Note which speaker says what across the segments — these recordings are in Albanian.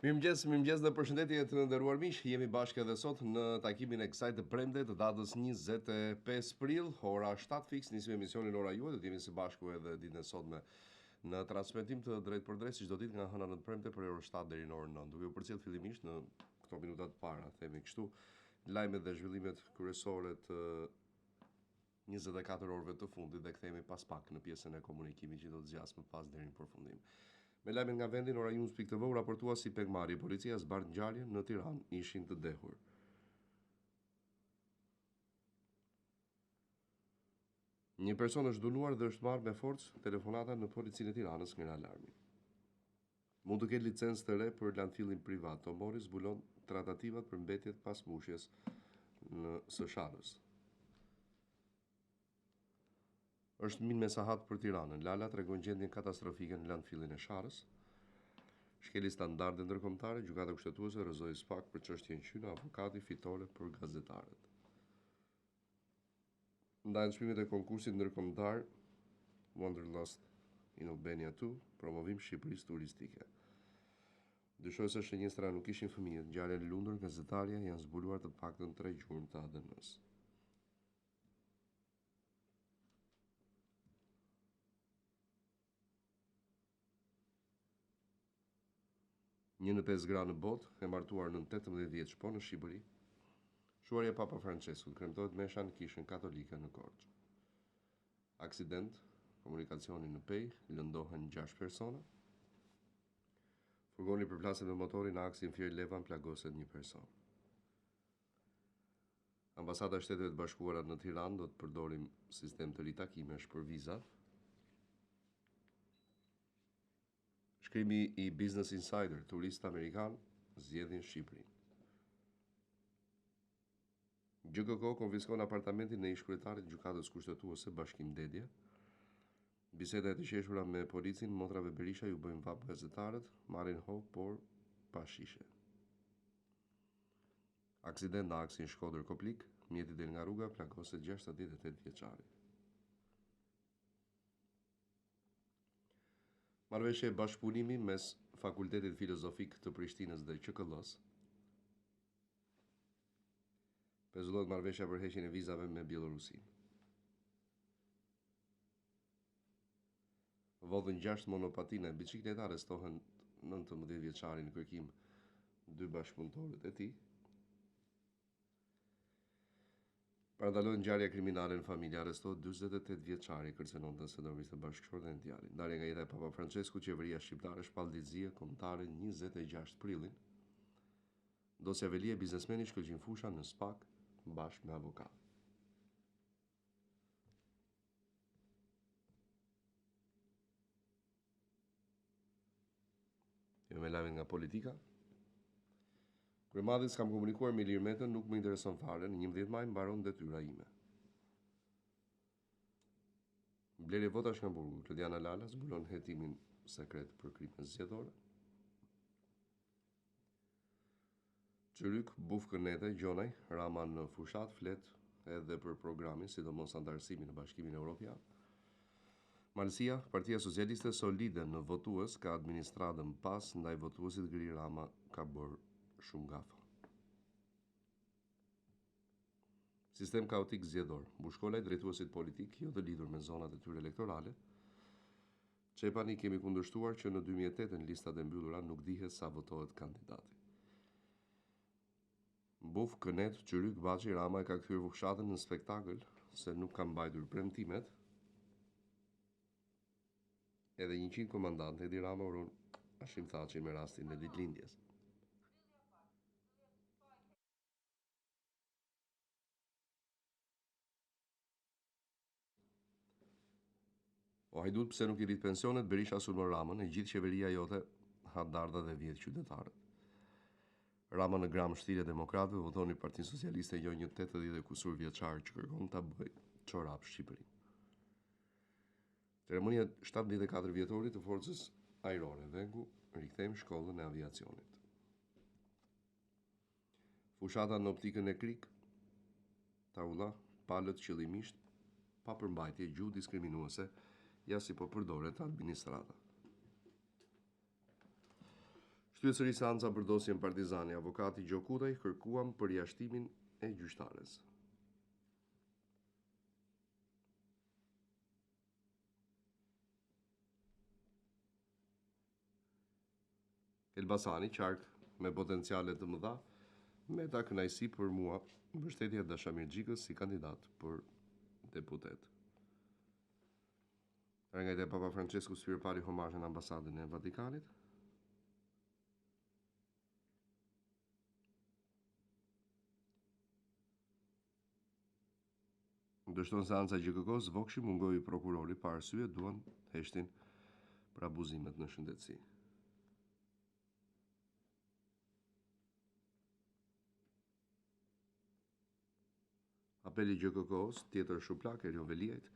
Speaker 1: Mirëmëngjes, mirëmëngjes dhe përshëndetje të nderuar miq. Jemi bashkë edhe sot në takimin e kësaj të premte të datës 25 prill, ora 7 fiks, nisim emisionin Ora Juaj, do të jemi së bashku edhe ditën e sotme në transmetim të drejtpërdrejtë si çdo ditë nga e hëna në të premte prej orës 7 deri në orën 9, duke u përcjellë fillimisht në këto minuta të para, themi kështu, lajmet dhe zhvillimet kryesore të 24 orëve të fundit dhe kthehemi pas pak në pjesën e komunikimit që do të zgjasë më pas deri në përfundim. Me lajmet nga vendi në oranews.tv u raportua si pengmarrje, policia zbardh ngjarjen në Tiranë, ishin të dehur. Një person është dhunuar dhe është marrë me forcë telefonata në policinë e Tiranës ngre alarmin. Mund të ketë licencë të re për landfillin privat, Tomorri zbulon tratativat për mbetjet pas mbushjes në së Sharrës. Është minë me sahat për Tiranën, Lala tregon gjendjen katastrofike në landfillin e Sharrës. Shkeli standarde ndërkombëtare, Gjykata Kushtetuese rrëzoi SPAK për çështjen Qyno, avokati fitore për gazetarët. Ndahen çmimet e konkursit ndërkombëtar Wanderlust in Albania 2, promovim Shqipërisë turistike. Dyshohet se shënjestra nuk ishin fëmijët, ngjarja në Lundër, gazetarja janë zbuluar të paktën 3 gjurmë të ADN-së. Një në pesë gra në botë, e martuar nën 18 vjeç po në Shqipëri. Shuarja e Papa Françeskut, kremtohet mesha në kishën katolike në Korçë. Aksident, komunikacioni në Pejë, lëndohen 6 persona. Furgoni përplaset me motorin në aksin Fier-Levan, plagoset një person. Ambasada e Shteteve të Bashkuara në Tiranë do të përdorim sistem të ri takimesh për vizat. Shkrimi i Business Insider, turistë amerikanë zgjedhin Shqipërinë. GJKKO konfiskon apartamentin e ish-kryetarit të Gjykatës Kushtetuese Bashkim Dedja. Biseda e të qeshura me policin, motrave Berisha ju bëjnë vapë gazetarët, marrin hov por pa shishe. Aksident në aksin Shkodër-Koplik, mjeti del nga rruga, plagoset 68 vjeçari. Marrëveshje bashkëpunimi mes Fakultetit Filozofik të Prishtinës dhe QKLL-së. Pezullohet marrëveshja për heqjen e vizave me Bjellorusinë. Vodhën 6 monopatina e bicikleta, arrestohen 19 vjeçari në kërkim dy bashkëpunëtorët e tij. Parandalohet ngjarja kriminale në familje, arrestohet 48 vjeçari, kërcënonte se do vriste bashkëshorten e djalin. Ndarja nga jeta e Papa Françeskut, qeveria shqiptare shpall ditë zie kombëtare 26 prillin. Dosja Veliaj biznesmeni Shkëlqim Fusha në SPAK bashkë me avokat. Jo me lajmet nga politika. Kryemadhi s'kam komunikuar me Ilir Metën, nuk më intereson fare, në 11 maj mbaron detyra ime. Blerje votash nga burgu, Klodiana Lala zbulon hetimin sekret për krime zgjedhore. Çyryk, buf kënete, Gjonaj, Rama në fushatë flet edhe për programin, sidomos anëtarësimin në Bashkimin Evropian. Malësia, Partia Socialiste solide në votues, ka administratën pas, ndaj votuesit gri Rama ka bërë shumë gafa. Sistem kaotik zgjedhor. Bushkolaj drejtuesit politik, jo të lidhur me zonat e tyre elektorale. Çepani kemi kundërshtuar që në 2008 në listat e mbyllura nuk dihet sa votohet kandidati. Buf, kënet, çyryk, Baçi, Rama e ka kthyer fushatën në spektakël se nuk ka mbajtur premtimet. Edhe 100 komandantë Edi Rama uron Hashim Thaçin me rastin e ditëlindjes. O hajdut pse nuk i rrit pensionet, Berisha sulmon Ramën, e gjithë qeveria jote ha dardha dhe vjedh qytetarët. Rama në Gramsh thirrje demokratëve, votoni Partinë Socialiste, jo një 80 e kusur vjeçar që kërkon ta bëjë çorap Shqipërinë. Ceremonia 74 vjetorit të Forcës Ajrore, Vengu, rikthejmë shkollën e aviacionit. Fushata në optikën e Krik, Taulla, palët qëllimisht pa përmbajtje, gjuhë diskriminuese, ja si po përdoret administrata. Shtyhet sërish seanca për dosjen Partizani, avokati Gjokutaj kërkuam përjashtimin e gjyqtares. Elbasani, qark me potenciale të mëdha, Meta kënaqësi për mua, mbështetja e Dashamir Xhikës si kandidat për deputet. Nga Papa Francesku Spiropali homazhe në ambasadën e Vatikanit. Dështon seanca e GJKKO-s, Vokshi mungoi prokurori pa arsye, duan heshtin për abuzimet në shëndetësi. Apeli i GJKKO-s, tjetër shuplakë Erion Veliajt,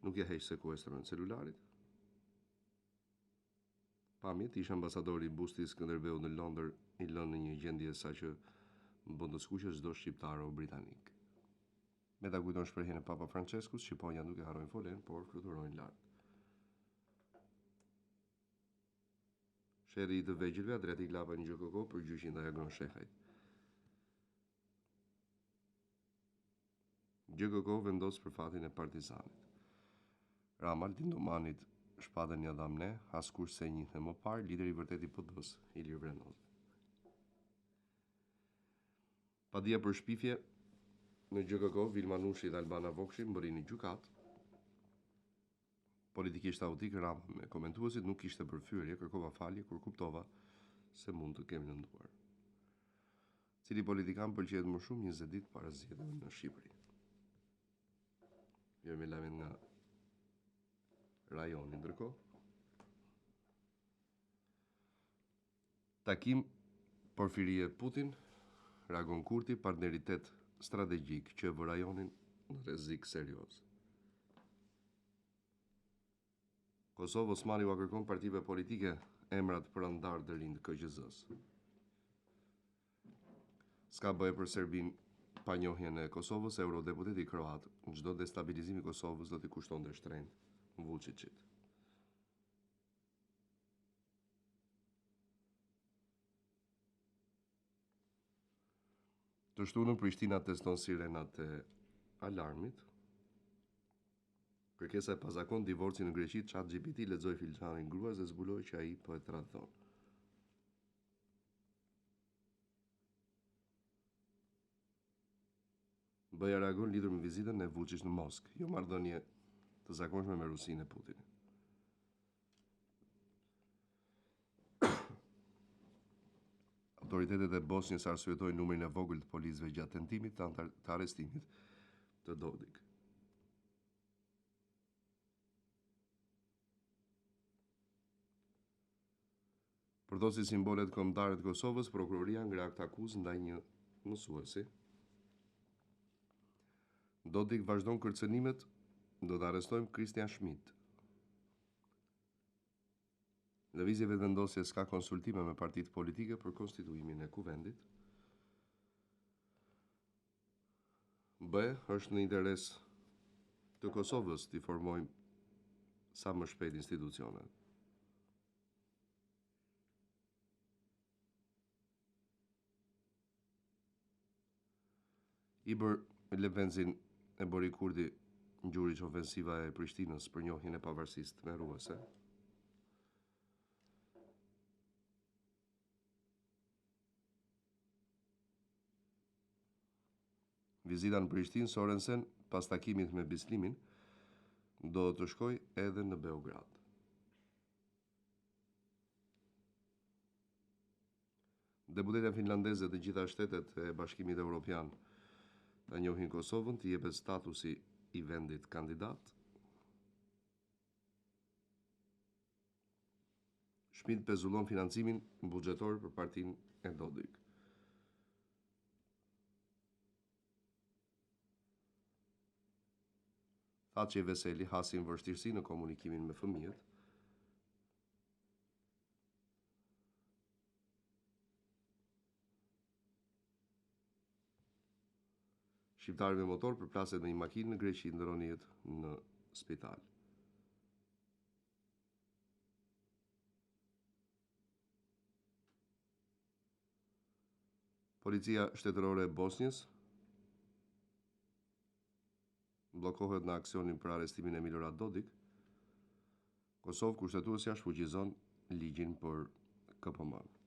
Speaker 1: nuk ia heq sekuestron e celularit. Pamjet, ish ambasadori busti i Skënderbeut në Londër i lënë në një gjendje saqë bën të skuqet çdo shqiptaro-britanik. Meta kujton shprehjen e Papa Françeskut, shqiponjat nuk e harrojnë folenë, por fluturojnë lart. Sherri i të vegjëlve, Adriatik Lapaj në GJKKO për gjyqin ndaj Agron Shehajt. GJKKO vendos për fatin e Partizanit. Rama, Altin Dumanit shpatën ia dhamë ne, askush s'e njihte më parë, lideri i vërtetë i PD-së, Ilir Vrenozi. Padia për shpifje në GJKKO, Vilma Nushi dhe Albana Vokshi mbërrijnë në gjykatë. Politikisht haotik Rama me komentuesit nuk ishte për fyerje, kërkova falje kur kuptova se mund të kem lënduar. Cili politikan pëlqehet më shumë 20 ditë para zgjedhjeve në Shqipëri? Vijojmë me lajmet nga rajoni ndërkohë. Takim Porfirie Putin, reagon Kurti, partneritet strategjik që e vë rajonin në rrezik serioz. Kosovë, Osmani ua kërkon partive politike emrat për anëtarë të rinj të KQZ-së. S'ka BE për Serbinë pa njohjen e Kosovës, eurodeputeti kroat, çdo destabilizim i Kosovës do t'i kushtonte shtrenjtë Vuçiçit. Të shtunën Prishtina teston sirenat e alarmit. Kërkesa e pazakontë divorci në Greqi, Chat GPT lexoi filxhanin gruas dhe zbuloi që ai po e tradhton. BE-ja reagon lidhur me vizitën e Vuçiç në Moskë, jo marrëdhënie të zakonshme me Rusinë e Putinit. Autoritetet e Bosnjës arsyetojnë numrin e vogël të policëve gjatë tentimit të, të arrestimit të Dodik. Përdhosi simbolet kombëtare të Kosovës, prokuroria ngre aktakuzë ndaj një mësuesi. Dodik vazhdon kërcënimet, do të arrestojmë Christian Schmidt. Lëvizja Vetëvendosje s'ka konsultime me partitë politike për konstituimin e kuvendit. BE është në interes të Kosovës t'i formojmë sa më shpejt institucionet. Ibër Lepencin e bëri Kurti Gjuriq ofensiva e Prishtinës për njohjen e pavarësisë tmerruese. Vizita në Prishtinë, Sorensen, pas takimit me Bislimin, do të shkojë edhe në Beograd. Deputetja finlandeze të gjitha shtetet e Bashkimit Evropian ta njohin Kosovën, t'i jepet statusi i vendit kandidat. Schmidt pezullon financimin buxhetor për partinë e Dodik. Thaçi e Veseli hasin vështirësi në komunikimin me fëmijët. Shqiptari me motor përplaset me një makinë në Greqi, ndërron jetë në spital. Policia Shtetërore e Bosnjës bllokohet në aksionin për arrestimin e Milorad Dodik. Kosovë Kushtetuesja shfuqizon ligjin për KPM-në.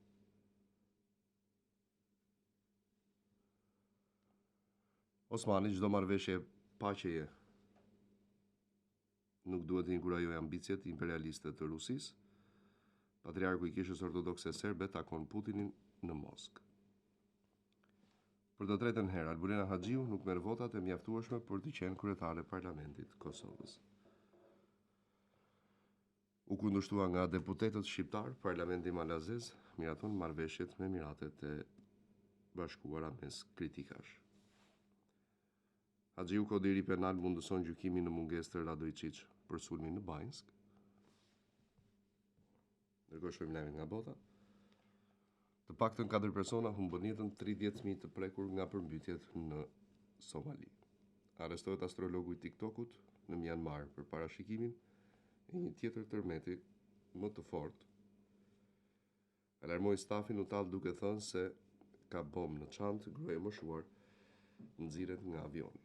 Speaker 1: Osmani çdo marrëveshje paqeje nuk duhet të inkurajojë ambiciet imperialiste të Rusisë. Patriarku i Kishës Ortodokse Serbe takon Putinin në Moskë. Për të tretën herë, Albulena Haxhiu nuk merr votat e mjaftueshme për të qenë kryetare e Parlamentit të Kosovës. U kundërshtua nga deputetët shqiptarë, Parlamenti malazez miraton marrëveshjet me Emiratet e Bashkuara mes kritikash. Haxhiu Kodi i ri Penal mundëson gjykimin në mungesë të Radoiçiq për sulmin në Banjskë. Ndërkohë shohim lajmet nga bota. Të paktën 4 persona humbën jetën, 30.000 të prekur nga përmbytjet në Somali. Arrestohet astrologu i TikTokut në Myanmar për parashikimin e një tjetër tërmeti më të fortë. Alarmoi stafin u tall duke thënë se ka bombë në çantë, gruaja e moshuar nxirret nga avioni.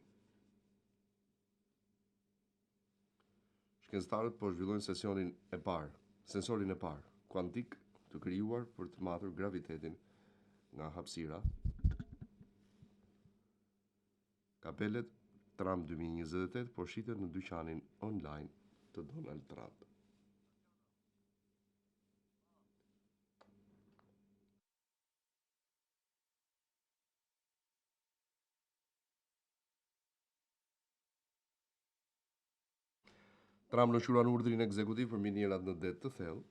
Speaker 1: Shkencëtarët po zhvillojnë sesionin e parë, sensorin e parë kuantik të krijuar për të matur gravitetin nga hapësira. Kapelet Trump 2028 po shiten në dyqanin online të Donald Trump. Trump lëshuan urdhrin ekzekutiv për minierat në det të thellë.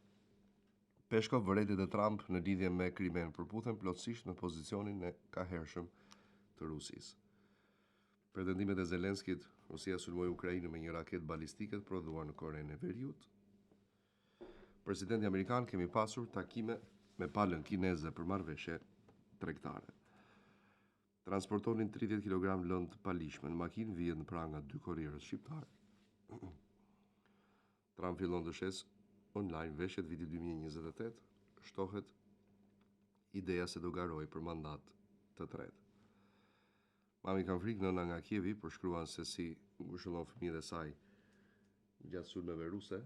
Speaker 1: Peskov vërejtjet e Trump në lidhje me Krimenë përputhen plotësisht me pozicionin e kahershëm të Rusisë. Pretendimet e Zelenskit, Rusia sulmoi Ukrainën me një raketë balistike të prodhuar në Korenë e Veriut. Presidenti amerikan kemi pasur takime me palën kineze për marrëveshje tregtare. Transportonin 30 kg lëndë të paligjshme në makinë, vihet në pranga dy korrierët shqiptarë. Trump fillon të shesë online veshjet vitit 2028, shtohet ideja se do garojë për mandat të tretë. Mami kam frikë nëna nga Kievi përshkruan se si ngushëllon fëmijët e saj gjatë sulmeve ruse.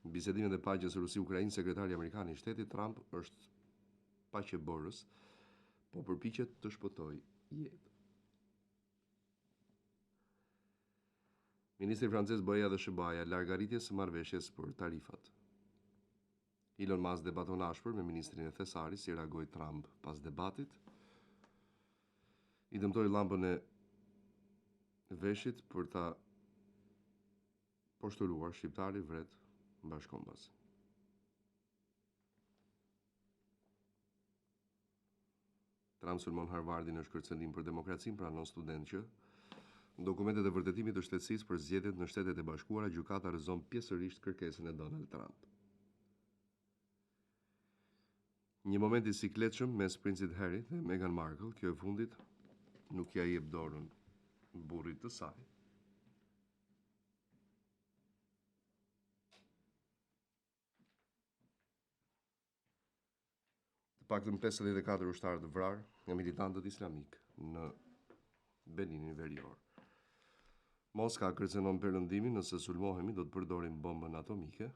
Speaker 1: Në bisedimet e paqes Rusi-Ukrainë, sekretari amerikan i shtetit Trump është paqebërës, po përpiqet të shpëtojë jetë. Ministri francez BE-ja dhe SHBA-ja larg arritjes së marrëveshjes për tarifat. Elon Musk debaton ashpër me ministrin e Thesarit, si reagoi Trump pas debatit. I dëmtoi llambën e veshit për ta poshtëruar shqiptari vret bashkëkombasin. Trump sulmon Harvardin është kërcënim për demokracinë, pranon student që Në dokumentet e vërtetimit të shtetësisë për zgjedhjet në Shtetet e Bashkuara, gjykata rrëzon pjesërisht kërkesën e Donald Trump. Një moment i sikletshëm mes princit Harry dhe Meghan Markle, kjo e fundit nuk ia jep dorën burrit të saj. Të paktën 54 ushtarë të vrarë nga militantët islamikë në Beninin Verior. Moska kërcënon perëndimin nëse sulmohemi do të përdorim bombën atomike.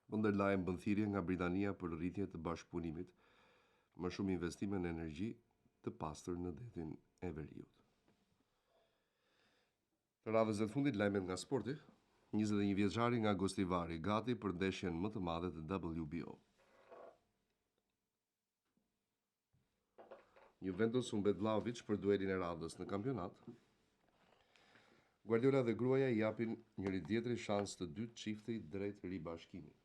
Speaker 1: Von der Leyen bën thirrje nga Britania për rritje të bashkëpunimit, më shumë investime në energji të pastër në detin e Veriut. Të radhës dhe të fundit lajmet nga sporti, 21 vjeçari nga Gostivari gati për ndeshjen më të madhe të WBO. Juventus humbet Vlahovic për duelin e radhës në kampionat. Guardiola dhe gruaja i japin njëri tjetrit shans të dytë çifti drejt ribashkimit.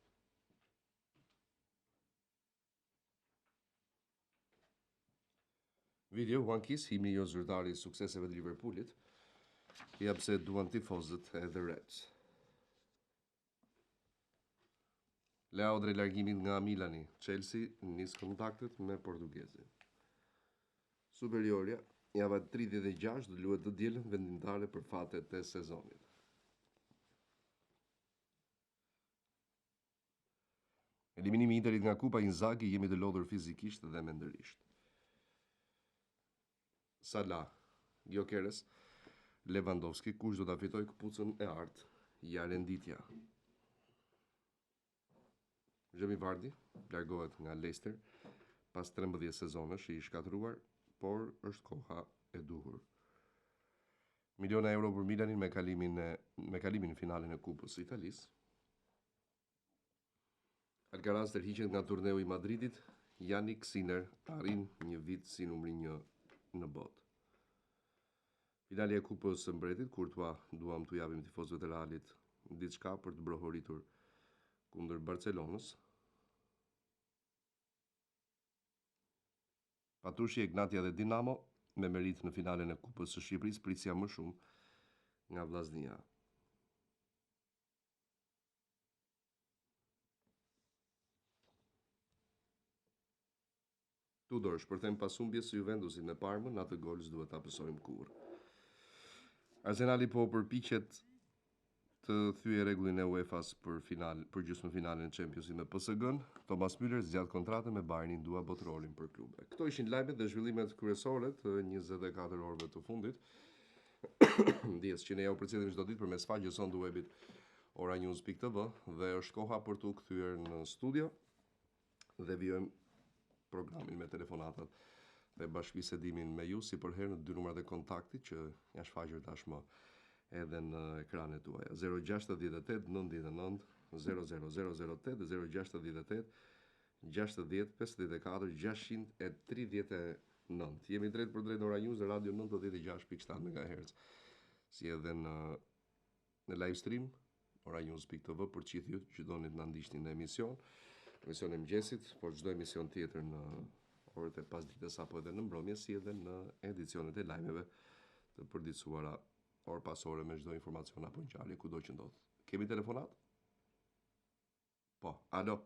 Speaker 1: Video One Kiss, himni jo zyrtar i sukseseve të Liverpoolit, ja pse duan tifozët e The Reds. Leao drejt largimit nga Milani, Chelsea nis kontaktet me portugezin. Superiorja, java 36 do luhet të dielën vendimtare për fatet e sezonit. Eliminimi i Interit nga Kupa Inzaghi, jemi të lodhur fizikisht dhe mendërisht. Salah, Gyökeres, Lewandowski, kush do ta fitojë këpucën e artë? Ja renditja. Jamie Vardy largohet nga Leicester pas 13 sezonesh i shkatërruar, por është koha e duhur. Miliona euro për Milanin me kalimin e me kalimin në finalen e Kupës së Italisë. Alcaraz tërhiqet nga turneu i Madridit, Jannik Sinner arrin një vit si numri 1 në botë. Finalja e Kupës së Mbretit, Courtois duam t'u japim tifozëve të Realit diçka për të brohoritur kundër Barcelonës. Patushi, Egnatia dhe Dinamo me meritë në finalen e Kupës së Shqipërisë prisja më shumë nga Vllaznia. Tudor shpërthen pas humbjes së Juventusit me Parmën, atë gol s'duhet ta pësojmë kurrë. Arsenali po përpiqet të thyejë rregullin e UEFA-s për final, për gjysmëfinalen e Championsit me PSG-n. Thomas Müller zgjat kontratën me Bayernin, dua botërorin për klube. Këto ishin lajmet dhe zhvillimet kryesore të 24 orëve të fundit. Ndjesë që ne ja u përcjellim çdo ditë përmes faqes sonë të webit oranews.tv dhe është koha për t'u kthyer në studio dhe vijojmë programin me telefonatat dhe bashkëbisedimin me ju si përherë në dy numrat e kontaktit që janë shfaqur tashmë edhe në ekranet tuaja 068 99 00008 dhe 068 60 54 639. Jemi drejtpërdrejt në Ora News në Radio 96.7 MHz, si edhe në në live stream oranews.tv për gjithë ju që doni të na ndiqni në emision, emisionin e mëngjesit, por çdo emision tjetër në orët e pasdites apo edhe në mbrëmje, si edhe në edicionet e lajmeve të përditësuara orë pas ore me çdo informacion apo ngjarje kudo që ndodh. Kemi telefonat? Po, alo.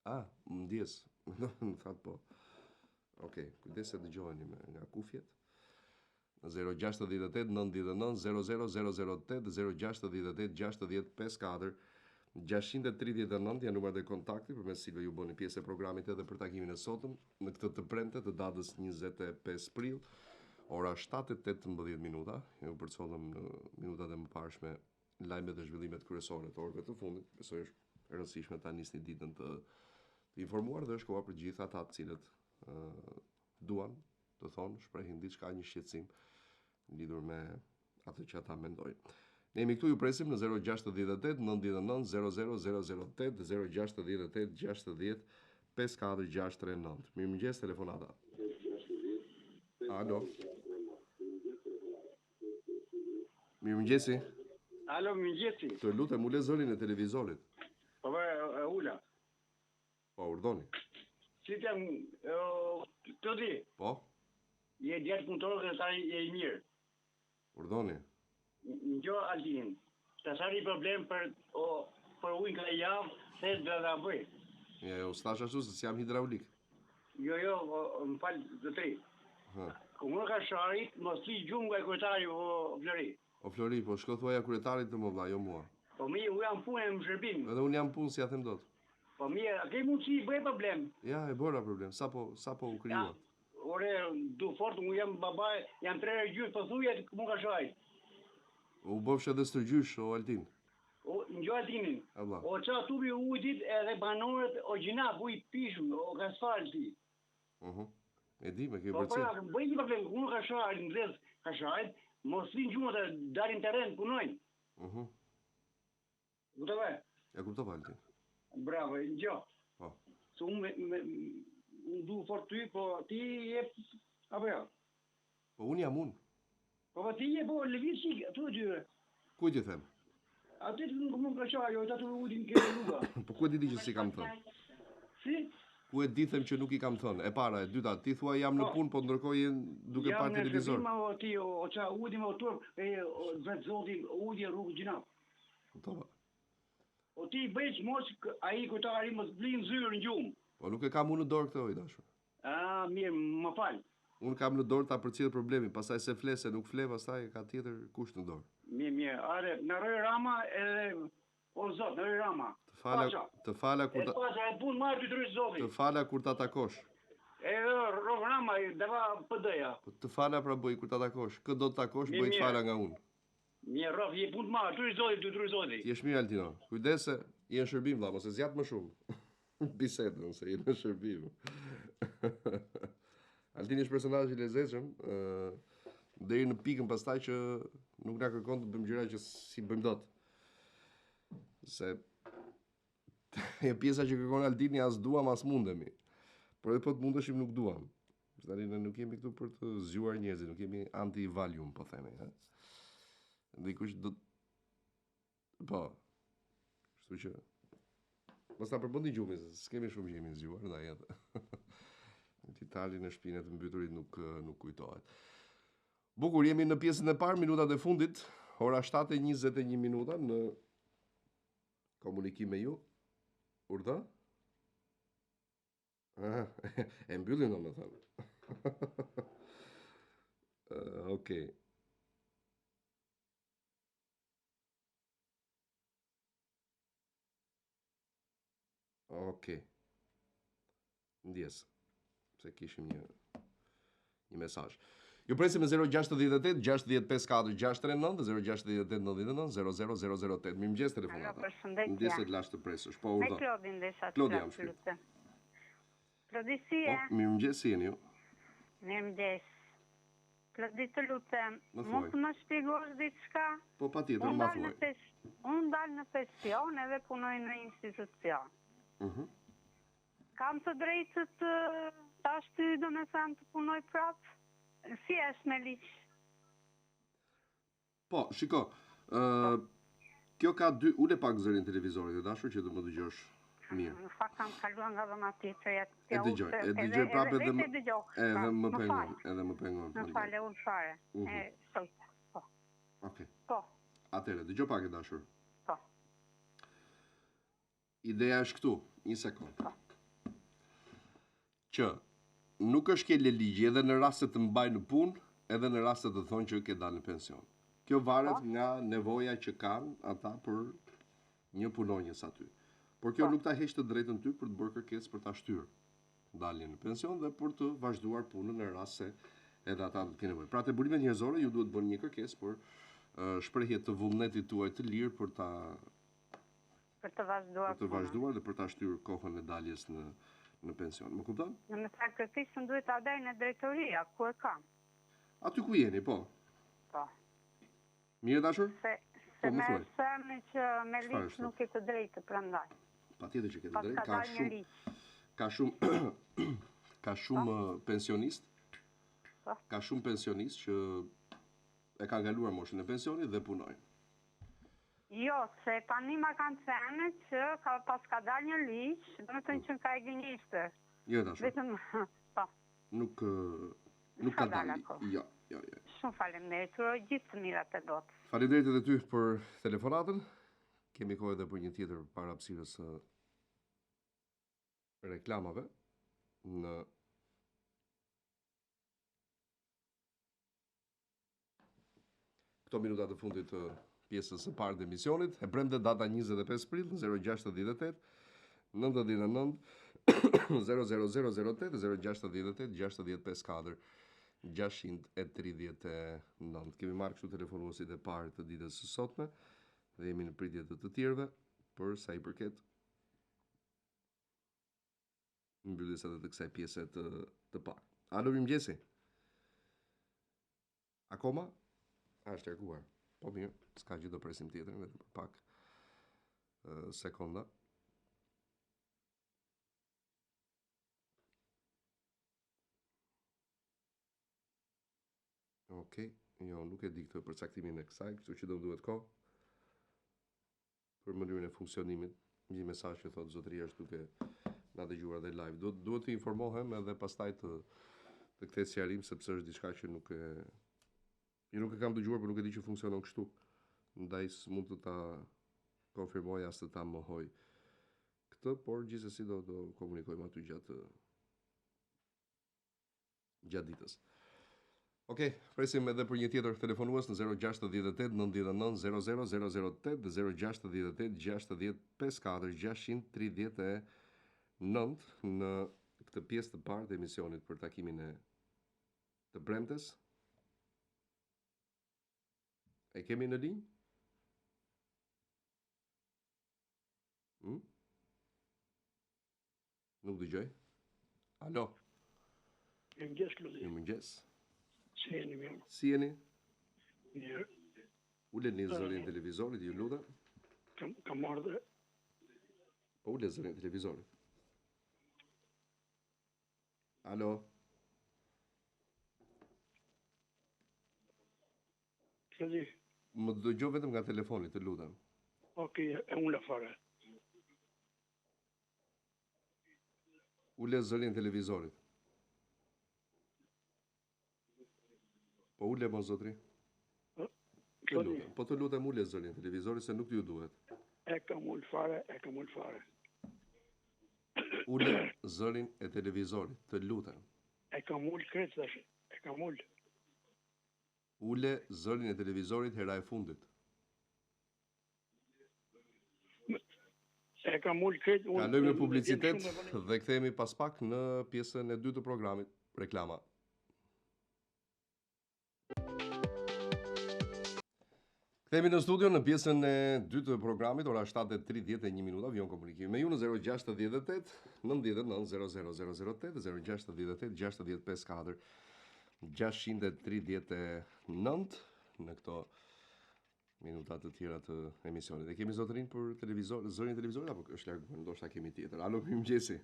Speaker 1: Ah, ndjesë, më thatë po. Okej, kujdes se dëgjoheni me nga kufjet. 068 99 00 008 068 60 54 639 janë numrat e kontaktit përmes cilëve ju bëni pjesë e programit edhe për takimin e sotëm në këtë të premte të datës 25 prill, ora 7:18 minuta. Ju përcollëm në minutat e mëparshme lajmet dhe zhvillimet kryesore të orëve të fundit. Besoj është e rëndësishme ta nisni ditën të të informuar dhe është koha për gjithë ata të cilët ë duan të thonë, shprehin diçka, një shqetësim lidhur me atë që ata mendojnë. Ne jemi këtu, ju presim në 068 99 00 008 dhe 068 60 54 639. Mirëmëngjes telefonata. Alo. Mirëmëngjesi.
Speaker 2: Alo, mirëmëngjesi.
Speaker 1: Të lutem, ule zërin e televizorit.
Speaker 2: Po, po, e ula.
Speaker 1: Po, urdhoni.
Speaker 2: Si të jam, të di?
Speaker 1: Po?
Speaker 2: Je djalë punëtor dhe ta je i mirë.
Speaker 1: Urdhoni.
Speaker 2: Ngjo Altin, të thari problem për, o, për ujin ka javë, se do ta bëj.
Speaker 1: Ja, jo, s'thash ashtu se s'jam hidraulik.
Speaker 2: Jo, jo, më fal, zotëri.
Speaker 1: Hë.
Speaker 2: Komuna Kasharit, mos fli gjumë nga kryetari o Flori.
Speaker 1: O Flori, po shko thuaja kryetarit të mo vlla, jo mua.
Speaker 2: Po mirë, unë jam punë, jam shërbim.
Speaker 1: Edhe unë jam punë, s'ia them dot.
Speaker 2: Po mirë, a ke mundësi bëj problem?
Speaker 1: Ja, e bëra problem, sapo sapo u
Speaker 2: krijua. Ore, du fort, unë jam baba, jam tre herë gjysh, po thuaj Komuna Kasharit.
Speaker 1: U bëfsh edhe stërgjysh, o Altin.
Speaker 2: O, ngjo Altinin. O ça tubi ujit edhe banorët o gjynah ujë pishëm, o ka asfalti.
Speaker 1: Mhm. E di, me ke po,
Speaker 2: përcjell. Po pra, bëj një problem, Komuna Kasharit, mbledh Kasharit, mos flinë gjumë ata, dalin terren, punojnë.
Speaker 1: Mhm.
Speaker 2: Kuptove?
Speaker 1: E kuptova Altin.
Speaker 2: Bravo, ngjo.
Speaker 1: Po.
Speaker 2: Se unë me, me unë du fort ty, po ti je apo jo?
Speaker 1: Po unë jam unë.
Speaker 2: Po po ti je po lëviz çik aty aty.
Speaker 1: Kujt i them?
Speaker 2: Aty të nuk mund të shoh ajo, aty ujin ke rruga.
Speaker 1: Po ku e di ti që s'i kam thënë?
Speaker 2: Si?
Speaker 1: Ku e di them që nuk i kam thënë? E para, e dyta, ti thua jam në po. punë, po ndërkohë je duke parë
Speaker 2: televizor. Jam në shërbim, ti o ça ujin o turp, e vetë zoti ujin rrugë gjynah.
Speaker 1: Kuptova.
Speaker 2: O ti bëj çmos ai kryetari mos blin zyrë në
Speaker 1: gjumë. Po nuk e kam unë në dorë këtë o i dashur.
Speaker 2: Ah, mirë, më fal.
Speaker 1: Unë kam në dorë ta përcjell problemin, pastaj se fle se nuk fle, pastaj e ka tjetër kush në
Speaker 2: dorë. Mirë, mirë. Are, na rroj Rama edhe. O zot, në Rama.
Speaker 1: Të fala, të fala
Speaker 2: kur ta E e punë marr ty të zoti.
Speaker 1: Të fala kur ta takosh.
Speaker 2: E rroftë Rama, deva PD-ja.
Speaker 1: Po të fala pra bëj kur ta takosh. Kë do të takosh, bëj të fala nga unë.
Speaker 2: Mirë rroftë, je punë marr, ty zoti, ty të zoti.
Speaker 1: Ti je mirë Altino. Kujdes se je në shërbim vlla, mos e zgjat më shumë. Bisedën se je në shërbim. Altini është personazh i lezetshëm, ë deri në pikën pastaj që nuk na kërkon të bëjmë gjëra që s'i bëjmë dot. Se e pjesa që kërkon Altini as duam as mundemi. Por edhe po të mundeshim nuk duam. Tani ne nuk jemi këtu për të zgjuar njerëzit, nuk jemi anti-valium, po themi, ha. Dikush do Po. Kështu që mos ta përmendni gjumin, se s'kemi shumë që jemi zgjuar, ndaj edhe. Titali në shpinë e të mbyturit nuk nuk kujtohet. Bukur, jemi në pjesën e parë, minutat e fundit, ora 7:21 minuta në komunikim me ju. Urdhë? Ah, e mbyllim domethënë. uh, Okej. Okay. Okej. Ndjesë. Se kishim një një mesazh. Ju presim në 068 654 639 dhe 068 99 00 008. Mirëmëngjes telefonata.
Speaker 3: Alo, përshëndetje.
Speaker 1: Ndjesë të lashë të presësh. Po
Speaker 3: urdhëro. Me Klodin desha
Speaker 1: të Klodi jam shpirt.
Speaker 3: Klodi si je?
Speaker 1: Po, mirëmëngjes si jeni ju?
Speaker 3: Mirëmëngjes. Klodi të lutem, mund të më shpjegosh diçka?
Speaker 1: Po patjetër, ma
Speaker 3: thuaj. Unë dal në pension edhe punoj në institucion.
Speaker 1: Mhm. Mm
Speaker 3: Kam të drejtë të ta shty domethënë të punoj prapë? Si është me ligj?
Speaker 1: Po, shiko, ë uh, kjo ka dy ule pak zërin televizorit e dashur që të më dëgjosh
Speaker 3: mirë. Në fakt kam kaluar nga dhoma tjetër,
Speaker 1: ja e dëgjoj, e dëgjoj prapë edhe më edhe më pengon, edhe më
Speaker 3: pengon. Më fal, unë fare. Mm -hmm. E sot.
Speaker 1: Po. Okej.
Speaker 3: Po.
Speaker 1: Atëherë, dëgjo pak e dashur.
Speaker 3: Po.
Speaker 1: Ideja është këtu, një sekond. Po. Që nuk është shkelje ligji edhe në rast se të mbajnë në punë, edhe në rast se të thonë që ke dalë në pension. Kjo varet po. nga nevoja që kanë ata për një punonjës aty. Por kjo po. nuk ta heq të drejtën ty për të bërë kërkesë për ta shtyrë daljen në pension dhe për të vazhduar punën në rast se edhe ata do të kenë nevojë. Pra te burimet njerëzore ju duhet të bëni një kërkesë për shprehje të vullnetit tuaj të lirë për ta
Speaker 3: për të vazhduar
Speaker 1: për të vazhduar dhe për ta shtyrë kohën e daljes në në pension. Më
Speaker 3: kupton? Domethënë kërkesën duhet ta bëj në drejtori, a ku e kam?
Speaker 1: Aty ku jeni, po.
Speaker 3: Po.
Speaker 1: Mirë dashur?
Speaker 3: Se se po, më thënë që me ligj nuk ke të drejtë prandaj.
Speaker 1: Patjetër që ke të drejtë, ka shumë ka shumë ka shumë po. pensionistë.
Speaker 3: Po.
Speaker 1: Ka shumë pensionistë që e kanë kaluar moshën e pensionit dhe punojnë.
Speaker 3: Jo, se tani ma kanë thënë që ka paska dalë një ligj, domethënë që ka e gënjeshtër.
Speaker 1: Jo, dashur.
Speaker 3: Vetëm, po.
Speaker 1: Nuk, nuk ka dalë. Jo, jo, jo.
Speaker 3: Shumë faleminderit, uroj gjithë të mirat e
Speaker 1: botës. Faleminderit edhe ty për telefonatën. Kemi kohë edhe për një tjetër para hapësirës së reklamave në Këto minuta të fundit të pjesës së parë të emisionit, e premte data 25 prill 068 99 00008 068 654 639. Kemi marrë kështu telefonuesit e parë të ditës së sotme dhe jemi në pritje të të tjerëve për sa i përket mbylljes edhe të kësaj pjese të të parë. Alo, mirëmëngjesi. Akoma? A është larguar? Po mirë, s'ka gjë do presim tjetrin vetëm për pak uh, sekonda. Okej, jo, nuk e di këtë përcaktimin e kësaj, kështu që do më duhet kohë. për mënyrën e funksionimit, një mesazh që thotë zotëria është duke na dëgjuar dhe live. Duhet duhet të informohem edhe pastaj të të kthej sqarim sepse është diçka që nuk e jo nuk e kam dëgjuar, por nuk e di që funksionon kështu. Ndaj s'mund të ta konfirmoj as të ta mohoj këtë, por gjithsesi do do komunikojmë aty gjatë gjatë ditës. Ok, presim edhe për një tjetër telefonues në 068 99 00 008 dhe 068 60 54 639 në këtë pjesë të parë të emisionit për takimin e të premtes. E kemi në linjë? Hmm? Nuk dëgjoj. Alo.
Speaker 4: Mirëmëngjes, Klodi.
Speaker 1: Mirëmëngjes.
Speaker 4: Si jeni mirë?
Speaker 1: Si jeni?
Speaker 4: Mirë.
Speaker 1: Uleni zërin e televizorit, ju lutem.
Speaker 4: Kam, kam marrë dhe...
Speaker 1: Po ule zërin e televizorit. Alo.
Speaker 4: Klodi.
Speaker 1: Më dëgjo vetëm nga telefoni, të lutem.
Speaker 4: Okej, e ula fare.
Speaker 1: Ule zërin e televizorit. Po ule mo zotri. Të lutem, po të lutem ule zërin e televizorit se nuk ju
Speaker 4: duhet. E kam ul fare, e kam ul fare.
Speaker 1: Ule zërin e televizorit, të lutem.
Speaker 4: E kam ul krejt tash, e kam ul.
Speaker 1: Ule zërin e televizorit hera e fundit.
Speaker 4: E kam ul krejt
Speaker 1: unë. Kalojmë në publicitet dhe kthehemi pas pak në pjesën e dytë të programit Reklama. Kthehemi në studio në pjesën e dytë të programit, ora 7:31 minuta, vijon komunikimi me ju në 068 99 00 008 068 60 54 639 në këto minuta të tjera të emisionit. E kemi zotërinë për televizor, zërin e televizorit apo është larguar? Ndoshta kemi tjetër. Alo, mirëmëngjesi.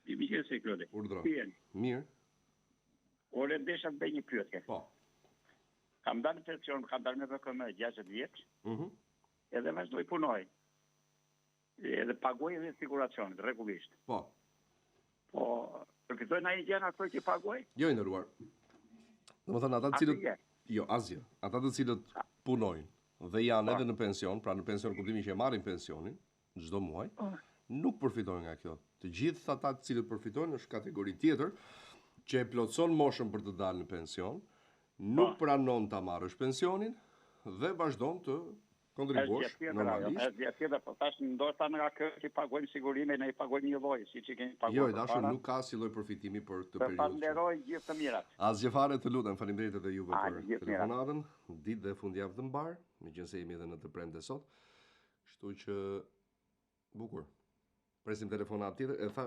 Speaker 5: Mirëmëngjesi Klodi.
Speaker 1: Urdhro. Si jeni? Mirë.
Speaker 5: Ore, desha të bëj një pyetje.
Speaker 1: Po.
Speaker 5: Kam dalë në pension, kam dalë me VKM 60 vjeç.
Speaker 1: Mhm. Mm
Speaker 5: edhe vazhdoj punoj. Edhe paguaj edhe siguracionet rregullisht.
Speaker 1: Po.
Speaker 5: Po, përfitoj ndonjë gjë nga ato që paguaj?
Speaker 1: Jo i nderuar. Domethënë ata të cilët jo, asgjë. Ata të cilët punojnë dhe janë po. edhe në pension, pra në pension kuptimin që e marrin pensionin çdo muaj, po. nuk përfitojnë nga kjo. Të gjithë ata të cilët përfitojnë është kategori tjetër që e plotëson moshën për të dalë në pension, nuk po. pranon ta marrësh pensionin dhe vazhdon të kontribuosh
Speaker 5: normalisht. Është gjë tjetër, po thash ndoshta nga kjo që paguajmë sigurime, ne i paguajmë një lloj, siç i kemi
Speaker 1: paguar. Jo, i dashur, nuk ka asnjë lloj përfitimi për këtë
Speaker 5: perioudhë. Të falenderoj gjithë të
Speaker 1: mirat. Asgjë fare, të lutem, faleminderit edhe juve për telefonatën. Ditë dhe fundjavë të mbarë, meqenëse jemi edhe në të premte sot. Kështu që Bukur. Presim telefonatë tjetër. E tha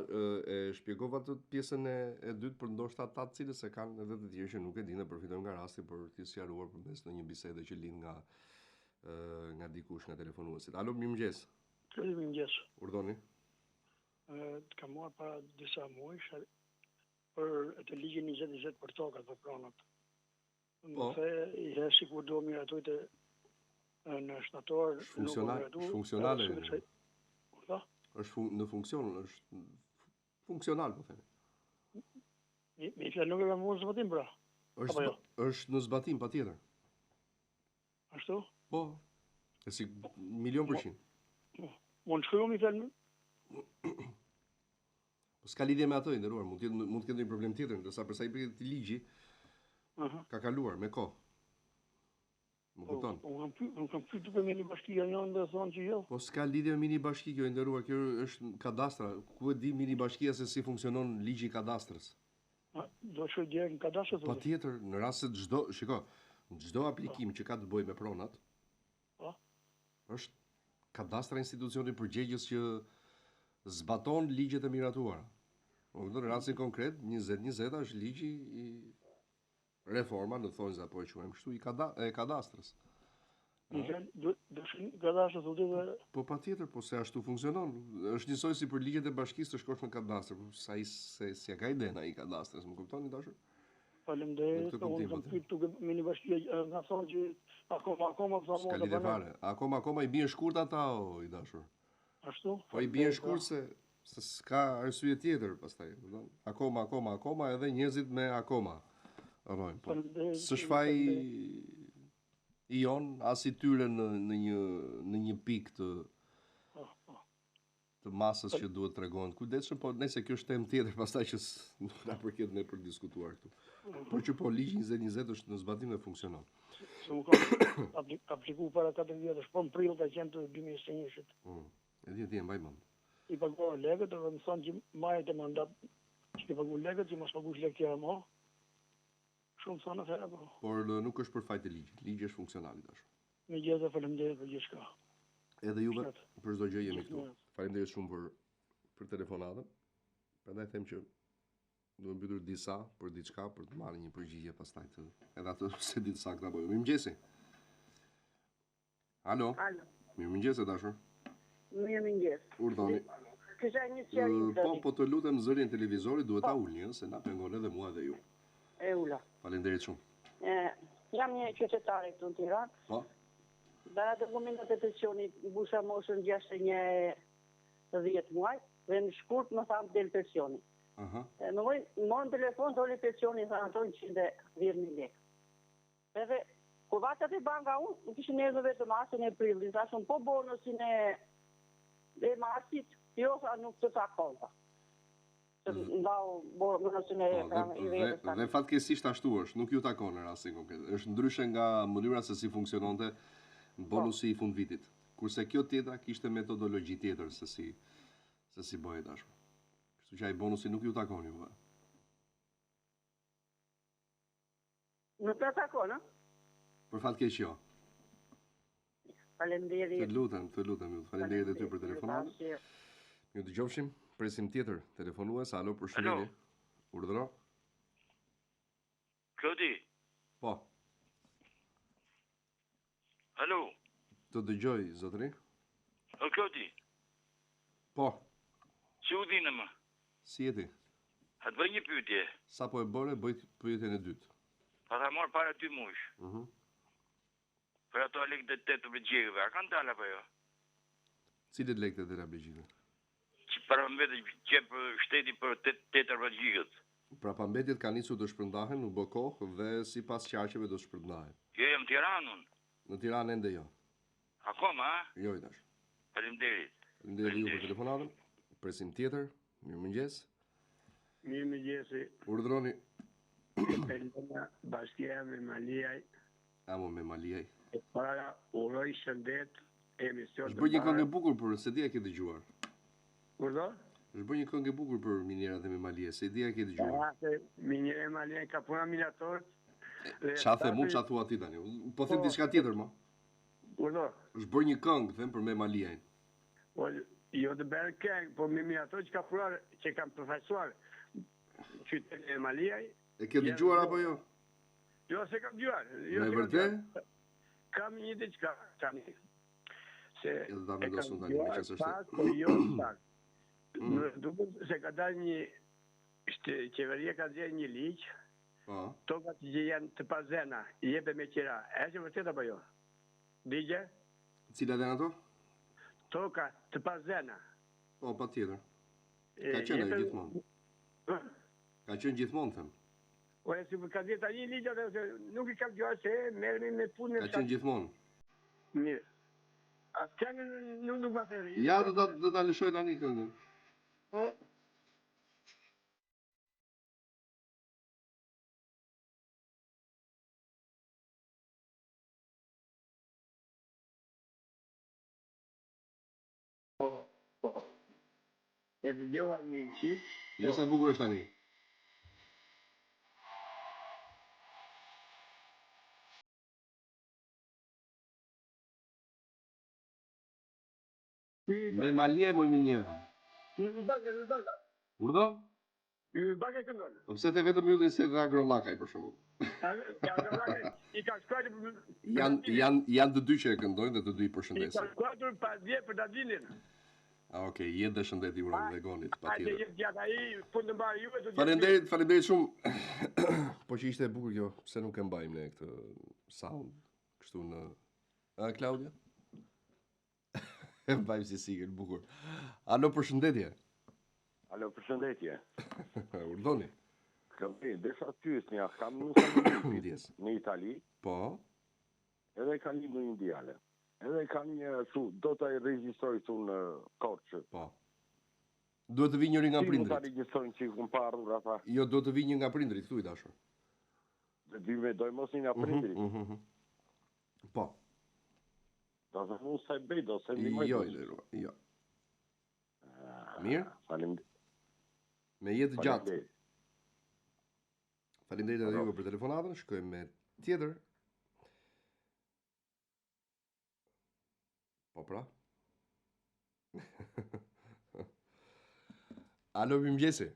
Speaker 1: e shpjegova atë pjesën e, e dytë për ndoshta ata të cilët se kanë edhe të tjerë që nuk e dinë dhe përfitojmë nga rasti për t'i sqaruar përmes ndonjë bisede që lind nga ë nga dikush nga telefonuesit. Alo, mirëmëngjes.
Speaker 4: Mirëmëngjes.
Speaker 1: Urdhoni.
Speaker 4: Ë të kam marrë para disa muajsh për atë ligjin 2020 për tokat, për pronat. Më po. The, i he sikur do miratoj të në shtator,
Speaker 1: funksional, funksionale. Po? Është fun, në funksion, është funksional, po
Speaker 4: themi. Me, me fjalë nuk e kam vënë në zbatim, pra.
Speaker 1: Është, jo? është në zbatim, patjetër.
Speaker 4: Ashtu?
Speaker 1: Po, e si milion përqind.
Speaker 4: Mund të shkruaj me fjalë?
Speaker 1: Po s'ka lidhje me atë i nderuar, mund të jetë mund të ketë ndonjë problem tjetër, ndërsa për sa i përket këtij ligji, uh -huh. ka kaluar me kohë. Më
Speaker 4: po,
Speaker 1: kupton?
Speaker 4: Po, unë kam unë kam pyetur për mini bashkia janë dhe thonë që
Speaker 1: jo. Po s'ka lidhje me mini bashki kjo i nderuar, kjo është kadastra. Ku e di mini bashkia se si funksionon ligji i
Speaker 4: kadastrës? A, do të shkoj direkt në
Speaker 1: kadastër. Patjetër, në rast se çdo, shiko, çdo aplikim që ka të bëjë me pronat,
Speaker 4: Po.
Speaker 1: Është kadastra institucioni përgjegjës që zbaton ligjet e miratuara. Po në rastin konkret 2020 është ligji i reforma në thonjza po e quajmë kështu i kada, e
Speaker 4: kadastrës. Do do shkoj kadastër thotë
Speaker 1: dhe Po patjetër, po se ashtu funksionon. Është njësoj si për ligjet e bashkisë të shkosh në kadastër, po sa i se s'ia ka idenë ai i kadastrës, më kuptoni
Speaker 4: dashur? Faleminderit, unë kam pyet te mini bashkia, na thonë që akoma akoma
Speaker 1: po S'ka lidhje fare. Akoma akoma i bie shkurt ata o i dashur.
Speaker 4: Ashtu?
Speaker 1: Po i bie shkurt se se s'ka arsye tjetër pastaj, kupton? Akoma akoma akoma edhe njerëzit me akoma rrojnë. Po. S'është faji i jonë as i tyre në në një në një pikë të po, po. të të masës që duhet tregohen të kujdesshëm, po nëse kjo është temë tjetër pastaj që nuk na përket ne për të diskutuar këtu. Por që po ligji 2020 është në zbatim dhe
Speaker 4: funksionon. Se unë kam apliku para 4 vjetësh, po në prill ka qenë të 2021-shit.
Speaker 1: Mm. E di, e di, e mbaj
Speaker 4: mend. I paguava lekët dhe më thonë që marrë të mandat që ke pagu lekët, që mos pagush lekë tjera mo. Shumë thonë atëherë,
Speaker 1: po. Por nuk është për faj të ligjit, ligji është funksional i
Speaker 4: dashur. Megjithatë faleminderit për gjithçka.
Speaker 1: Edhe juve për çdo gjë jemi këtu. Faleminderit shumë për për telefonatën. Prandaj them që duhen pyetur disa për diçka për të marrë një përgjigje pastaj të edhe atë s'e di të saktë apo jo. Mirëmëngjesi. Alo. Alo. Mirëmëngjes e
Speaker 6: dashur. Mirëmëngjes.
Speaker 1: Urdhoni.
Speaker 6: Kisha një sqarim.
Speaker 1: Po, po të lutem zërin e televizorit duhet ta po. ulni, ëh, se na pengon edhe mua edhe
Speaker 6: ju. E ula.
Speaker 1: Faleminderit shumë.
Speaker 6: E, jam një qytetare këtu në Tiranë.
Speaker 1: Po.
Speaker 6: Para dokumentat e pensionit, mbusha moshën 61 e 10 muaj dhe në shkurt më thanë del pensioni.
Speaker 1: Aha.
Speaker 6: E, më vojnë, më morën telefon, doli pensioni, thanë ato 110.000 lekë. Edhe kur vajta te banka unë, më kishin erdhur vetëm marsin e prillin, thashë unë po bonusin e e marsit, jo tha nuk të takon tha. Të mm. ndau bonusin e
Speaker 1: po, dhe, i vetes. Dhe, dhe fatkeqësisht ashtu është, nuk ju takon në rastin konkret. Është ndryshe nga mënyra se si funksiononte bonusi po. i fundvitit. Kurse kjo tjetra kishte metodologji tjetër se si se si bëhej tashmë. Kështu që ai bonusi nuk ju takon juve.
Speaker 6: Nuk të takon, ë?
Speaker 1: Për fat keq jo.
Speaker 6: Faleminderit.
Speaker 1: Të lutem, të lutem ju. Faleminderit edhe ty për telefonatën. Mirudëgjofshim. Presim tjetër telefonues. Alo, përshëndetje. Urdhëro.
Speaker 7: Klodi.
Speaker 1: Po.
Speaker 7: Alo.
Speaker 1: Të dëgjoj, zotëri.
Speaker 7: O Klodi.
Speaker 1: Po.
Speaker 7: Si u dhinë më?
Speaker 1: Si je ti?
Speaker 7: A të bëj një pyetje?
Speaker 1: Sapo e bëre, bëj pyetjen e dytë.
Speaker 7: Pata marrë para dy muajsh.
Speaker 1: Mhm. Mm
Speaker 7: Për ato lekët e tetraplegjikëve, a kanë dalë apo jo?
Speaker 1: Cilët lekë të tetraplegjikëve?
Speaker 7: Që prapambetjet që jep shteti për tetraplegjikët.
Speaker 1: Prapambetjet kanë nisur të shpërndahen, u bë kohë dhe sipas qarqeve do të shpërndahen.
Speaker 7: Jo, jam në Tiranë unë.
Speaker 1: Në Tiranë ende jo.
Speaker 7: Akoma, a?
Speaker 1: Jo i dashur.
Speaker 7: Faleminderit.
Speaker 1: Faleminderit ju për telefonatën. Presim tjetër. Mirëmëngjes.
Speaker 8: Mirëmëngjesi.
Speaker 1: Urdhëroni.
Speaker 8: Elena, bashkia Memaliaj.
Speaker 1: Amo Memaliaj.
Speaker 8: E para uroj shëndet
Speaker 1: emision të Është bërë një këngë e bukur për, s'e di a ke dëgjuar.
Speaker 8: Urdhëro?
Speaker 1: Është bërë një këngë e bukur për minierat e Memaliaj, s'e di a ke dëgjuar.
Speaker 8: Ja, se miniera e Memaliaj ka puna minatorët.
Speaker 1: Ça them unë, ça thua ti tani? Po them po. diçka tjetër
Speaker 8: mo. Urdhëro?
Speaker 1: Është bërë një këngë, them për Memaliajn.
Speaker 8: Po, jo të bërë këngë, po me minatorët që ka punuar, që kanë përfaqësuar qytetin e Memaliaj.
Speaker 1: E ke dëgjuar apo
Speaker 8: jo? Jo, s'e kam
Speaker 1: dëgjuar. Jo, Me vërtet?
Speaker 8: Kam një diçka tani.
Speaker 1: Se e do ta vendos unë tani, meqenëse
Speaker 8: është. Pak, po jo pak. Mm. Më duket se ka dalë një shtë, qeveria ka nxjerrë një ligj.
Speaker 1: Po.
Speaker 8: Tokat që janë të pazena, i jepen me qira. A është e vërtetë apo jo? Digje?
Speaker 1: Cilat janë ato?
Speaker 8: Toka të pazena.
Speaker 1: Po, patjetër. Ka qenë ajo gjithmonë. Ka qenë gjithmonë, them.
Speaker 8: Po e si ka dhjetë tani ligj atë se nuk i kam dëgjuar se merremi me
Speaker 1: punë. Ka qenë gjithmonë.
Speaker 8: Mirë. A këngën nuk nuk ma
Speaker 1: theri. Ja do ta do ta lëshoj tani këngën.
Speaker 8: Po. Po, po. E dëgjova një
Speaker 1: çik. Ja sa bukur është tani. Memaliaj moj
Speaker 8: miniera.
Speaker 1: Urdhëro?
Speaker 8: Ylli Bakaj këndon.
Speaker 1: Po pse the vetëm Yllin se dhe Agron Llakaj për
Speaker 8: shembull. Agron i ka shkruar
Speaker 1: Janë janë janë të dy që e këndojnë dhe të dy i
Speaker 8: përshëndesim. I ka shkruar pa dje për Dadinin.
Speaker 1: Ah, okay, jetë dhe shëndet i urojmë dhe Gonit,
Speaker 8: patjetër. Hajde jetë gjatë ai, punë të mbarë
Speaker 1: juve të Faleminderit, faleminderit shumë. Po që ishte e bukur kjo, pse nuk e mbajmë ne këtë sound kështu në A Klaudia? E mbajmë si sigël, bukur. Alo, përshëndetje.
Speaker 9: Alo, përshëndetje.
Speaker 1: Urdhoni.
Speaker 9: Klodi, desha të pyesja, kam nuse në Itali.
Speaker 1: Po.
Speaker 9: Edhe ka lindur një djalë. Edhe kam një, su, do ta regjistroj këtu në Korçë.
Speaker 1: Po. Duhet të vijë njëri nga
Speaker 9: prindrit. Si mund ta
Speaker 1: regjistrojnë
Speaker 9: çikun pa ardhur ata?
Speaker 1: Jo, duhet të vijë një nga prindrit këtu i
Speaker 9: dashur. Dhe dy me dojmos një nga mhm, prindrit.
Speaker 1: Mm -hmm. Po.
Speaker 9: Do të mund sa i bëj, do se ndihmoj.
Speaker 1: Jo, jo, jo. Ah, Mirë?
Speaker 9: Faleminderit.
Speaker 1: Me jetë të gjatë. Faleminderit edhe juve për telefonatën. Shkojmë me tjetër. Po pra. Alo, mirëmëngjesi.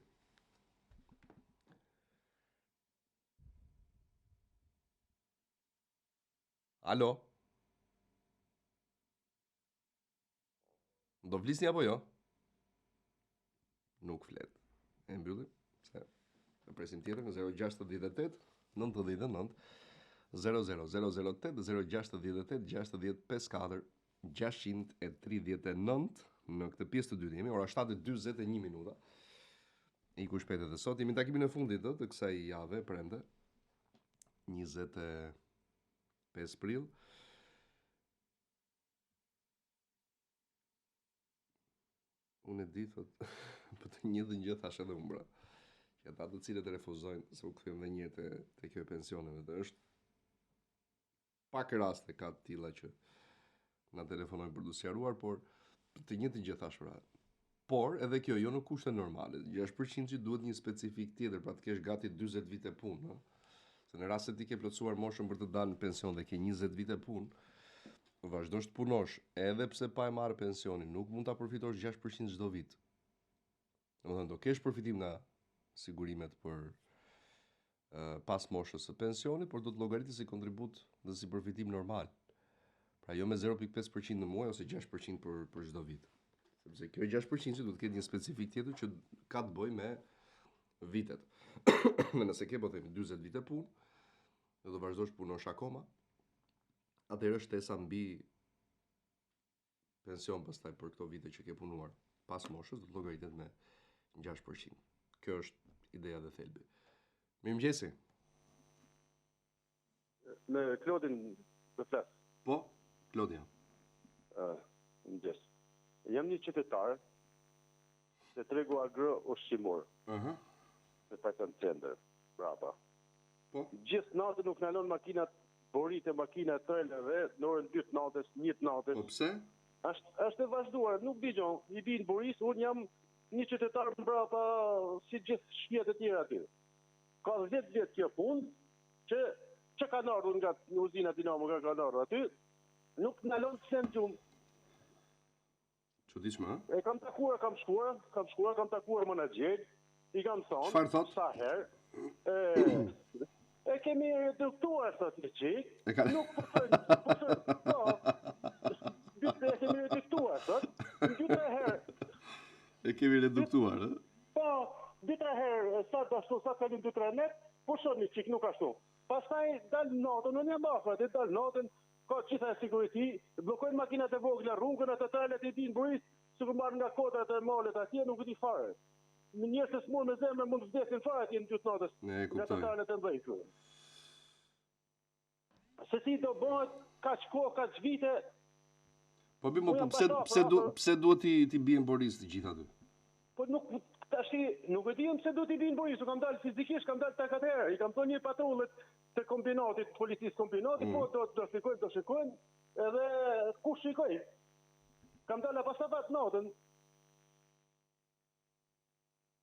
Speaker 1: Alo. Do flisni apo jo? Nuk flet. E mbyllim se e presim tjetër në 068 99 00 008 068 60 54 639 në këtë pjesë të dytë jemi, ora 7:41 minuta. Iku shpejt edhe sot, jemi në takimin e fundit ë, të kësaj jave, premte, 25 prill. Unë e di, thot, po të njëjtën gjë thashë edhe unë, bra. Që ata të cilët refuzojnë, se u kthyem dhe njëherë te, te kjo e pensioneve, dhe është pak raste ka të tilla që na telefonojnë për të sqaruar, por të njëjtën gjë thashë pra. Por edhe kjo jo në kushte normale. 6% që duhet një specifikë tjetër, pra të kesh gati 40 vite punë, ëh. Se në rast se ti ke plotësuar moshën për të dalë në pension dhe ke 20 vite punë, vazhdosh të punosh edhe pse pa e marrë pensionin, nuk mund ta përfitosh 6% çdo vit. Domethënë do kesh përfitim nga sigurimet për pas moshës së pensionit, por do të llogaritet si kontribut dhe si përfitim normal. Pra jo me 0.5% në muaj ose 6% për për çdo vit. Sepse kjo 6% që duhet të ketë një specifikë tjetër që ka të bëjë me vitet. Dhe nëse ke po themi 40 vite punë, dhe do vazhdosh punosh akoma, atëherë shtesa mbi pension pastaj për këto vite që ke punuar pas moshës do të llogaritet me 6%. Kjo është ideja dhe thelbi. Mirëmëngjesi.
Speaker 10: Me Klodin të flas.
Speaker 1: Po, Klodi
Speaker 10: jam. Ë, mëngjes. Jam një qytetar te tregu agro ushqimor.
Speaker 1: Ëh. Uh -huh.
Speaker 10: Në Pajton Center, brapa.
Speaker 1: Po.
Speaker 10: Gjithë natën nuk ndalon makinat boritë e makinat e trajlerëve në orën 2 të natës, 1 të natës.
Speaker 1: Po pse?
Speaker 10: Është është e vazhduar, nuk di gjë, i bin borisë, unë jam një qytetar mbrapa si gjithë shtëpiat e tjera aty. Ka 10 vjet kjo punë që që kanë ardhur nga uzina Dinamo nga kanë ardhur aty, nuk ndalon të flemë
Speaker 1: gjumë. Çuditshme,
Speaker 10: ë? E kam takuar, kam shkuar, kam shkuar, kam takuar menaxherin, i kam
Speaker 1: thonë, Çfarë
Speaker 10: thot? Sa herë, e, e kemi reduktuar thot një çik.
Speaker 1: E ka...
Speaker 10: Nuk po thon, po thon, po. Dy e kemi reduktuar thot. Dy tre herë.
Speaker 1: E kemi reduktuar, ë?
Speaker 10: Po, dy tre herë sa ashtu, sa kalin dy tre net, pushon një çik, nuk ashtu. Pastaj dal natën, unë jam afër aty, dal natën, Ka gjitha security, bllokojnë makinat e vogla rrugën, ato trajlerat i bin borisë, sikur marrë nga kodrat e malet atje, nuk e di fare. Njerëz të smurë me zemër mund të vdesin fare atje në dy të natës,
Speaker 1: nga
Speaker 10: ato trajlerat e mëdhenj këtu. Se si do bëhet kaq kohë, kaq vite,
Speaker 1: Po bi, po pse pse du, pse duhet t'i t'i bien borisë të gjithë
Speaker 10: aty? Po nuk tashi nuk e di unë pse duhet t'i bien borisë, kam dalë fizikisht, kam dalë tek atëherë, i kam thënë një patrulle të kombinatit, të policisë kombinatit, mm. po do do shikojmë, do shikojmë, edhe kush shikoi? Kam dalë apasavat natën.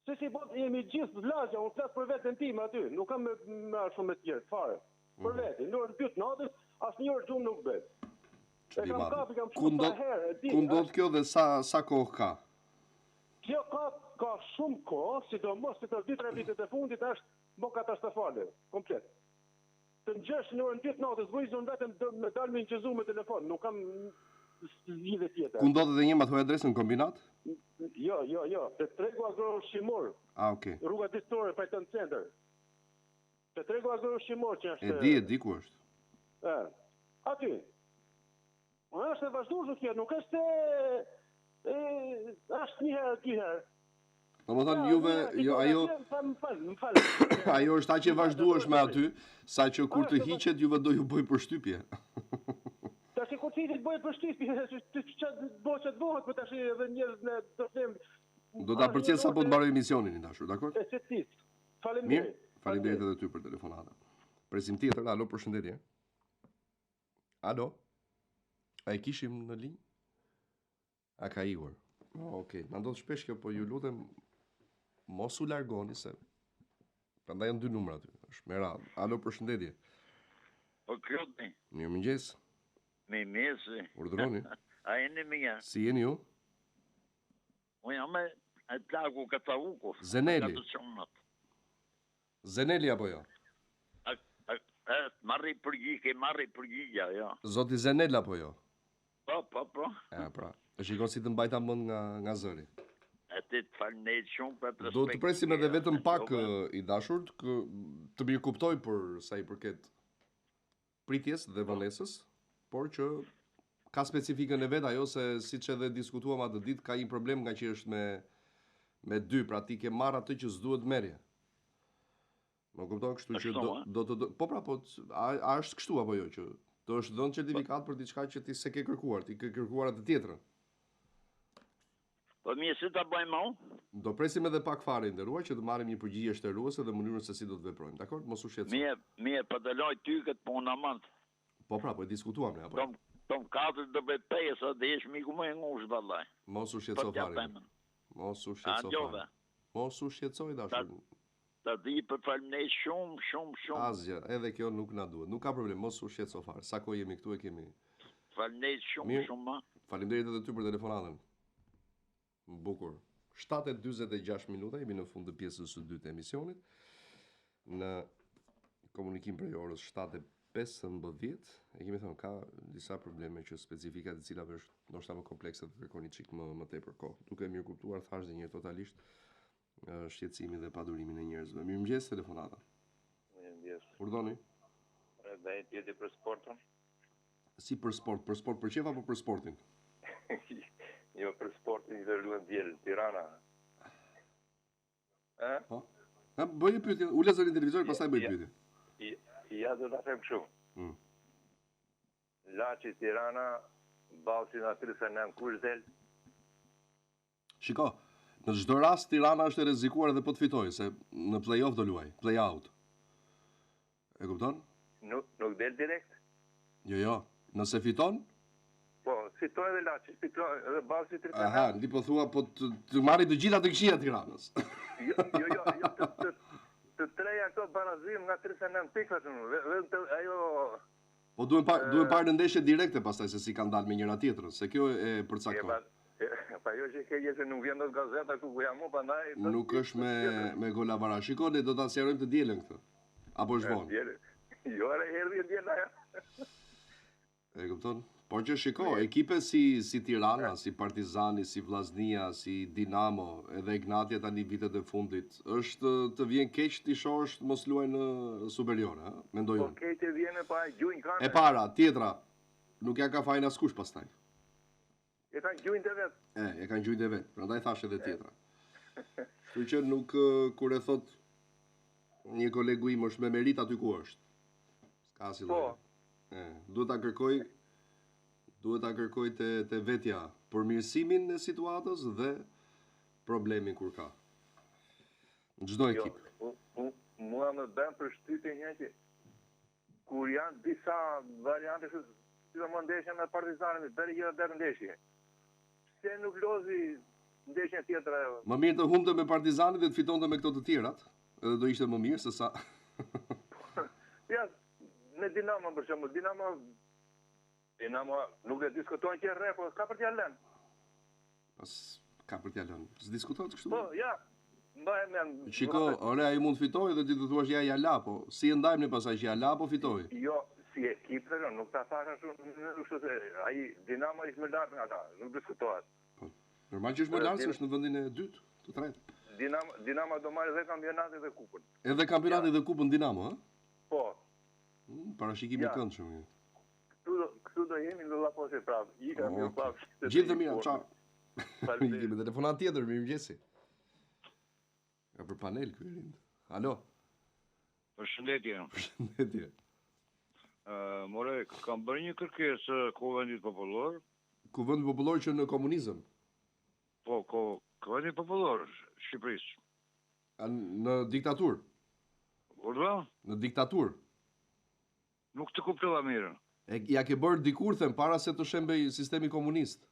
Speaker 10: Se si po jemi gjithë lagja, unë flas për veten time aty, nuk kam me, me shumë me tjerë, fare. Për mm. veten, në orën 2 të natës, asnjë orë gjumë nuk
Speaker 1: bëj. E kam kapi, kam shkuar sa herë, e di. Ku ndodh kjo dhe sa sa kohë ka?
Speaker 10: Kjo ka ka shumë kohë, sidomos këto 2-3 vitet e fundit është Bo katastrofale, komplet. Të ngjesh në orën 2 të natës, bëj unë vetëm do me dalë me inçizu me telefon, nuk kam zgjidhje
Speaker 1: tjetër. Ku ndodhet edhe një ma thuaj adresën në
Speaker 10: kombinat? Jo, jo, jo, te tregu agroushqimor.
Speaker 1: Ah, okay.
Speaker 10: Rruga dytësore Pajton Center. Te tregu agroushqimor që
Speaker 1: është. E di, e di ku është.
Speaker 10: Ë. Aty. Po është e vazhdueshme kjo, nuk është se e, është një herë, dy
Speaker 1: herë. Domethënë juve, jo, ajo...
Speaker 10: Më fal, më fal.
Speaker 1: Ajo është aq e vazhdueshme aty, sa që kur të hiqet juve do ju bëjë përshtypje.
Speaker 10: Tash kur të hiqet bëj përshtypje, që që bëhet që bëhet, po tash edhe njerëz në do të them.
Speaker 1: Do ta përcjell sapo të mbaroj emisionin i dashur, dakor?
Speaker 10: E qetësisë. Faleminderit.
Speaker 1: Mirë, faleminderit edhe ty për telefonatën. Presim tjetër, alo, përshëndetje. Alo. A e kishim në linjë? A ka ikur? Oh, Okej, okay. na ndodh shpesh kjo, po ju lutem mos u largoni se prandaj janë dy numra aty. Është me radhë. Alo, përshëndetje.
Speaker 7: Po Klodi.
Speaker 1: Mirëmëngjes.
Speaker 7: Mirëmëngjes.
Speaker 1: Urdhëroni.
Speaker 7: A jeni mirë?
Speaker 1: Si jeni ju?
Speaker 7: Unë jam e e plaku Kacauku.
Speaker 1: Zeneli. Zeneli apo jo?
Speaker 7: A, a, a, marri përgjigje, ke marri përgjigje, jo.
Speaker 1: Zoti Zenel apo jo?
Speaker 7: Po, po, po.
Speaker 1: E, pra. E shikon si të mbajta mend nga, nga zëri.
Speaker 7: E ti të faleminderit shumë për
Speaker 1: atë Do të presim edhe vetëm pak i dashur, të, të mirëkuptoj për sa i përket pritjes dhe vonesës, por që ka specifikën e vet ajo se siç edhe diskutuam atë ditë ka një problem nga që është me me dy, pra ti ke marrë atë që s'duhet merrje. Më kupton, kështu që do do të do, po pra po a, a është kështu apo jo që të është dhënë certifikatë për diçka që ti s'e ke kërkuar, ti ke kërkuar atë tjetrën.
Speaker 7: Po mirë si ta bëjmë
Speaker 1: unë? Do presim edhe pak fare i nderuar që të marrim një përgjigje shteruese dhe mënyrën se si do të veprojmë, dakord? Mos u shqetëso.
Speaker 7: Mirë, mirë, po të laj ty këtë punë aman.
Speaker 1: Po pra, po e diskutuam ne apo?
Speaker 7: Tom, tom katër do bëj pesë, dhe jesh miku më i ngushtë vallai.
Speaker 1: Mos u shqetëso po fare. Mos u shqetëso fare. Mos u shqetëso i dashur.
Speaker 7: Ta di për faleminderit shumë, shumë, shumë.
Speaker 1: Asgjë, edhe kjo nuk na duhet. Nuk ka problem, mos u shqetëso fare. Sa kohë jemi këtu e kemi.
Speaker 7: Faleminderit shumë, shumë.
Speaker 1: Faleminderit edhe ty për telefonatën. Bukur. 7:46 minuta jemi në fund të pjesës së dytë të emisionit. Në komunikim prej orës 7:15, e kemi thënë ka disa probleme që specifika të cilave është ndoshta më komplekse dhe kërkon një çik më më tepër kohë. Duke mirëkuptuar thashë dhe një herë totalisht shqetësimin dhe padurimin e njerëzve. Mirëmëngjes telefonata.
Speaker 11: Mirëmëngjes.
Speaker 1: Urdhoni.
Speaker 11: Edhe një pyetje për sportin.
Speaker 1: Si për sport, për sport për qejf apo për sportin?
Speaker 11: jo, për sportin që luan dje Tirana.
Speaker 1: Ë? Po. Na bëj një pyetje, ule zërin televizorit, pastaj bëj pyetje.
Speaker 11: Ja do ta them kështu. Mm. Laçi Tirana, Ballshi nga 39 kush del?
Speaker 1: Shiko, në çdo rast Tirana është e rrezikuar edhe po të fitojë, se në play-off do luajë, play-out. E kupton?
Speaker 11: Nuk nuk del direkt?
Speaker 1: Jo, jo. Nëse fiton?
Speaker 11: Po, fiton edhe Laçi, fiton edhe Ballshi
Speaker 1: 39. Aha, ti po thua po të, të marri të gjitha të këqija Tiranës.
Speaker 11: Jo, jo, jo, jo të, të, të treja këto barazim nga 39 pikë, vetëm të, ajo
Speaker 1: Po duhen pa, duhen parë në ndeshje direkte pastaj se si kanë dalë me njëra tjetrën, se kjo e përcakton.
Speaker 11: Pa jo që ke se nuk vjen dot gazeta këtu ku jam unë, prandaj
Speaker 1: Nuk është me me golaverazh. Shiko, ne do ta sqarojmë të dielën këtë. Apo është
Speaker 11: vonë? Jo, ere erdhi e diela.
Speaker 1: E kupton? Por që shiko, ekipe si si Tirana, si Partizani, si Vllaznia, si Dinamo, edhe Egnatia tani vitet e fundit, është të vjen keq t'i shohësh të mos luajnë në Superiore, ë? Mendoj
Speaker 11: po unë. Po keq të vjen e pa gjunjë
Speaker 1: kanë. E para, tjetra, nuk ja ka fajin askush pastaj.
Speaker 11: E kanë gjunjët e
Speaker 1: vet. E, e kanë gjunjët e vet. Prandaj thashë edhe tjetra. Kështu që nuk kur e thot një kolegu im është me merit aty ku është. S'ka si
Speaker 11: Po.
Speaker 1: E, duhet ta kërkoj duhet ta kërkoj te te vetja përmirësimin e situatës dhe problemin kur ka. Në çdo
Speaker 11: jo,
Speaker 1: ekip.
Speaker 11: Jo, mua më bën përshtypje një që kur janë disa variante kështu, sidomos ndeshja me Partizanin, bëri gjithë atë ndeshje. Pse nuk lozi ndeshjen tjetër
Speaker 1: ajo? Më mirë të humbte me Partizanin dhe të fitonte me këto të tjerat, edhe do ishte më mirë se sa
Speaker 11: Ja, me Dinamo për shembull, Dinamo Dinamo nuk e diskuton që rre, po ka për t'ia
Speaker 1: lënë. Pas ka për t'ia lënë. S'diskutohet
Speaker 11: kështu? Po, ja. Mbaje
Speaker 1: mend. Shiko, ore ai mund të fitojë dhe ti të thuash ja ja la, po si e ndajmë ne pastaj që ja la apo
Speaker 11: fitoi? Jo, si ekip dhe nuk ta thash ashtu, nuk kështu se ai Dinamo është më lart nga ata, nuk diskutohet.
Speaker 1: Po. Normal që është më lart se është në vendin e dytë, të
Speaker 11: tretë. Dinamo Dinamo do marrë edhe kampionatin dhe
Speaker 1: kupën. Edhe kampionatin dhe kupën Dinamo,
Speaker 11: ë? Po.
Speaker 1: Mm, parashikim i këndshëm.
Speaker 11: Këtu do, këtu do jemi në Llaposhi prapë. Ika oh, mirë
Speaker 1: prapë. Gjithë të mira, ciao. Faleminderit. Kemi telefonat tjetër, mirëmëngjesi. Ka për panel ky Erind. Alo.
Speaker 12: Përshëndetje.
Speaker 1: Përshëndetje.
Speaker 12: Ë, more, kam bërë një kërkesë Kuvendit
Speaker 1: Popullor. Kuvendit Popullor që në komunizëm.
Speaker 12: Po, ko. Kuvendi Popullor Shqipërisë.
Speaker 1: A, në diktaturë?
Speaker 12: Urdhëro?
Speaker 1: Në diktaturë.
Speaker 12: Nuk të kuptova mirë.
Speaker 1: E, ia ke bërë dikur, them, para se të shembej sistemi komunist.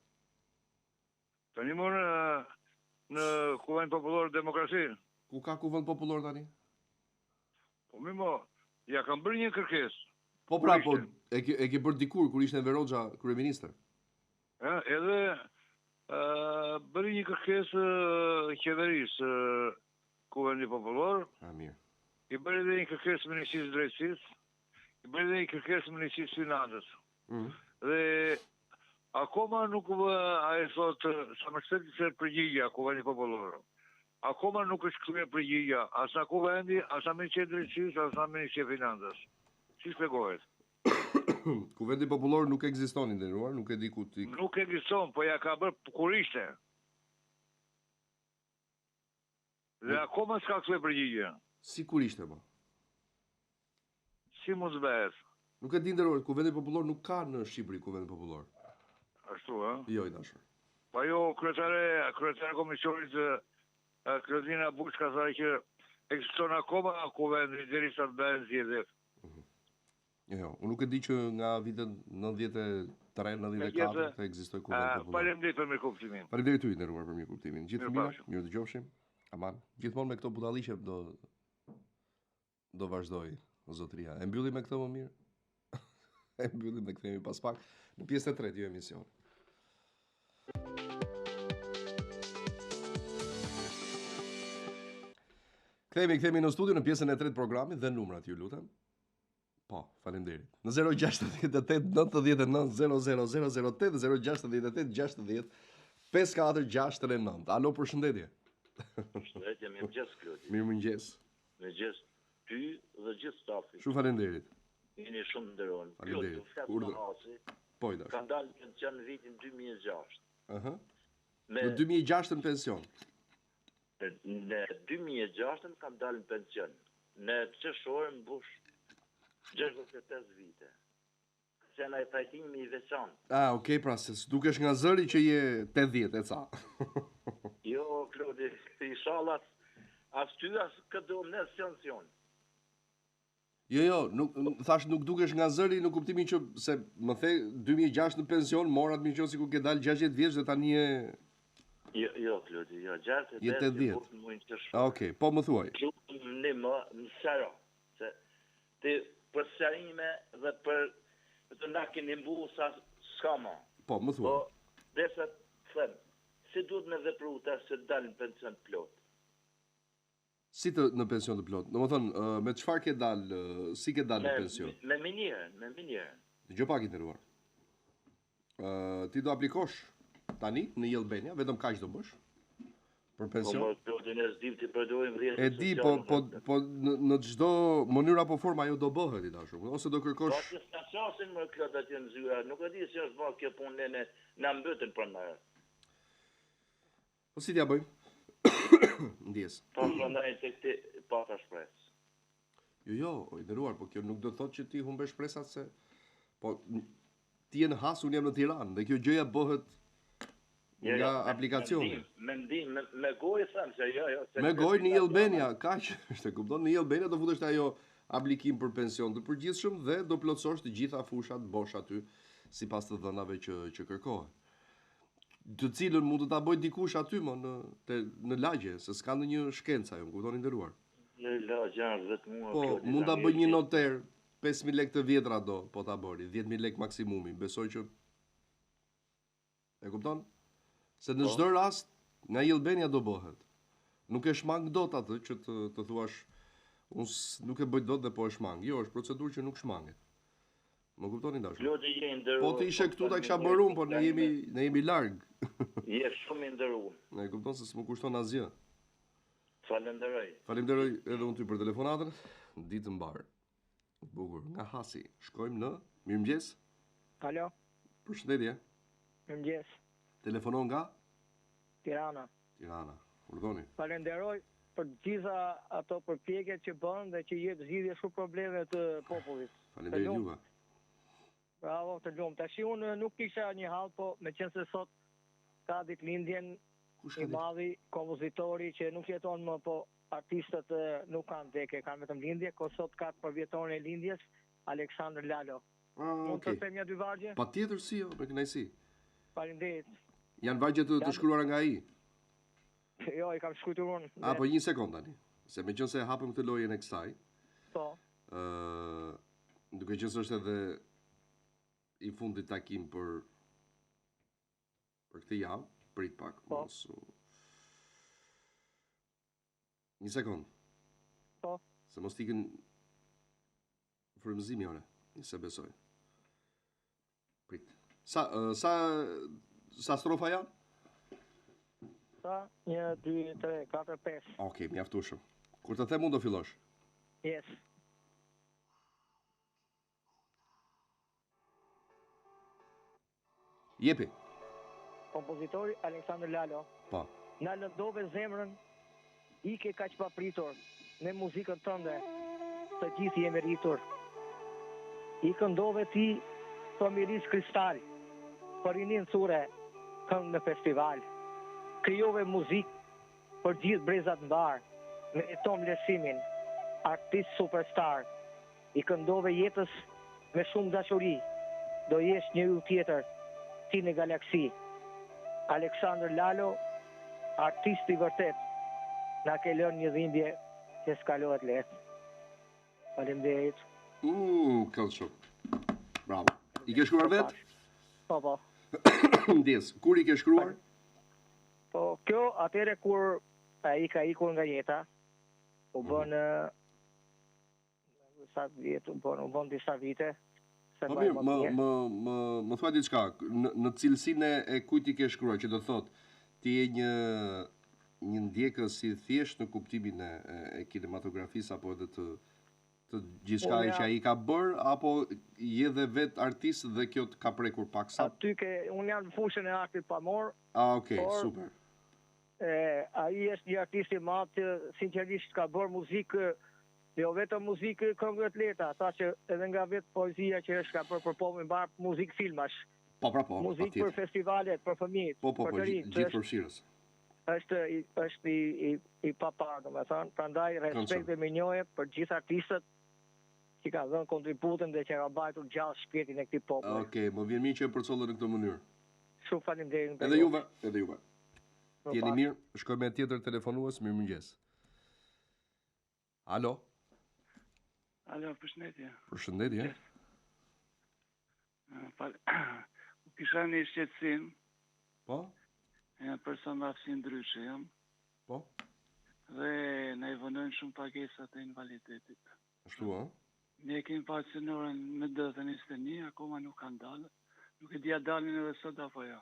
Speaker 12: Tani më në, në Kuvend Popullor Demokraci.
Speaker 1: Ku ka Kuvend Popullor tani?
Speaker 12: Po mi mo, ia kam bërë një kërkesë.
Speaker 1: Po pra, po, e ke, e ke bërë dikur, kur ishte Enver Hoxha kryeministër.
Speaker 12: E, edhe e, bëri një kërkesë qeverisë Kuvendi Popullor.
Speaker 1: A, mirë.
Speaker 12: I bëri edhe një kërkesë Ministrisë së Drejtësisë, i bëri edhe një kërkesë Ministrisë së Financës. Mm. Dhe akoma nuk vë, ai thotë, sa më shpejt se përgjigja Kuvendi Popullor. Akoma nuk është kthyer përgjigja as nga Kuvendi, as nga Ministria e Drejtësisë, as nga Ministria e Financës. Si shpjegohet?
Speaker 1: Kuvendi Popullor nuk ekziston i nderuar, nuk e di ku ti.
Speaker 12: Nuk ekziston, po ia ka bërë kur ishte. Dhe akoma s'ka kthyer përgjigje.
Speaker 1: Si kur ishte po?
Speaker 12: Si mund të bëhet?
Speaker 1: Nuk e di i nderuar, Kuvendi Popullor nuk ka në Shqipëri Kuvend Popullor.
Speaker 12: Ashtu, ë?
Speaker 1: Jo, i dashur.
Speaker 12: Po ajo kryetare, kryetare e komisionit Klodina Buçka tha që ekziston akoma Kuvendi derisa të bëhen zgjedhjet.
Speaker 1: Mhm. Jo, jo, unë nuk e di që nga vitet 93, 94 të ekzistojë Kuvendi
Speaker 12: Popullor. Faleminderit për mirëkuptimin.
Speaker 1: Faleminderit ty i nderuar për mirëkuptimin. Gjithë të mira, mirë dëgjofshim. Aman, gjithmonë me këto budalliqe do do vazhdoj zotëria. E mbyllim me këtë më mirë. e mbyllim dhe kthehemi pas pak në pjesën e tretë të emisionit. Kthehemi, kthehemi në studio në pjesën e tretë të programit dhe numrat, ju lutem. Po, faleminderit. Në 068 99 00 008 068 60 54 639. Alo, përshëndetje.
Speaker 7: Përshëndetje, mirëmëngjes Klodi.
Speaker 1: Mirëmëngjes.
Speaker 7: Mirëmëngjes ty dhe gjithë stafit.
Speaker 1: Shumë faleminderit.
Speaker 7: Jeni shumë të nderuar.
Speaker 1: Faleminderit.
Speaker 7: Klodi, Hasi.
Speaker 1: Po i dashur.
Speaker 7: Kam dalë në pension në vitin 2006.
Speaker 1: Ëh. Me... Në 2006 në pension.
Speaker 7: Në 2006 kam dalë në pension. Në qershor mbush 65 vite. Se në trajtimi i
Speaker 1: veçantë. Ah, okay, pra se s'dukesh nga zëri që je 80 e
Speaker 7: ca. jo, Klodi, inshallah as ty as këtë do në pension.
Speaker 1: Jo, jo, nuk thash nuk dukesh nga zëri në kuptimin që se më the 2006 në pension, mora të mirëqenë sikur ke dalë 60 vjeç dhe tani
Speaker 7: je Jo, jo, Klodi, jo,
Speaker 1: 65 je 80. Ah, okay, po më
Speaker 7: thuaj. Klodi, më më sqaro, se ti për sqarime dhe për të na keni mbu sa s'ka
Speaker 1: më. Po, më thuaj.
Speaker 7: Po, desha të them, si duhet me vepru tash që të dal në pension të
Speaker 1: plotë? Si të në pension të plotë? Domethënë, me çfarë ke dalë, si ke dalë në
Speaker 7: pension? Me minierën, me
Speaker 1: minierën. Dëgjo pak i nderuar. Ë, ti do aplikosh tani në e-Albania, vetëm kaq do bësh
Speaker 7: për po, pension. Po, po, ne s'dim t'i
Speaker 1: përdorim rrjetet E di, po po po në, në çdo mënyrë apo formë ajo do bëhet i dashur. Ose do kërkosh
Speaker 7: Po, s'na qasin më Klod atje në zyra, nuk e di si është bërë kjo punë ne ne na mbytën për
Speaker 1: në. Po si t'ja bëjmë?
Speaker 7: Ndjesë. Po prandaj tek ti pata shpresë.
Speaker 1: Jo, jo, o i nderuar, po kjo nuk do të thotë që ti humbe shpresat se po ti je në Has, unë jam në Tiranë dhe kjo gjëja bëhet jo, jo, nga aplikacioni.
Speaker 7: Me ndim, me, me gojë them se jo, jo,
Speaker 1: se Me gojë në e-Albania, kaq është, e kupton? Në e-Albania do futesh te ajo aplikim për pension të përgjithshëm dhe do plotësosh të gjitha fushat bosh aty sipas të dhënave që që kërkohen. Të cilën mund të ta bëjë dikush aty më në te, në lagje, se s'ka ndonjë shkencë ajo, më kupton i
Speaker 7: nderuar. Në lagje është
Speaker 1: vetëm mua. Po, mund ta bëjë një noter 5000 lekë të vjetra do, po ta bëri, 10000 lekë maksimumi. Besoj që E kupton? Se në po. çdo rast nga e-Albania do bëhet. Nuk e shmang dot atë që të të thuash unë nuk e bëj dot dhe po e shmang. Jo, është procedurë që nuk shmanget. Më kuptoni i
Speaker 7: dashur? Klodi je i nderuar.
Speaker 1: Po të ishe këtu ta kisha bërë unë, po ne jemi ne jemi larg.
Speaker 7: Je shumë i nderuar.
Speaker 1: E kupton se s'më kushton asgjë.
Speaker 7: Falenderoj.
Speaker 1: Falenderoj edhe unë ty për telefonatën. Ditë të mbarë. Bukur, nga Hasi. Shkojmë në Mirëmëngjes.
Speaker 13: Alo.
Speaker 1: Përshëndetje.
Speaker 13: Mirëmëngjes.
Speaker 1: Telefonon nga?
Speaker 13: Tirana.
Speaker 1: Tirana. Urdhoni.
Speaker 13: Falenderoj për të gjitha ato përpjekjet që bën dhe që jep zgjidhje shumë problemeve të
Speaker 1: popullit. Faleminderit juve.
Speaker 13: Bravo, të lumtë. Tashi unë nuk kisha një hall, po meqenëse sot ka ditëlindjen.
Speaker 1: Kush ka
Speaker 13: I madhi kompozitori që nuk jeton më, po artistët nuk kanë vdekje, kanë vetëm lindje, ko sot ka përvjetorin e lindjes, Aleksandër Lalo.
Speaker 1: Ah,
Speaker 13: Mund
Speaker 1: okay.
Speaker 13: të them nja dy vargje?
Speaker 1: Patjetër si jo, me kënaqësi.
Speaker 13: Faleminderit.
Speaker 1: Janë vargje të, të shkruara nga ai.
Speaker 13: Jo, i kam shkruar unë.
Speaker 1: A, po një sekond tani. Se meqenëse e hapëm këtë lojën e kësaj.
Speaker 13: Po.
Speaker 1: Ë, duke qenë se është edhe i fundit takim për për këtë javë, prit pak,
Speaker 13: Po.
Speaker 1: mos u Një sekond.
Speaker 13: Po.
Speaker 1: Se mos t'ikën frymëzimi ore, se besoj. Prit. Sa ë, sa sa strofa janë?
Speaker 13: Sa? 1 2 3 4 5.
Speaker 1: Okej, mjaftueshëm. Kur të them unë do fillosh.
Speaker 13: Yes.
Speaker 1: Jepi.
Speaker 13: Kompozitori Aleksandër Lalo.
Speaker 1: Po.
Speaker 13: Na lëndove zemrën, ike kaq papritur, me muzikën tënde, të gjithë jemi rritur. I këndove ti fëmijërisë kristal, për rininë thure, këngë në festival. Krijove muzikë për gjithë brezat mbarë, me Tom Lesimin, artist superstar. I këndove jetës me shumë dashuri, do jesh një yll tjetër, ti në galaksi. Aleksandër Lalo, artist i vërtetë, na ke lënë një dhimbje që s'kalohet lehtë. Faleminderit.
Speaker 1: Mm, këndshëm. Bravo. I ke shkruar vetë?
Speaker 13: Po, po.
Speaker 1: Ndjesë, kur i ke shkruar?
Speaker 13: Po, kjo atëherë kur ai ka ikur nga jeta, u bën sa vjet u bën, u bën disa vite. Se
Speaker 1: Po
Speaker 13: mbaj
Speaker 1: mirë,
Speaker 13: mend
Speaker 1: më
Speaker 13: mirë.
Speaker 1: më më më thuaj diçka, në në cilësinë e kujt i ke shkruar, që do të thotë ti je një një ndjekës i thjeshtë në kuptimin e, e, e kinematografisë apo edhe të të gjithçka
Speaker 13: Unë jam-
Speaker 1: që ai ka bërë apo je dhe vet artist dhe kjo të ka prekur pak sa?
Speaker 13: Aty ke, unë jam në fushën e artit pamor,
Speaker 1: Ah, okay,
Speaker 13: por-
Speaker 1: super.
Speaker 13: e, ai është një artist i madh që sinqerisht ka bërë muzikë, jo vetëm muzikë këngë të lehta, tha që edhe nga vetë poezia që është ka bërë për popullin mbar muzikë filmash,
Speaker 1: Po pra po,
Speaker 13: muzikë për
Speaker 1: patjetër.
Speaker 13: festivalet, për fëmijët,
Speaker 1: Po po
Speaker 13: për
Speaker 1: po,
Speaker 13: të
Speaker 1: gjithë
Speaker 13: rinjtë,
Speaker 1: gjithë
Speaker 13: është
Speaker 1: përfshirës.
Speaker 13: është i, është i, i, i paparë, domethënë, prandaj respekt dhe mirënjohje për gjithë artistët që kanë dhënë kontributin dhe që kanë mbajtur gjallë shpirtin e këtij populli.
Speaker 1: Okej, më vjen mirë që e përcollën në këtë mënyrë.
Speaker 13: Shumë faleminderit.
Speaker 1: Edhe juve, edhe juve.
Speaker 13: Më
Speaker 1: Jeni
Speaker 13: pas.
Speaker 1: mirë, shkojmë me tjetër telefonues, mirëmëngjes. Alo,
Speaker 14: Alo, përshëndetje.
Speaker 1: përshëndetje.
Speaker 14: Fal... U kisha një shqetësim.
Speaker 1: Po?
Speaker 14: Jam person me aftësi ndryshe jam.
Speaker 1: Po?
Speaker 14: Dhe na i vonojnë shumë pagesat e invaliditetit.
Speaker 1: Ashtu ë?
Speaker 14: Ne kemi pensionuar me datën 21, akoma nuk kanë dalë. Nuk e di a dalin edhe sot apo jo.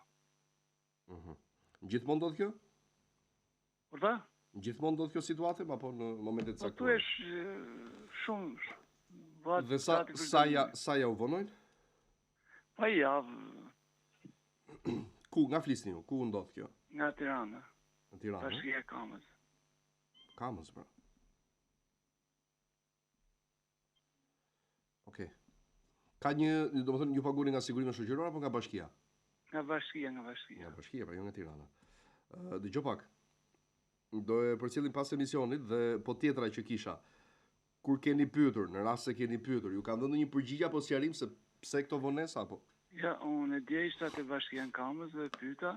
Speaker 1: Mhm. Gjithmonë ndodh kjo?
Speaker 14: Por tha?
Speaker 1: Gjithmonë ndodh kjo situatë apo në momente të
Speaker 14: Po tu
Speaker 1: caktuara?
Speaker 14: është e, shumë bëhet
Speaker 1: Dhe sa
Speaker 14: gati për
Speaker 1: sa
Speaker 14: çdo
Speaker 1: ja
Speaker 14: mënyrë.
Speaker 1: sa ja u vonojnë?
Speaker 14: Pa javë
Speaker 1: Ku nga flisni ju? Ku ndodh kjo?
Speaker 14: nga Tirana.
Speaker 1: Në Tiranë. ë?
Speaker 14: Bashkia e Kamës.
Speaker 1: Kamës pra. Okej. Ka një, domethënë ju paguani nga sigurimi shoqëror apo nga bashkia?
Speaker 14: Nga bashkia, nga bashkia.
Speaker 1: Nga bashkia, pra jo nga Tirana. Ë, dëgjoj pak. Do e përcjellim pas emisionit dhe po tjetra që kisha. Kur keni pyetur, në rast se keni pyetur, ju kanë dhënë ndonjë përgjigje apo sqarim se pse këto vonesa apo?
Speaker 14: Ja, unë dje isha te bashkia në Kamës dhe pyeta.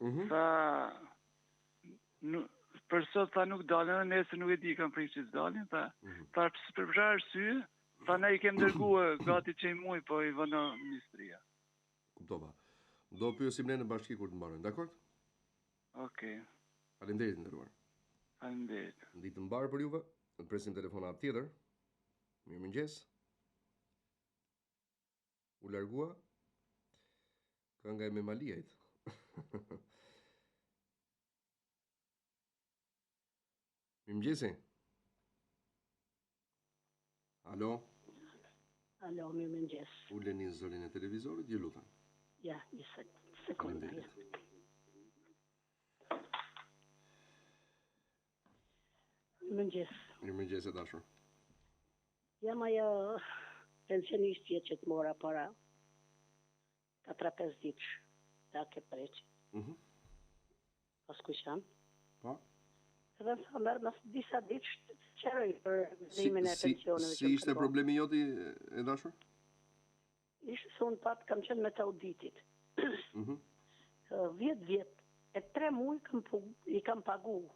Speaker 1: Mhm.
Speaker 14: Tha nu, për sot tha nuk dalin dhe nesër nuk e di kam frikë që s'dalin, tha.
Speaker 1: Mhm.
Speaker 14: Tha "Ps- për çfarë arsye? Tha ne i kem dërguar gati që i muaj, po i vënë ministria.
Speaker 1: Kuptova. Do pyesim ne në bashki kur të mbarojmë, dakor?
Speaker 14: Okej,
Speaker 1: Faleminderit nderuar.
Speaker 14: faleminderit.
Speaker 1: Ditë të mbarë për juve. Do të presim telefonat tjetër. Mirëmëngjes. U largua kënga e Memaliajt. Mirëmëngjesi. Alo,
Speaker 15: Alo, mirë mëngjes.
Speaker 1: uleni zërin e televizorit, ju lutem.
Speaker 15: Ja, një sek sekondë. Ja.
Speaker 1: Faleminderit.
Speaker 15: Mirë mëngjes.
Speaker 1: Mirëmëngjes e dashur.
Speaker 15: Jam ajo pensionistja që të mora para 4-5 ditësh, ta ke preqi.
Speaker 1: Mhm.
Speaker 15: Paskuqan.
Speaker 1: Po.
Speaker 15: Edhe më tha merr mas disa ditësh të sqaroj për gëzimin e pensioneve
Speaker 1: si, si ishte problemi jot e dashur?
Speaker 15: Ishte se unë pat kam qenë me të auditit. Mm -hmm. 10 vjet e 3 muaj kam i kam pagu.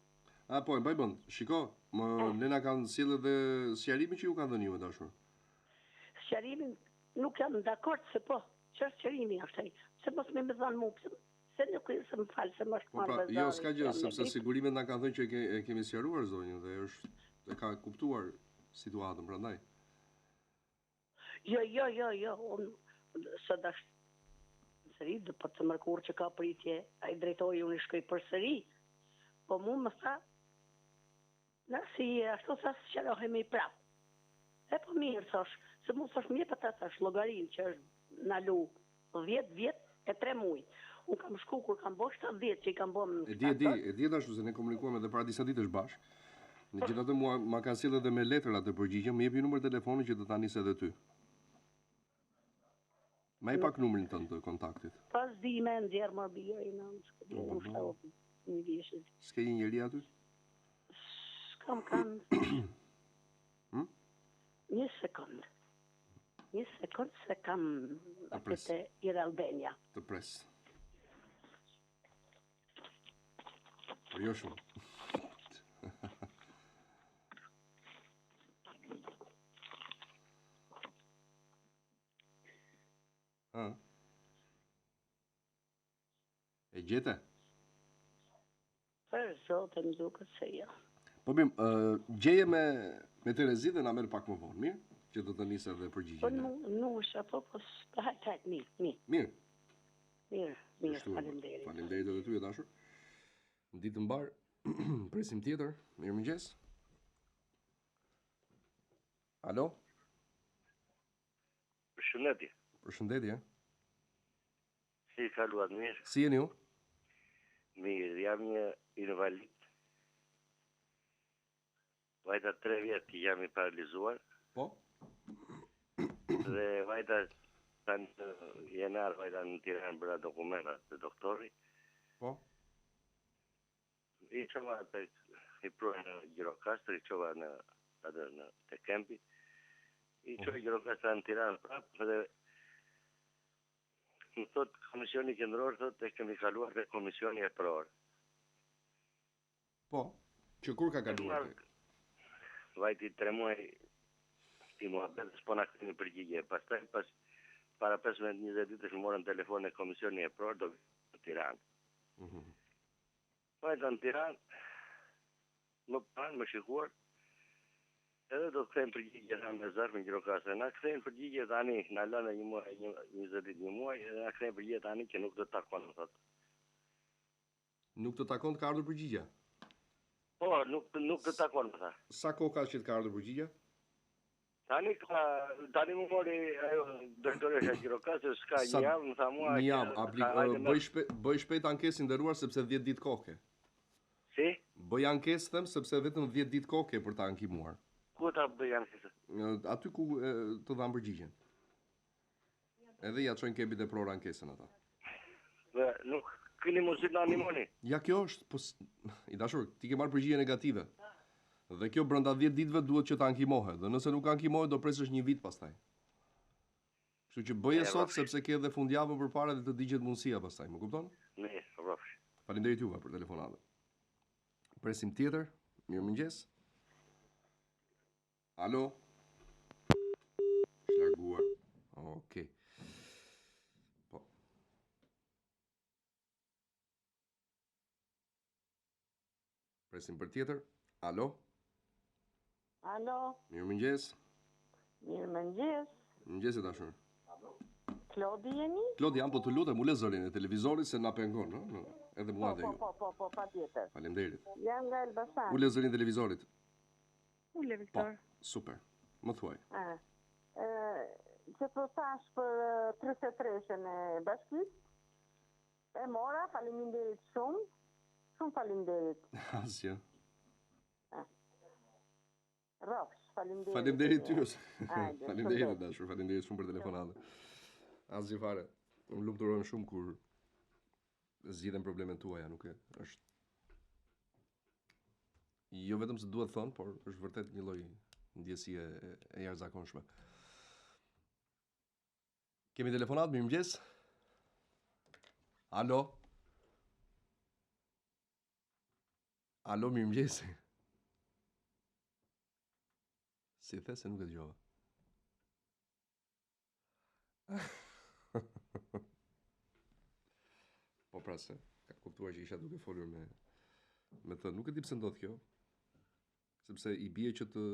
Speaker 1: A po, e mbaj mend. Shiko, më eh. ne na kanë sjellë edhe sqarimin që ju kanë dhënë ju e dashur.
Speaker 15: Sqarimin nuk jam dakord se po, çfarë sqarimi është ai? Pse mos më më dhanë mua? Pse Se nuk e se më fal se më është
Speaker 1: po pra, jo, s'ka gjë, sepse sigurimet na kanë thënë që e, ke, e kemi sqaruar zonjën dhe është e ka kuptuar situatën prandaj.
Speaker 15: Jo, jo, jo, jo, unë sot është përsëri, dhe për të mërkurë që ka pritje, ai drejtori unë i shkoj përsëri, po mu më tha, na si ashtu tha sqarohemi prapë. E po mirë, thosh, se mu thosh më jep atë thash llogarinë që është nalu 10 vjet e 3 muaj. Unë kam shku kur kam bo 70 që i kam bo
Speaker 1: në E di, e di, e di ashtu se ne komunikuam edhe para disa ditësh bashkë. Megjithatë mua ma kanë sjellë edhe me letër atë përgjigje, më jep një numër telefoni që të ta nis edhe ty. Ma jep pak numrin tënd të kontaktit.
Speaker 15: Pa s'di me nxjerr më bir i nënë, s'ka di,
Speaker 1: Po,
Speaker 15: ushta o një vjeshë.
Speaker 1: S'ke një njeri aty?
Speaker 15: S'kam kanë.
Speaker 1: Hm?
Speaker 15: Një sekond. Një sekond se kam
Speaker 1: Të pres.
Speaker 15: aty te Air Albania.
Speaker 1: Të pres. Por jo shumë. Ha. E gjete?
Speaker 15: Për zotin më duket se jo.
Speaker 1: Po mirë, uh, gjeje me me Terezi dhe na merr pak më vonë, mirë? Që do të nisë edhe përgjigjen.
Speaker 15: Po nuk nuk është apo po po hajt hajt mirë, mirë.
Speaker 1: Mirë.
Speaker 15: Mirë, mirë, faleminderit.
Speaker 1: Faleminderit edhe ty e dashur. Ditë të mbarë. Presim tjetër. Mirëmëngjes. Alo?
Speaker 7: Përshëndetje.
Speaker 1: Përshëndetje.
Speaker 7: Si kaluat mirë?
Speaker 1: Si jeni ju?
Speaker 7: Mirë, jam një invalid. Vajta 3 vjet që jam i paralizuar.
Speaker 1: Po.
Speaker 7: Dhe vajta tani në jenar vajta në Tiranë bëra dokumentat te doktori.
Speaker 1: Po.
Speaker 7: I çova te i proi në Gjirokastër, i çova në atë në te KEMP-i. I çoi po. Gjirokastra në Tiranë prapë dhe më thot komisioni qendror thot e kemi kaluar te komisioni epror.
Speaker 1: Po, që kur ka kaluar
Speaker 7: te? Vajti tre muaj ti muhabet s'po na ktheni përgjigje. Pastaj pas para 15-20 ditësh më morën telefon në komisioni epror do në Tiranë. Mm -hmm. Vajta në Tiranë, më panë, më shikuar, edhe do të kthejnë përgjigje thanë me zarf në Gjirokastër. Na kthejnë përgjigje tani, na lënë një muaj, një, 20 ditë një muaj, edhe na kthejnë përgjigje tani që nuk të takon, më
Speaker 1: thotë. Nuk të takon të ka ardhur përgjigja?
Speaker 7: Po, nuk, nuk të takon, më
Speaker 1: tha. Sa kohë ka që të ka ardhur përgjigja?
Speaker 7: Tani ka, tani më mori ajo drejtoresha e Gjirokastrës, s'ka një javë, më tha
Speaker 1: mua Një javë, aplik, bëj shpejt, bëj shpejt ankesë i nderuar sepse 10 ditë kohë ke.
Speaker 7: Si?
Speaker 1: Bëj ankesë them sepse vetëm 10 ditë kohë ke për ta ankimuar.
Speaker 7: Ku ta bëj ankesën?
Speaker 1: Aty ku e, të dhanë përgjigjen. Edhe ia çojnë KEMP-it epror ankesën
Speaker 7: ata. Dhe nuk keni mundësi të na ndihmoni.
Speaker 1: Ja kjo është, po i dashur, ti ke marrë përgjigje negative. Dhe kjo brenda 10 ditëve duhet që të ankimohet. Dhe nëse nuk ankimohet do presësh një vit pastaj. Kështu që bëje sot sepse ke edhe fundjavën përpara dhe të digjet mundësia pastaj, më kupton?
Speaker 7: Mirë, rrofsh.
Speaker 1: Faleminderit juve për telefonatën. Presim tjetër. Mirëmëngjes. Alo? Është larguar. Okej. Po. Presim për tjetër. Alo?
Speaker 6: Alo?
Speaker 1: Mirëmëngjes.
Speaker 6: Mirëmëngjes.
Speaker 1: Mirëmëngjes e dashur.
Speaker 6: Klodi jeni?
Speaker 1: Klodi jam, po të lutem ule zërin e televizorit se na pengon, ëh? Edhe mua
Speaker 6: po,
Speaker 1: dhe
Speaker 6: ju. Po, po, po, po, patjetër.
Speaker 1: Faleminderit.
Speaker 6: Jam nga Elbasani.
Speaker 1: Ule zërin e televizorit.
Speaker 6: Ule,
Speaker 1: Viktor. Po, super. Më thuaj.
Speaker 6: A, e, që të thash për 33-shën e bashkisë, e mora, faleminderit shumë, shumë faleminderit.
Speaker 1: Asgjë.
Speaker 6: Rrofsh,
Speaker 1: faleminderit. Faleminderit ty. Faleminderit e dashur, faleminderit shumë për telefonatën. Asgjë fare. Unë lumturohem shumë kur zgjidhen problemet tuaja, nuk e është. Jo vetëm se duhet thënë, por është vërtet një lloj ndjesie e, e jashtëzakonshme. Kemi telefonatë, mirëmëngjes. Alo. Alo, mirëmëngjes. Si the se nuk e dëgjova. Po pra se, ka kuptuar që isha duke folur me me të. Nuk e di pse ndodh kjo. Sepse i bie që të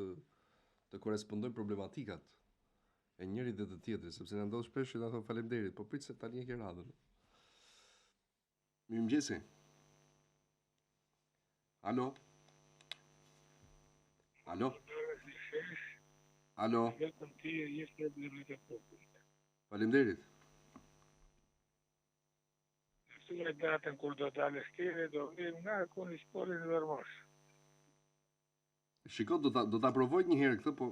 Speaker 1: të korrespondojnë problematikat e njërit dhe të tjetrit, sepse na ndodh shpesh që na thonë faleminderit, po prit se tani e ke radhën. Mirëmëngjesi. Alo. Alo. Alo.
Speaker 16: Vetëm ti e je problemet e popullit.
Speaker 1: Faleminderit.
Speaker 16: Thuaj datën kur do dalësh ti dhe do vim nga Konispoli në Vermosh.
Speaker 1: Shiko, do ta do ta provoj një herë këtë, po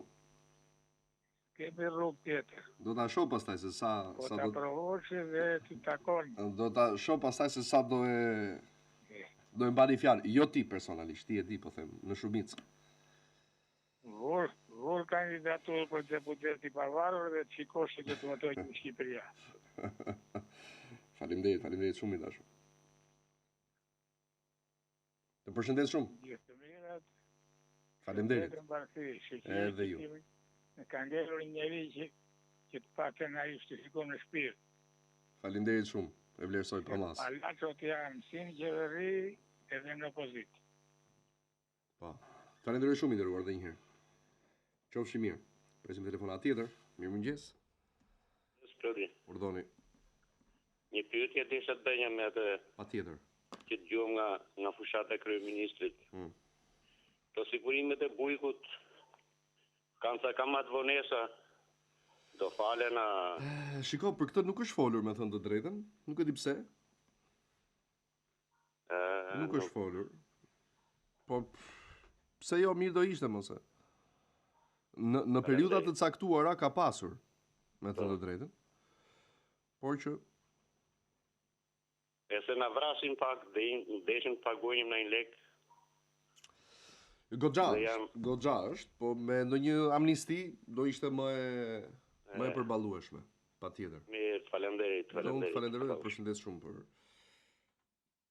Speaker 16: Kemi rrugë tjetër.
Speaker 1: Do ta shoh pastaj se sa
Speaker 16: po sa do ta provosh dhe të takon.
Speaker 1: Do ta shoh pastaj se sa do e do e mbani fjalë, jo ti personalisht, ti e di po them, në shumicë.
Speaker 16: Vër, vër kandidaturë për deputet i pavarur dhe të shikosh se do të votojë në Shqipëria.
Speaker 1: Faleminderit, faleminderit shumë i dashur. Të përshëndes
Speaker 16: shumë. Gjithë të mirat.
Speaker 1: Faleminderit. Edhe ju.
Speaker 16: Në ka ngelur një njeri që që të paktën ai të shikon në shpirt.
Speaker 1: Faleminderit shumë. E vlerësoj pa
Speaker 16: masë. Palaçot janë si në qeveri edhe në opozitë.
Speaker 1: Po. Falenderoj shumë i nderuar edhe një herë. Qofshi mirë. Presim telefonatë tjetër. Mirëmëngjes.
Speaker 7: Splodi.
Speaker 1: Urdhoni.
Speaker 7: Një pyetje desha të bëja me atë.
Speaker 1: Patjetër.
Speaker 7: Që dëgjuam nga nga fushata e kryeministrit.
Speaker 1: Mm.
Speaker 7: Këto sigurimet e bujkut kanë ca kamat vonesa do falen a
Speaker 1: eh, Shiko, për këtë nuk është folur, me thënë të drejtën, nuk e di pse. Nuk është folur. Po pse jo mirë do ishte mos e. Në në periudha të caktuara ka pasur, me thënë të po. drejtën. Por
Speaker 7: që E se na vrasin pak dhe deshën të paguajmë ndonjë lek.
Speaker 1: Goxha është, goxha është, po me ndonjë amnisti do ishte më e më e përballueshme, patjetër.
Speaker 7: Mirë, faleminderit,
Speaker 1: faleminderit. Unë falenderoj dhe përshëndes shumë për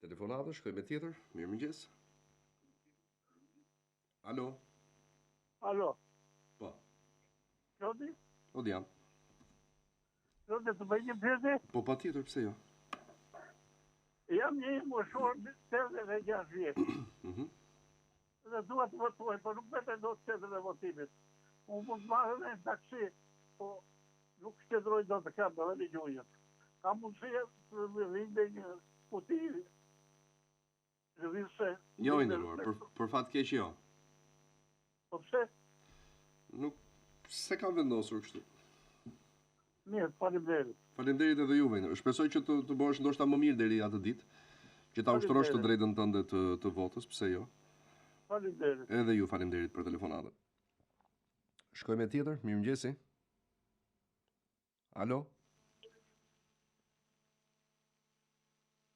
Speaker 1: telefonatën, shkoj me tjetër. Mirëmëngjes. Alo.
Speaker 17: Alo.
Speaker 1: Po.
Speaker 17: Klodi?
Speaker 1: Klodi jam.
Speaker 17: Klodi, të bëj një pyetje?
Speaker 1: Po patjetër, pse jo?
Speaker 17: Jam një i moshuar 86 vjeç.
Speaker 1: Mhm.
Speaker 17: Dhe dua të votoj, po nuk vete dot qendrën e votimit. Unë mund të marr edhe një taksi, po nuk qëndroj dot në këmbë edhe në gjunjët. Ka mundësi të më vinte një kuti lëvizëse?
Speaker 1: Jo, i nderuar, për, për fat keq jo.
Speaker 17: Po pse?
Speaker 1: Nuk s'e kam vendosur kështu.
Speaker 17: Mirë, faleminderit.
Speaker 1: Faleminderit edhe juve. Shpresoj që të të bëhesh ndoshta më mirë deri atë ditë, që ta ushtrosh të drejtën tënde të të votës, pse jo?
Speaker 17: Faleminderit.
Speaker 1: Edhe ju faleminderit për telefonatën. Shkojmë me tjetër, mirëmëngjesi. Alo.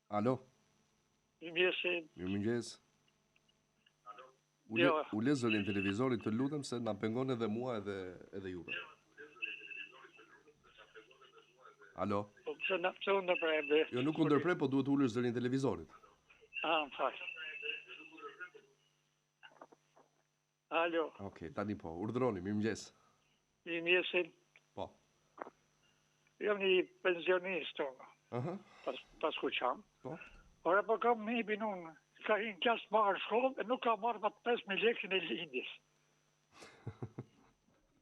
Speaker 1: Alo.
Speaker 18: Mirëmëngjesi.
Speaker 1: Mirëmëngjes. Ule, jo. ule zërin televizorit të lutem se na pengon edhe mua edhe edhe juve. Alo.
Speaker 18: Po pse na pse u ndërpre be?
Speaker 1: Jo nuk u ndërpre, po duhet të ulësh zërin televizorit.
Speaker 18: Ah, më fal. Alo.
Speaker 1: Okej, okay, tani po. Urdhëroni, mirëmëngjes.
Speaker 18: Mirëmëngjesi.
Speaker 1: Po.
Speaker 18: Jam një pensionist unë.
Speaker 1: Aha.
Speaker 18: Pas Paskuqan.
Speaker 1: Po.
Speaker 18: Ora po kam nipin unë, ka hi në klasë parë shkollë e nuk ka marrë atë 5.000 lekëshin e lindjes.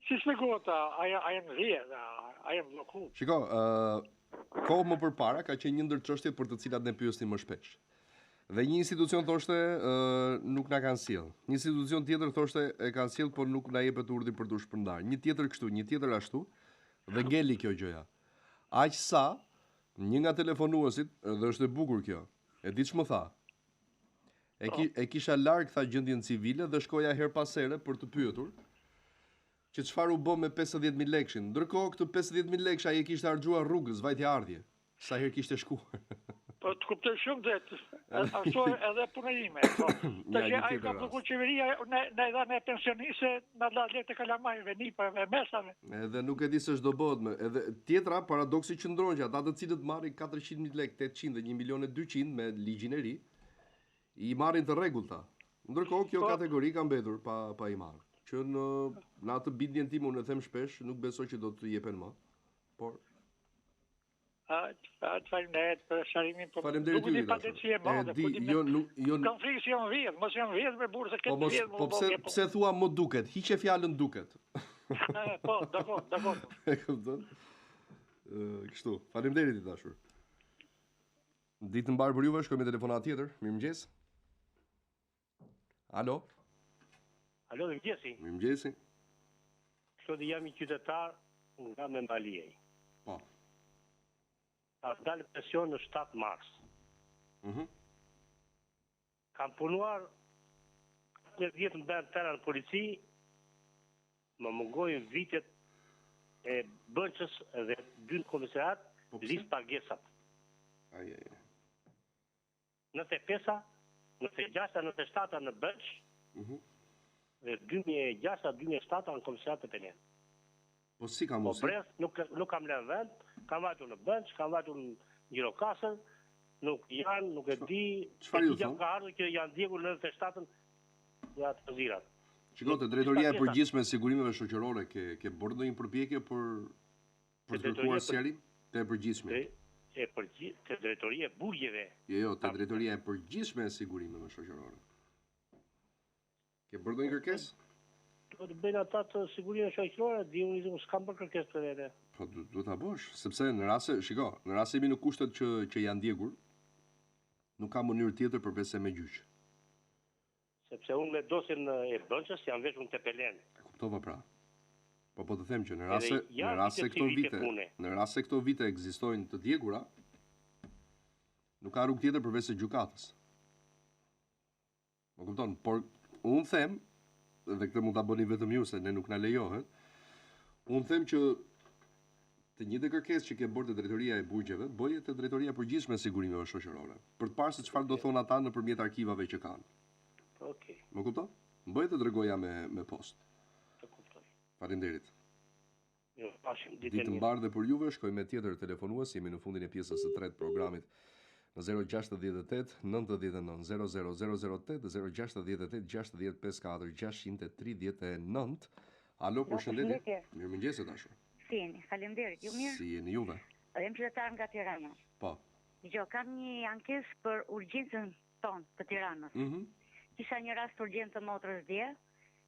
Speaker 18: Si shpjegohet, a, a janë vjedh, a, a janë blloku?
Speaker 1: Shiko, ë kohë më përpara ka qenë një ndër çështjet për të cilat ne pyesnim më shpesh. Dhe një institucion thoshte ë nuk na kanë sjell. Një institucion tjetër thoshte e kanë sjell por nuk na jepet urdhri për t'u shpërndarë. Një tjetër kështu, një tjetër ashtu dhe ngeli kjo gjëja. Aq sa një nga telefonuesit, dhe është e bukur kjo. E di ç'më tha? E, ki, e kisha larg tha gjendjen civile dhe shkoja herë pas here për të pyetur që çfarë u bë me 50000 lekëshin. Ndërkohë këtë 50000 lekësh ai e kishte harxhuar rrugës vajtje ardhje, sa herë kishte shkuar.
Speaker 18: Po të kuptoj shumë drejt. Ashtu edhe puna ime. Po. Tash ai ka bllokuar qeveria, ne na i dha ne pensioniste, na la lekët e kalamajve, nipave, mesave.
Speaker 1: Edhe nuk e di se ç'do bëhet më. Edhe tjetra paradoksi qëndron që ata të cilët marrin 400.000 lekë, 800 dhe 1 milion e 200 me ligjin e ri, i marrin të rregullta. Ndërkohë kjo po. kategori ka mbetur pa pa i marrë. Që në në atë bindjen time unë e them shpesh, nuk besoj që do të jepen më. Por
Speaker 18: Hajt, faleminderit për sqarimin,
Speaker 1: po Faleminderit ju.
Speaker 18: Padrejtësi e madhe,
Speaker 1: po di, jo, nuk, jo,
Speaker 18: kam frikë se jam vjedh, mos jam vjedh me burrë se
Speaker 1: po këtë vjedh, po pse po pse thua më duket, hiqe fjalën duket.
Speaker 18: Po, dakor, dakor.
Speaker 1: E kupton? Ë, kështu. Faleminderit i dashur. Ditë të mbarë për juve, shkojmë me telefonatë tjetër. Mirëmëngjes. Alo.
Speaker 19: Alo, mirëmëngjesi.
Speaker 1: Mirëmëngjesi.
Speaker 19: Sot jam një qytetar nga Memaliaj.
Speaker 1: Po.
Speaker 19: Kam dalë në pension në 7 mars.
Speaker 1: Mhm. Mm
Speaker 19: kam punuar një vjet në bërë tëra në polici, më mungojnë vitet e bënçës dhe dy në komisariat, po listë pagesat.
Speaker 1: Ai, ai, ai.
Speaker 19: 95-a, 96-a, 97-a në Bënçë
Speaker 1: mhm.
Speaker 19: dhe 2006-a, 2007-a në Komisariat Tepelenë.
Speaker 1: Po si ka
Speaker 19: mundësi? Po brez, nuk, nuk kam lënë vend, kam vajtur në Bënçë, kam vajtur në Gjirokastër, nuk janë, nuk e di,
Speaker 1: Çfarë ju thonë?
Speaker 19: Ka ardhur që janë djegur në 97-ën nga trazirat.
Speaker 1: Shiko, te drejtoria e përgjithshme e sigurimeve shoqërore ke ke bërë ndonjë përpjekje për Për të kërkuar sqarim? Te e
Speaker 19: përgjithshme. E përgjith, te drejtoria e
Speaker 1: burgjeve. Jo, jo, te drejtoria e përgjithshme e sigurimeve shoqërore. Ke bërë ndonjë kërkesë?
Speaker 19: Duhet të bëjnë ata të sigurimeve shoqërore, di unë unë s'kam bërë kërkesë për
Speaker 1: vete. Po duhet ta bësh, sepse në rast se, shiko, në rast se jemi në kushtet që që janë djegur, nuk ka mënyrë tjetër përveç se me gjyq.
Speaker 19: Sepse unë me dosjen e Bënçës jam veshur në
Speaker 1: Tepelenë. E kuptova pra. Po po të them që në rast se në rast se këto vite, në rast se këto vite ekzistojnë të djegura, nuk ka rrugë tjetër përveç se gjykatës. Më kupton? Por unë them, dhe këtë mund ta bëni vetëm ju se ne nuk na lejohet. Unë them që të njëjtën kërkesë që ke bërë te drejtoria e burgjeve, bëje te drejtoria e përgjithshme e sigurimeve shoqërore, për të parë se çfarë do thonë ata nëpërmjet arkivave që kanë.
Speaker 19: Okej.
Speaker 1: Më kupton? Bëje të dërgoja me me postë.
Speaker 19: Të kuptoj.
Speaker 1: Faleminderit.
Speaker 19: Mirupafshim,
Speaker 1: ditë e mirë. Ditë mbarë dhe për juve, shkojmë me tjetër telefonues, jemi në fundin e pjesës së tretë të programit në 068 99 00 008 068 60 54 639. Alo, përshëndetje. Mirëmëngjes e
Speaker 3: dashur. Si jeni? Faleminderit. Ju mirë?
Speaker 1: Si jeni juve?
Speaker 3: Jam qytetar nga Tirana.
Speaker 1: Po.
Speaker 3: Dëgjo, kam një ankesë për urgjencën tonë të Tiranës.
Speaker 1: Mm -hmm.
Speaker 3: Kisha një rast urgjent të motrës dje,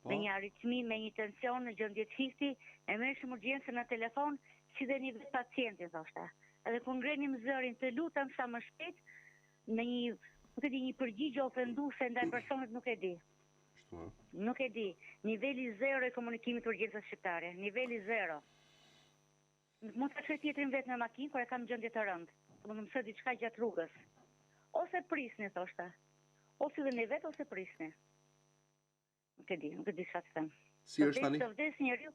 Speaker 3: po. me një aritmi, me një tension në gjendje të fikti, e merrshim urgjencën në telefon, si dhe një vetë pacientin, thoshte. Edhe kur ngrenim zërin të lutem sa më shpejt, me një, nuk e di, një përgjigje ofenduese ndaj personit nuk e di.
Speaker 1: Kështu ë.
Speaker 3: Nuk e di. Niveli zero i komunikimit të urgjencës shqiptare. Niveli zero. Nuk mund ta çoj tjetrin vetë me makinë kur e kam në gjendje të rëndë. Mund të mësoj diçka gjatë rrugës. Ose prisni, thoshte. O silleni vetë ose prisni. Nuk e di, nuk e di çfarë të
Speaker 1: them. Si është tani?
Speaker 3: Të vdes njeriu,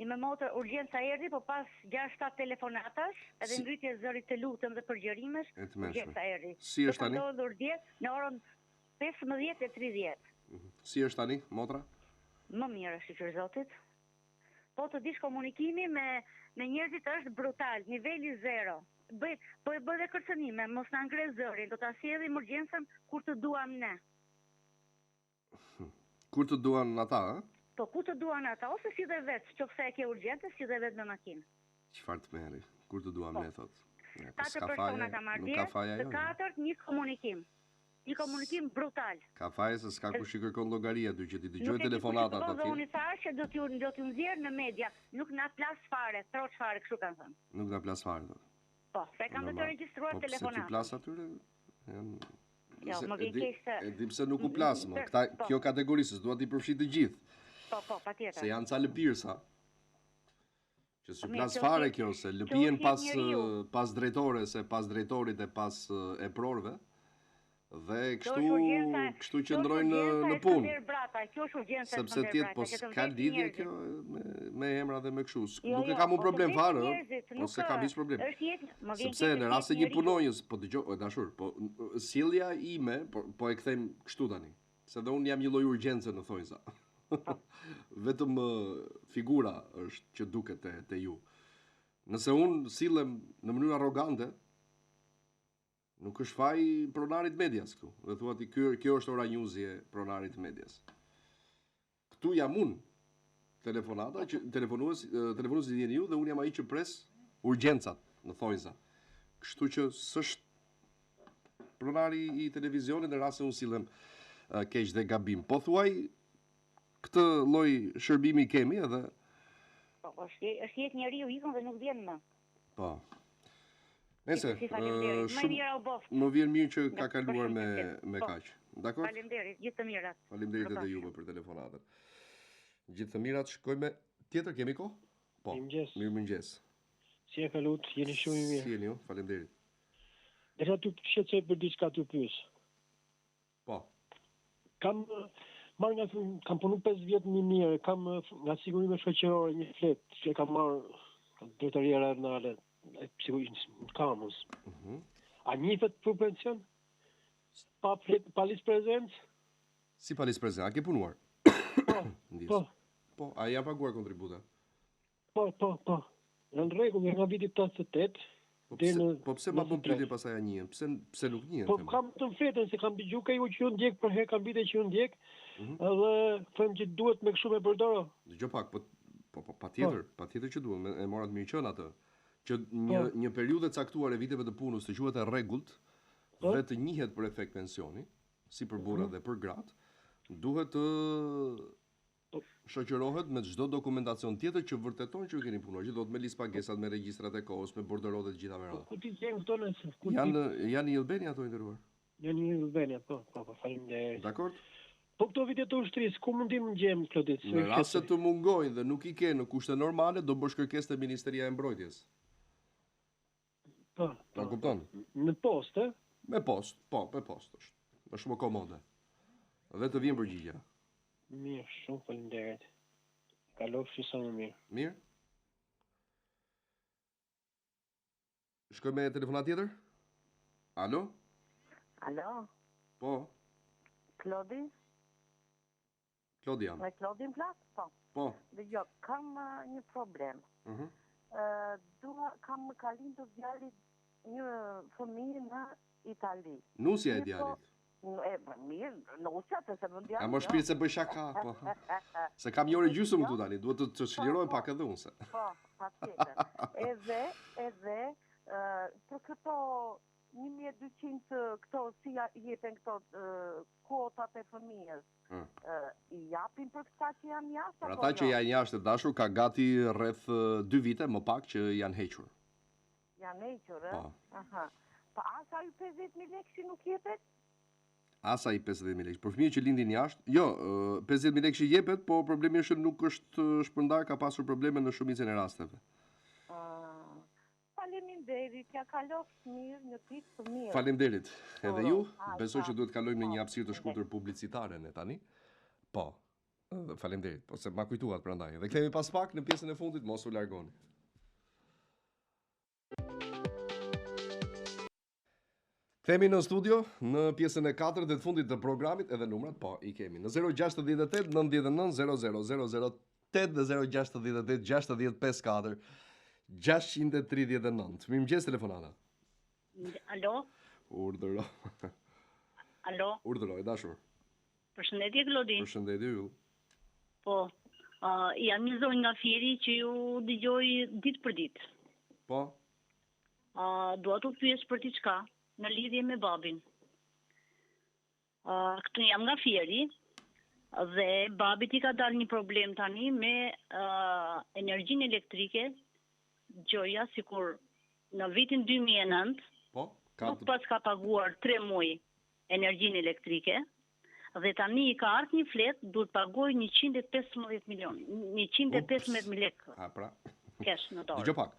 Speaker 3: ime motër urgjenca erdhi, po pas 6-7 telefonatash, edhe si... ngritje zërit të lutem dhe përgjërimesh, urgjenca erdhi.
Speaker 1: Si është tani?
Speaker 3: Ka ndodhur dje në orën 15:30.
Speaker 1: Mhm. Si është tani, motra?
Speaker 3: Më mirë është shyqyr Zotit. Po të dish komunikimi me me njerëzit është brutal, niveli zero. Bëj, po e bëj dhe kërcënime, mos na ngre zërin, do ta sjellim urgjencën kur të duam ne.
Speaker 1: Kur të duan ata,
Speaker 3: ë? Po kur të duan ata, ose sille vetë, qoftë se e ke urgjente, sille vetë me
Speaker 1: makinë. Çfarë tmerri, kur të duam
Speaker 3: po.
Speaker 1: ne thotë.
Speaker 3: Po Katër persona ka marrë dje, të katërt një komunikim. Një komunikim brutal.
Speaker 1: Ka faje se s'ka kush i kërkon llogari aty që t'i dëgjojë telefonatat
Speaker 3: aty. Dhe unë i thashë që do t'ju do t'ju nxjerr në media, nuk na plas fare, troç fare, kështu kanë
Speaker 1: thënë. Nuk na plas fare
Speaker 3: thotë. Po, se kam dhe të regjistruar
Speaker 1: po, telefonatën. Po pse t'ju plas atyre?
Speaker 3: Janë Jo, më vjen keq
Speaker 1: se E di pse nuk u plas më. Këta po. kjo kategori se s'dua t'i përfshij të
Speaker 3: gjithë. Po, po, patjetër.
Speaker 1: Se janë ca lëpirsa. Që s'u plas fare kjo, se lëpihen pas, pas drejtores e pas drejtorit e pas eprorëve, dhe kështu, kështu qëndrojnë në, në
Speaker 3: punë. Kjo është
Speaker 1: urgjenca e Sepse tjetë, po s'ka lidhje kjo me, me emra dhe me kështu.
Speaker 3: Jo,
Speaker 1: Nuk e
Speaker 3: jo,
Speaker 1: kam un
Speaker 3: po
Speaker 1: problem
Speaker 3: të
Speaker 1: fare,
Speaker 3: vetë
Speaker 1: ë.
Speaker 3: njerëzit,
Speaker 1: Po
Speaker 3: nuk
Speaker 1: s'e kam hiç problem.
Speaker 3: Është jetë, më vjen
Speaker 1: Sepse
Speaker 3: keq
Speaker 1: në
Speaker 3: është
Speaker 1: rast se
Speaker 3: jetë
Speaker 1: një
Speaker 3: njeriu.
Speaker 1: punonjës, po dëgjoj, e dashur, po sjellja ime, po po e kthejmë kështu tani. Se dhe unë jam një lloj urgjence në thonjza. Vetëm figura është që duket te te ju. Nëse unë sillem në mënyrë arrogante, Nuk është faji i pronarit të medias këtu. Dhe thua ti ky kjo është Ora News e pronarit të medias. Këtu jam unë. Telefonata që telefonues telefonuesit jeni ju dhe unë jam ai që pres urgjencat në thonjza. Kështu që s'është pronari i televizionit në rast se unë sillem keq dhe gabim. Po thuaj këtë lloj shërbimi kemi edhe
Speaker 3: Po, është është jetë njeriu ikën dhe nuk vjen më.
Speaker 1: Po. Nëse,
Speaker 3: faleminderit. Më mira u boftë.
Speaker 1: Më vjen mirë që ka kaluar me me
Speaker 3: po.
Speaker 1: kaq. Dakor?
Speaker 3: Faleminderit, gjithë të mirat.
Speaker 1: Faleminderit edhe juve për telefonatën. Gjithë të mirat, shkojmë me tjetër, kemi kohë? Po.
Speaker 4: Mirëmëngjes.
Speaker 1: Mirëmëngjes.
Speaker 4: Si e kaluat? Jeni shumë i mirë.
Speaker 1: Si jeni ju? Faleminderit.
Speaker 4: Desha t'ju shqetësoj për diçka t'ju pyes.
Speaker 1: Po.
Speaker 4: Kam marrë nga kam punu 5 vjet në minierë, kam nga sigurime shoqërore një fletë që e kam marrë nga drejtoria rajonale e sigurimit në Kamëz.
Speaker 1: Mm -hmm.
Speaker 4: A njihet për pension? Pa fletë, pa listë prezencë?
Speaker 1: Si pa listë prezencë? A ke punuar?
Speaker 4: Po. po.
Speaker 1: Po, a janë paguar kontribute?
Speaker 4: Po, po, po. Në rregull, nga viti 88
Speaker 1: Po pse, po pse ma bën pyetje pastaj a njihen? Pse pse nuk njihen?
Speaker 4: Po kam të fletën se kam dëgjuar ka ju që ju ndjek për herë kam vite që ju ndjek. Mm -hmm. Edhe them që duhet me kështu me përdoro.
Speaker 1: Dëgjo pak, po po po patjetër, po. patjetër që duhet, e mora të mirëqenë atë. Që një
Speaker 4: po.
Speaker 1: një periudhë e caktuar e viteve të punës të quhet e rregullt
Speaker 4: po.
Speaker 1: dhe të njihet për efekt pensioni, si për burrat mm -hmm. dhe për gratë, duhet të shoqërohet me çdo dokumentacion tjetër që vërteton që ju keni punuar, që do të me listë pagesat, me regjistrat e kohës, me borderot e të gjitha me
Speaker 4: Po
Speaker 1: radhë.
Speaker 4: ku t'i gjejmë këto nëse? Ku
Speaker 1: Janë janë në e-Albania ato i nderuar.
Speaker 4: Janë në e-Albania, po, po, po, faleminderit.
Speaker 1: Dakor?
Speaker 4: Po këto vite të ushtrisë, ku mund t'i gjejmë Klodit?
Speaker 1: Në rast se të mungojnë dhe nuk i ke në kushte normale, do bësh kërkesë te Ministria e Mbrojtjes.
Speaker 4: Po,
Speaker 1: Po kupton?
Speaker 4: Në postë, ë?
Speaker 1: Me postë, po, me postë është. Është më komode. Dhe të vjen përgjigja.
Speaker 4: Mirë, shumë faleminderit. Kalofshi sa më mirë.
Speaker 1: Mirë. Shkojmë me telefonat tjetër? Alo?
Speaker 6: Alo?
Speaker 1: Po.
Speaker 6: Klodi?
Speaker 1: Klodi jam.
Speaker 6: Me Klodin flas? Po.
Speaker 1: Po.
Speaker 6: Dëgjo, kam uh, një problem.
Speaker 1: Mhm. Mm
Speaker 6: uh, dua kam ka lindur djali një fëmijë në Itali.
Speaker 1: Nusja e
Speaker 6: Mirë,
Speaker 1: djalit.
Speaker 6: Po, e, po, mirë, nusja të se më djali.
Speaker 1: A mo
Speaker 6: jo.
Speaker 1: shpirt se bëj shaka, po. Se kam një orë e gjysmë këtu tani, duhet të të çlirohem pak edhe unë se.
Speaker 6: Po, patjetër. Edhe, edhe, uh, për këto 1200 këto si ja- jepen këto uh, kuotat e fëmijës.
Speaker 1: Mm.
Speaker 6: Uh, I japin për këta që janë jashtë
Speaker 1: Për
Speaker 6: apo
Speaker 1: ata që
Speaker 6: jo?
Speaker 1: janë jashtë e dashur ka gati rreth 2 vite më pak që janë hequr.
Speaker 6: Janë hequr, ë?
Speaker 1: Po.
Speaker 6: Aha. Po as ai 50000 lekë si nuk jepet?
Speaker 1: As ai 50000 lekë. Për fëmijët që lindin jashtë, jo, ë, 50000 lekë që jepet, po problemi është që nuk është shpërndar, ka pasur probleme në shumicën e rasteve.
Speaker 6: Ah, Faleminderit, ja kalofsh mirë, një ditë të mirë.
Speaker 1: Faleminderit. Edhe ju,
Speaker 6: Hajde,
Speaker 1: besoj që
Speaker 6: pa.
Speaker 1: duhet kalojmë në një hapësirë të shkurtër publicitare ne tani. Po. Edhe Faleminderit, po se ma kujtuat prandaj. Dhe kthehemi pas pak në pjesën e fundit, mos u largoni. Kthehemi në studio në pjesën e katërt dhe të fundit të programit, edhe numrat, po, i kemi. Në 068 99 00 008 dhe 068 60 54 639. Mirëmëngjes telefonata.
Speaker 3: Alo,
Speaker 1: Urdhëro.
Speaker 3: alo,
Speaker 1: Urdhëro, e dashur.
Speaker 3: përshëndetje Klodi.
Speaker 1: Përshëndetje yll.
Speaker 3: Po, uh, jam një zonjë nga Fieri që ju dëgjoj ditë për ditë.
Speaker 1: Po,
Speaker 3: Uh, dua t'u pyes për diçka në lidhje me babin. Uh, këtu jam nga Fieri dhe babit i ka dalë një problem tani me uh, energjinë elektrike, gjoja sikur në vitin 2009
Speaker 1: po, ka
Speaker 3: nuk pas ka paguar 3 muaj energjinë elektrike dhe tani i ka ardhur një flet, duhet pagoj 115 milion, 115 mijë lekë
Speaker 1: A pra.
Speaker 3: cash në dorë.
Speaker 1: Dëgjo pak.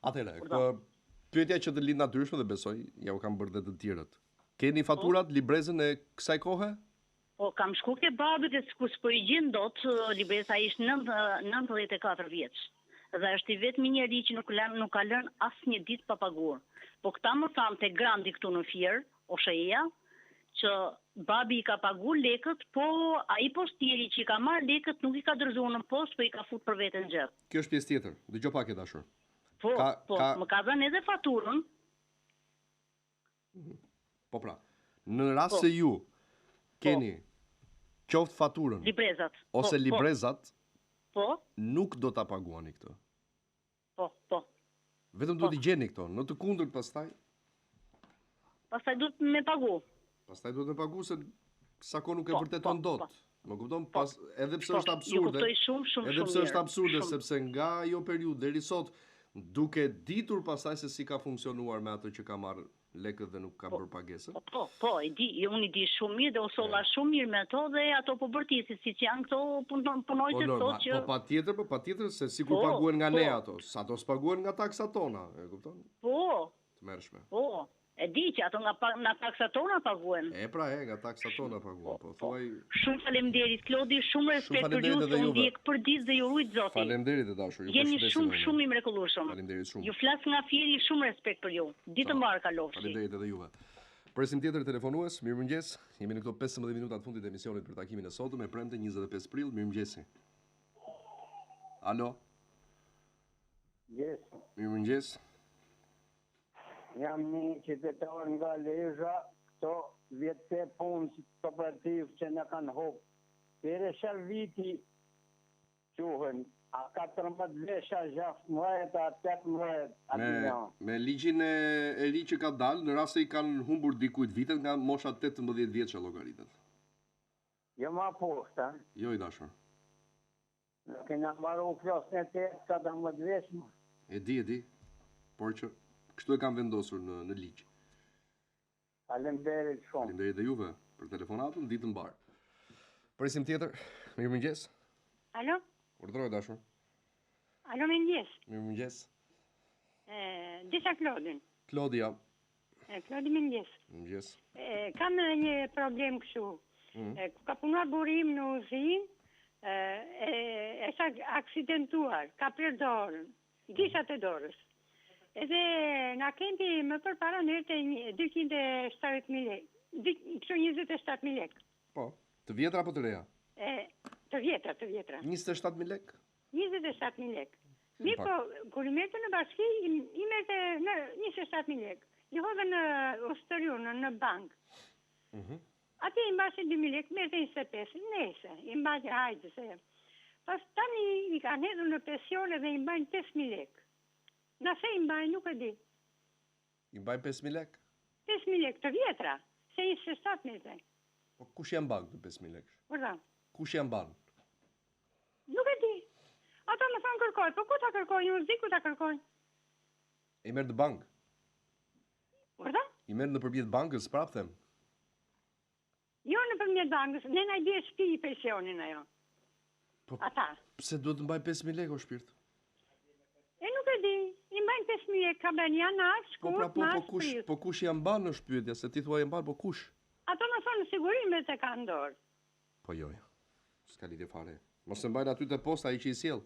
Speaker 1: Atëherë,
Speaker 3: Urdhëro.
Speaker 1: kë pyetja që të lind natyrshme dhe besoj ja u kam bërë dhe të tjerët. Keni faturat, librezën e kësaj kohe?
Speaker 3: Po kam shku ke babi dhe sikur s'po i gjen dot libreza ai është 94 vjeç dhe është i vetmi njeri që nuk lan nuk ka lënë asnjë ditë pa paguar. Po këta më thanë te Grandi këtu në Fier, OSHEE-ja, që babi i ka pagu lekët, po ai postieri që i ka marrë lekët nuk i ka dorëzuar në postë, po i ka fut për vete në
Speaker 1: xhep. Kjo është pjesë tjetër. Dëgjo pak e dashur.
Speaker 3: Po, ka, po, ka... më ka dhënë edhe faturën.
Speaker 1: Po pra, në rast po. se ju keni po. qoftë faturën
Speaker 3: librezat
Speaker 1: ose po, po. librezat,
Speaker 3: po.
Speaker 1: nuk do ta paguani këtë.
Speaker 3: Po, po.
Speaker 1: Vetëm duhet po. t'i gjeni këto, në të kundërt pastaj.
Speaker 3: Pastaj duhet me pagu.
Speaker 1: Pastaj duhet me pagu se sa kohë nuk e po, vërteton po, dot. Po. Më kupton? Po. Pas edhe pse po, është absurde.
Speaker 3: Ju shumë, shumë,
Speaker 1: edhe pse është absurde sepse nga ajo periudhë deri sot duke ditur pastaj se si ka funksionuar me atë që ka marrë lekët dhe nuk ka po, bërë
Speaker 3: pagesën. Po, po, po, e di, jo, unë i di shumë mirë dhe u solla shumë mirë me ato dhe ato po bërtisin, siç janë këto punonjësit
Speaker 1: po, sot që... Po, patjetër, po, patjetër, se sikur po, paguhen nga po. ne ato, sa ato s'paguhen nga taksat tona, e kupton?
Speaker 3: Po.
Speaker 1: Tmerrshme.
Speaker 3: Po, E di që ato nga nga taksat tona paguhen.
Speaker 1: E pra e, nga taksat tona paguhen, po, po.
Speaker 3: thuaj Shumë faleminderit Klodi, shumë respekt për ju, ju ndjek për ditë dhe ju rujt
Speaker 1: Zoti. Faleminderit e dashur,
Speaker 3: ju Jeni shumë shumë i mrekullueshëm.
Speaker 1: Faleminderit shumë.
Speaker 3: Ju flas nga Fieri, shumë respekt për ju. Ditë të mbarë kalofshi.
Speaker 1: Faleminderit edhe juve. Presim tjetër telefonues, mirëmëngjes. Jemi në këto 15 minuta të fundit të emisionit për takimin e sotëm, e premte 25 prill, mirëmëngjesi. Alo.
Speaker 20: Mëngjes.
Speaker 1: Mirëmëngjes.
Speaker 20: Jam një qytetar nga Lezha, këto vjet e punës kooperativë që na kanë hup. Deri çfarë viti quhen, a 14 vjeç, a 16, a 18,
Speaker 1: a Me, me ligjin e, e ri që ka dalë, në rast se i kanë humbur dikujt vitet nga mosha 18 vjeç e llogaritet.
Speaker 20: Jo ma poshtë, a?
Speaker 1: Jo i dashur.
Speaker 20: Ne kena mbaru klasën e tetë, 14 vjeç
Speaker 1: më. E di, e di. Por që kështu e kanë vendosur në në ligj.
Speaker 20: Faleminderit
Speaker 1: shumë. Faleminderit dhe juve për telefonatën, ditë të mbarë. Presim tjetër. Mirëmëngjes.
Speaker 21: Alo?
Speaker 1: Urdhëro e dashur.
Speaker 21: Alo, mirëmëngjes.
Speaker 1: Mirëmëngjes.
Speaker 21: E, desha Klodin.
Speaker 1: Klodi jam.
Speaker 21: E, Klodi mirëmëngjes.
Speaker 1: Mirëmëngjes.
Speaker 21: E, kam edhe një problem kështu. Mm. E, ku ka punuar burri im në uzinë, e, e, është aksidentuar, ka prerë dorën, gishtat e dorës. Edhe nga kenti më përpara merrte 270.000 lekë, kështu 27.000
Speaker 1: lekë. Po, të vjetra apo të reja?
Speaker 21: E, të vjetra, të vjetra.
Speaker 1: 27.000 lekë?
Speaker 21: 27.000 lekë. Mirëpo, kur i merrte në bashki, i merrte në 27.000 lekë. I hodhën në Ustoriu, në, në bankë. Mm -hmm. Atje i mbashin 2.000 lekë, merrte 25, nejse, i mbajnë hajde se. Pas tani i kanë hedhur në pensione dhe i mbajnë 5.000 lekë. Nëse i mbajnë, nuk e di.
Speaker 1: I mbajnë 5.000
Speaker 21: lekë? 5.000 lekë të vjetra, se 27 merrte.
Speaker 1: Po kush ia mban këto 5.000
Speaker 21: lekë? Urdhëro.
Speaker 1: Kush ia mban?
Speaker 21: Nuk e di. Ata më thonë kërkoj, po ku ta kërkoj, unë s'di ku ta kërkoj.
Speaker 1: I merr në bankë.
Speaker 21: Urdhëro?
Speaker 1: I merr nëpërmjet bankës, prapë them.
Speaker 21: Jo nëpërmjet bankës, ne na i bie shtëpi pensionin ajo.
Speaker 1: Po, Ata. Pse duhet të mbaj 5000 lekë o shpirt?
Speaker 21: E nuk e di, i mbajnë 5000 lekë, ka bën janar,
Speaker 1: shkurt, po, pra, po, po, kush, po kush ia mban është pyetja, se ti thua ia mban, po kush?
Speaker 21: Ato më thonë sigurimet e kanë
Speaker 1: dorë. Po jo, jo. S'ka lidhje fare. Mos e mbajnë aty te posta ai që i
Speaker 21: sjell.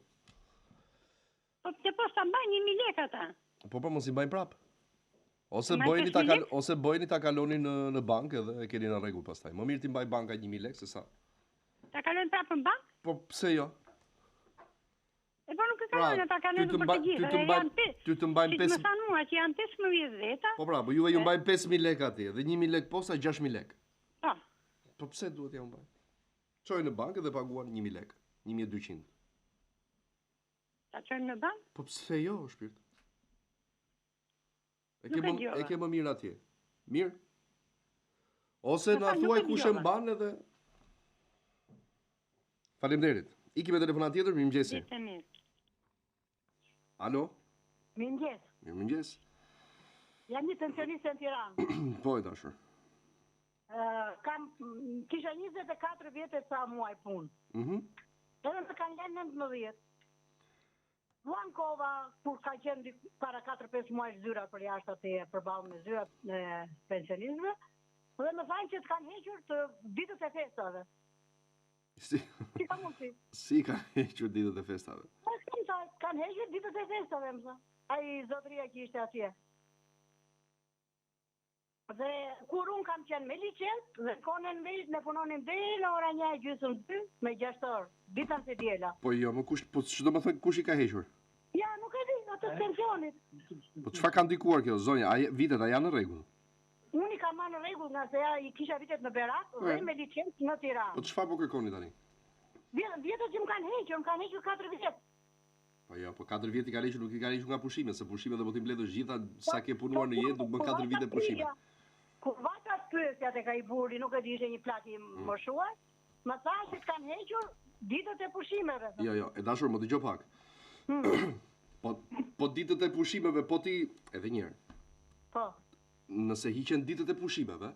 Speaker 21: Po te posta mbajnë 1000 lekë
Speaker 1: ata. Po po mos i mbajnë prap. Ose bëjeni ta kal ose bëjeni ta kaloni në në bankë edhe e keni në rregull pastaj. Më mirë t'i mbaj banka 1000 lekë se
Speaker 21: sa. Ta kalojnë prapë në
Speaker 1: bankë? Po pse jo?
Speaker 21: E po nuk e pra, kalojnë, ata kanë edhe për të gjithë.
Speaker 1: Ty të mbajnë, ty të mbajnë
Speaker 21: 5. Më thanë mua që janë 15 veta.
Speaker 1: Po pra, po juve ju mbajnë 5000 lekë atje dhe 1000 lekë posta 6000 lekë.
Speaker 21: Po.
Speaker 1: Po pse duhet t'jua mbajnë? Çojeni në bankë dhe paguan 1000 lekë, 1200.
Speaker 21: Ta çojmë në
Speaker 1: bankë? Po pse jo, shpirt? E ke më e ke më mirë atje. Mirë? Ose na thuaj kush e mban edhe Faleminderit. Ikim me telefonatë tjetër, mirëmëngjesi.
Speaker 21: Ditë mirë.
Speaker 1: Alo?
Speaker 22: Mirëmëngjes.
Speaker 1: Mirëmëngjes.
Speaker 22: Jam një pensioniste në
Speaker 1: Tiranë. Po e dashur.
Speaker 22: Uh, kam kisha 24 vjet e ca muaj
Speaker 1: punë. Mhm. Mm
Speaker 22: Edhe më kanë lënë 19. U ankova kur ka qenë para 4-5 muajsh zyra përjashta atje përballë me zyrat e pensionistëve. Dhe më thanë që të kanë hequr të ditët e festave.
Speaker 1: Si?
Speaker 22: Si ka mundësi?
Speaker 1: Si kanë hequr ditët e festave?
Speaker 22: Po si tha, kanë hequr ditët e festave, më tha. Ai zotëria që ishte atje. Dhe kur unë kam qenë me licencë dhe kohën e Enverit ne punonim deri në ora 1 e gjysmë 2 me 6 orë, ditën e diela.
Speaker 1: Po jo, më kush, po ç'do me thënë kush i ka hequr?
Speaker 22: Ja, nuk e di, atë të pensionit.
Speaker 1: Po çfarë ka ndikuar kjo zonja? A vitet a janë në rregull?
Speaker 22: Unë i kam marrë në rregull nga se ja i kisha vitet në Berat dhe me licencë në Tiranë.
Speaker 1: Po çfarë po kërkoni tani?
Speaker 22: Vjetët që më kanë hequr, më kanë hequr 4 vjet.
Speaker 1: Po jo, po 4 vjet i kanë hequr, nuk i kanë hequr nga pushimet, se pushimet do po t'i mbledhësh gjitha sa ke punuar në jetë, nuk bën 4 vite pushime.
Speaker 22: Kur vajta të pyesja tek ai burri, nuk e di ishte një plak i mm. moshuar, më tha se të kanë hequr ditët e pushimeve.
Speaker 1: Jo, jo, e dashur, më dëgjo pak. Hmm. Po po ditët e pushimeve, po ti edhe një herë.
Speaker 22: Po.
Speaker 1: Nëse hiqen ditët e pushimeve,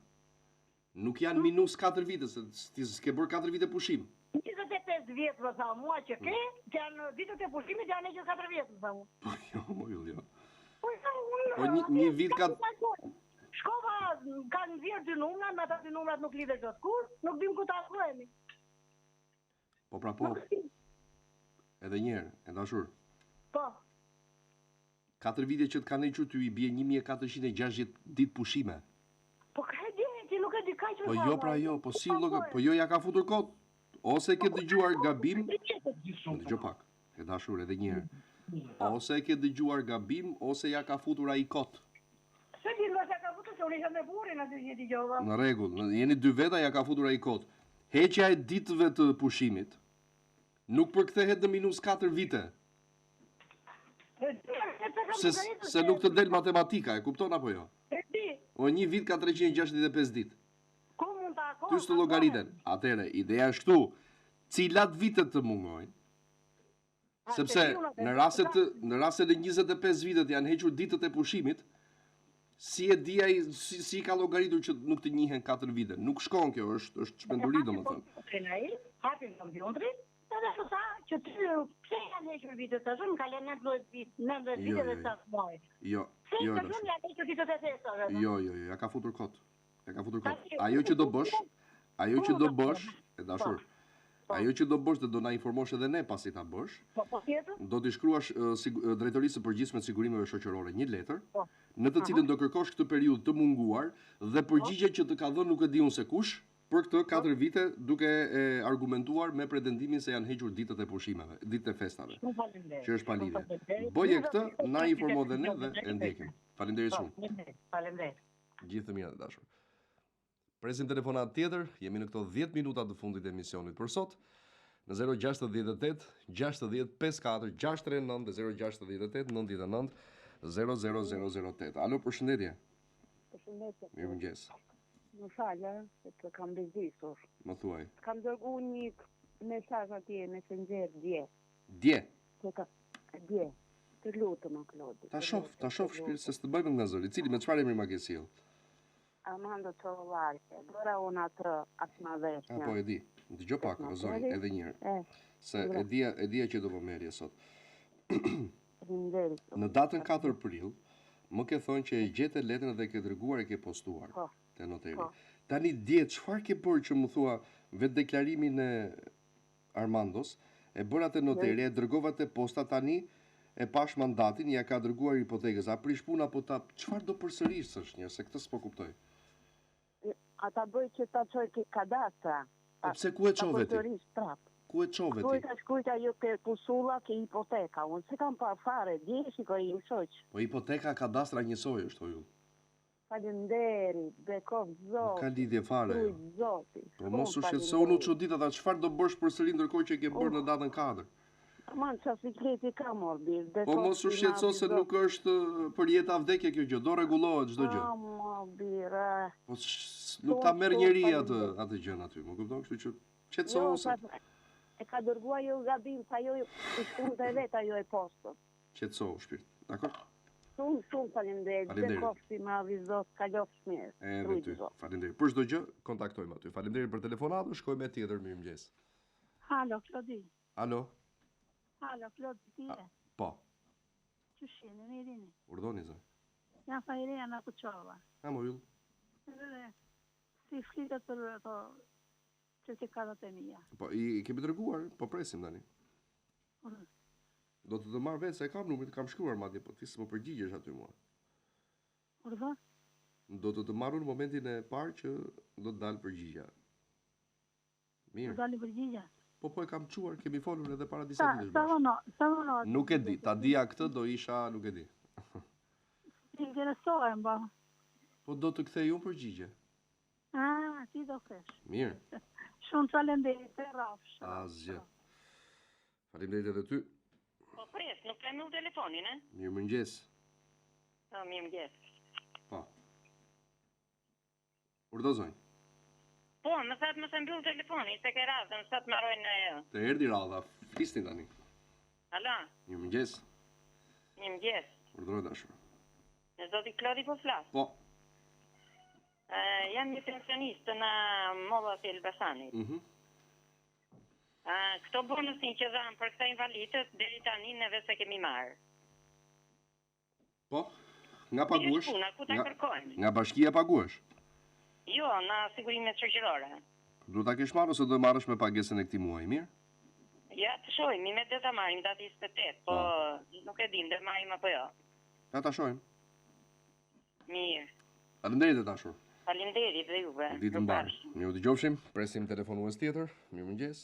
Speaker 1: nuk janë hmm. minus 4 vite, se ti s'ke bërë 4 vite
Speaker 22: pushim. 25 vjet më tha mua që ke, hmm. që janë ditët e pushimit janë hequr 4 vjet më tha
Speaker 1: mua. Po jo, mo jo.
Speaker 22: Jo. Po jo,
Speaker 1: unë Po një, një vit ka
Speaker 22: Shkova, kanë nxjerr dy numra, me ata dy numrat nuk lidhesh dot kurrë, nuk dim ku ta bëhemi.
Speaker 1: Po pra po. Edhe një herë, e dashur.
Speaker 22: Po.
Speaker 1: 4 vite që të kanë hequr ty i bie 1460 ditë pushime.
Speaker 22: Po ka e di, ti nuk e di kaq
Speaker 1: Po jo pra jo, po si llog, po jo ja ka futur kot. Ose e ke po, dëgjuar gabim. Po dëgjo pak. E dashur edhe një herë. Ose e ke dëgjuar gabim ose ja ka futur ai
Speaker 22: kot. S'e di, ndoshta ka futur se unë isha me burrin aty që dëgjova.
Speaker 1: Në rregull, jeni dy veta ja ka futur ai kot. Heqja e ditëve të pushimit nuk përkthehet në minus 4 vite. Se, se nuk të del matematika, e kupton apo jo?
Speaker 22: E di.
Speaker 1: O një vit ka 365 ditë.
Speaker 22: Ku mund ta
Speaker 1: Ty s'të llogariten. Atëherë, ideja është këtu. Cilat vite të mungojnë? Sepse në rast se të në rast se në 25 vitet janë hequr ditët e pushimit, si e di ai si, si i ka llogaritur që nuk të njihen 4 vite? Nuk shkon kjo, është është çmenduri
Speaker 22: domethënë. Kompjuterin ai, hapin kompjuterin, edhe më tha që ty pse janë hequr vitet tash, më ka lënë 19 vit, 19 vite dhe 7
Speaker 1: muaj. Jo,
Speaker 22: jo. Jo, janë hequr ditët e
Speaker 1: festave. Jo, jo, jo, ja ka futur kot. E ka futur kot. Ajo që do bësh, ajo që do bësh, e dashur. Po. Po. Ajo që do bësh dhe do na informosh edhe ne pasi ta bësh.
Speaker 22: Po, po
Speaker 1: tjetër? Do t'i shkruash uh, sig drejtorisë së përgjithshme të sigurimeve shoqërore një letër, po. në të cilën do kërkosh këtë periudhë të munguar dhe po. përgjigje që të ka dhënë nuk e di unë se kush për këtë 4 vite duke e argumentuar me pretendimin se janë hequr ditët e pushimeve, ditët e festave.
Speaker 22: Që
Speaker 1: është pa lidhje. Bëje këtë, na informo dhe ne dhe e ndjekim. Faleminderit
Speaker 22: shumë. Faleminderit.
Speaker 1: Gjithë të mirat e dashur. Presim telefonatë tjetër, jemi në këto 10 minuta të fundit të emisionit për sot. Në 068 60 54 639 dhe 068 99 00008. Alo,
Speaker 2: përshëndetje. Përshëndetje.
Speaker 1: Mirëmëngjes.
Speaker 2: Më fal, se të kam bezdisur.
Speaker 1: Më thuaj.
Speaker 2: Të kam dërgu një mesazh atje në Messenger
Speaker 1: dje. Dje.
Speaker 2: Të ka dje. Të lutem o
Speaker 1: Klodi. Ta shoh, ta shoh shpirt se s'të mbaj mend nga zëri. Cili me çfarë emri ma ke
Speaker 2: sjell? Armando Çorollari. E bëra unë atë atë
Speaker 1: madheshnja. Ah, po e di. Dëgjo pak, o zonjë, edhe një herë. Se e dija, e dija që do po merrje
Speaker 2: sot. Faleminderit.
Speaker 1: Në datën 4 prill, më ke thënë që e gjete letrën dhe e ke dërguar e ke postuar
Speaker 2: po.
Speaker 1: te noteri. Po. Tani dje çfarë ke bërë që më thua vetëdeklarimin e Armandos, e bëra te noteri, e dërgova te posta tani e pashë mandatin, ia ka dërguar hipotekës, a prish punë apo ta çfarë do përsërisësh një, se këtë s'po kuptoj.
Speaker 2: A ta bëj që ta çoj ke
Speaker 1: kadastra. Po pse ku e çove
Speaker 2: ti?
Speaker 1: Ku e çove
Speaker 2: ti? Shkruajta shkruajta jo ke pusulla ke hipoteka, unë s'e kam parë fare, dje e shikoj im
Speaker 1: shoq. Po hipoteka kadastra njësoj është o yll.
Speaker 2: Faleminderit, bekoftë
Speaker 1: Zoti. Nuk ka lidhje fare
Speaker 2: ajo. Rujt Zoti.
Speaker 1: Po mos u shqetëso, unë u çudita tha çfarë do bësh përsëri ndërkohë që e ke bërë në datën
Speaker 2: 4. Aman ça sikleti kam or bir,
Speaker 1: bekoftë. Po mos u shqetëso se nuk është për jetë a vdekje kjo gjë, do rregullohet çdo
Speaker 2: gjë. Amo bir.
Speaker 1: Po nuk ta merr njeri atë atë gjën aty, më kupton, kështu që qetësohu
Speaker 2: se. E ka dërguar ajo gabim, tha jo i shkonte vetë ajo e postës.
Speaker 1: Qetësohu shpirt. Dakor?
Speaker 2: Shumë, shumë faleminderit.
Speaker 1: Faleminderit.
Speaker 2: Bekoftë i madhi Zot, kalofsh
Speaker 1: mirë. Edhe ty. Faleminderit. Për çdo gjë kontaktojmë aty. Faleminderit për telefonatën, shkojmë me tjetër. Mirëmëngjes.
Speaker 5: Halo, Klodi.
Speaker 1: Alo.
Speaker 5: Halo, Klodi, ti je?
Speaker 1: Po.
Speaker 5: Qysh jeni, mirë jeni?
Speaker 1: Urdhoni zonjë.
Speaker 5: Jam Fajreja nga Kuçova.
Speaker 1: Ha, mo
Speaker 5: yll. Edhe. Aty flitet për ato certifikatat e mia.
Speaker 1: Po, i, i kemi dërguar, po presim tani. Do të të marr vetë se e kam numrin, të kam shkruar madje, po ti s'më përgjigjesh aty mua.
Speaker 5: Urdhëro?
Speaker 1: Do të të marr në momentin e parë që do të dalë përgjigja.
Speaker 5: Mirë. Do dalë përgjigja.
Speaker 1: Po po e kam çuar, kemi folur edhe para disa
Speaker 5: ditësh. Sa vono, sa vono.
Speaker 1: Nuk e di, ta dija këtë do isha, nuk e di.
Speaker 5: Interesohem, po.
Speaker 1: Po do të kthej unë përgjigje.
Speaker 5: Ah, ti do kthesh.
Speaker 1: Mirë.
Speaker 5: Shumë faleminderit, të rrofsh.
Speaker 1: Asgjë. Faleminderit edhe ty.
Speaker 8: Po pres, nuk e mbyll telefonin, e?
Speaker 1: Mirëmëngjes.
Speaker 8: Po, mirëmëngjes.
Speaker 1: Po. Urdhëro zonjë.
Speaker 8: Po, më thatë mos e mbyll telefonin, se ke radhën, sa të marrojnë në
Speaker 1: e. Të erdhi radha, flisni tani.
Speaker 8: Alo.
Speaker 1: Mirëmëngjes.
Speaker 8: Mirëmëngjes.
Speaker 1: Urdhëro e dashur.
Speaker 8: Me zotin Klodi po flas.
Speaker 1: Po.
Speaker 8: Uh, jam një pensioniste në Mollat e Elbasanit.
Speaker 1: Mhm. Mm
Speaker 8: uh, këto bonusin që dhanë për këta invalidët, deri tani neve s'e kemi marrë.
Speaker 1: Po, nga paguhesh?
Speaker 8: Puna, ku ta kërkojmë?
Speaker 1: Nga bashkia paguhesh?
Speaker 8: Jo, në sigurimet shoqërore.
Speaker 1: Duhet ta kesh marrë ose do e marrësh me pagesën e këtij muaji, mirë?
Speaker 8: Ja, të shohim, mi me do ta marrim datë 28, po, po nuk e dim, do e marrim apo jo.
Speaker 1: Ja ta shohim.
Speaker 8: Mirë.
Speaker 1: Faleminderit e dashur.
Speaker 8: Faleminderit dhe juve.
Speaker 1: Ditë të mbarë. Mirë u dëgjofshim. Presim telefonues tjetër. Mirëmëngjes.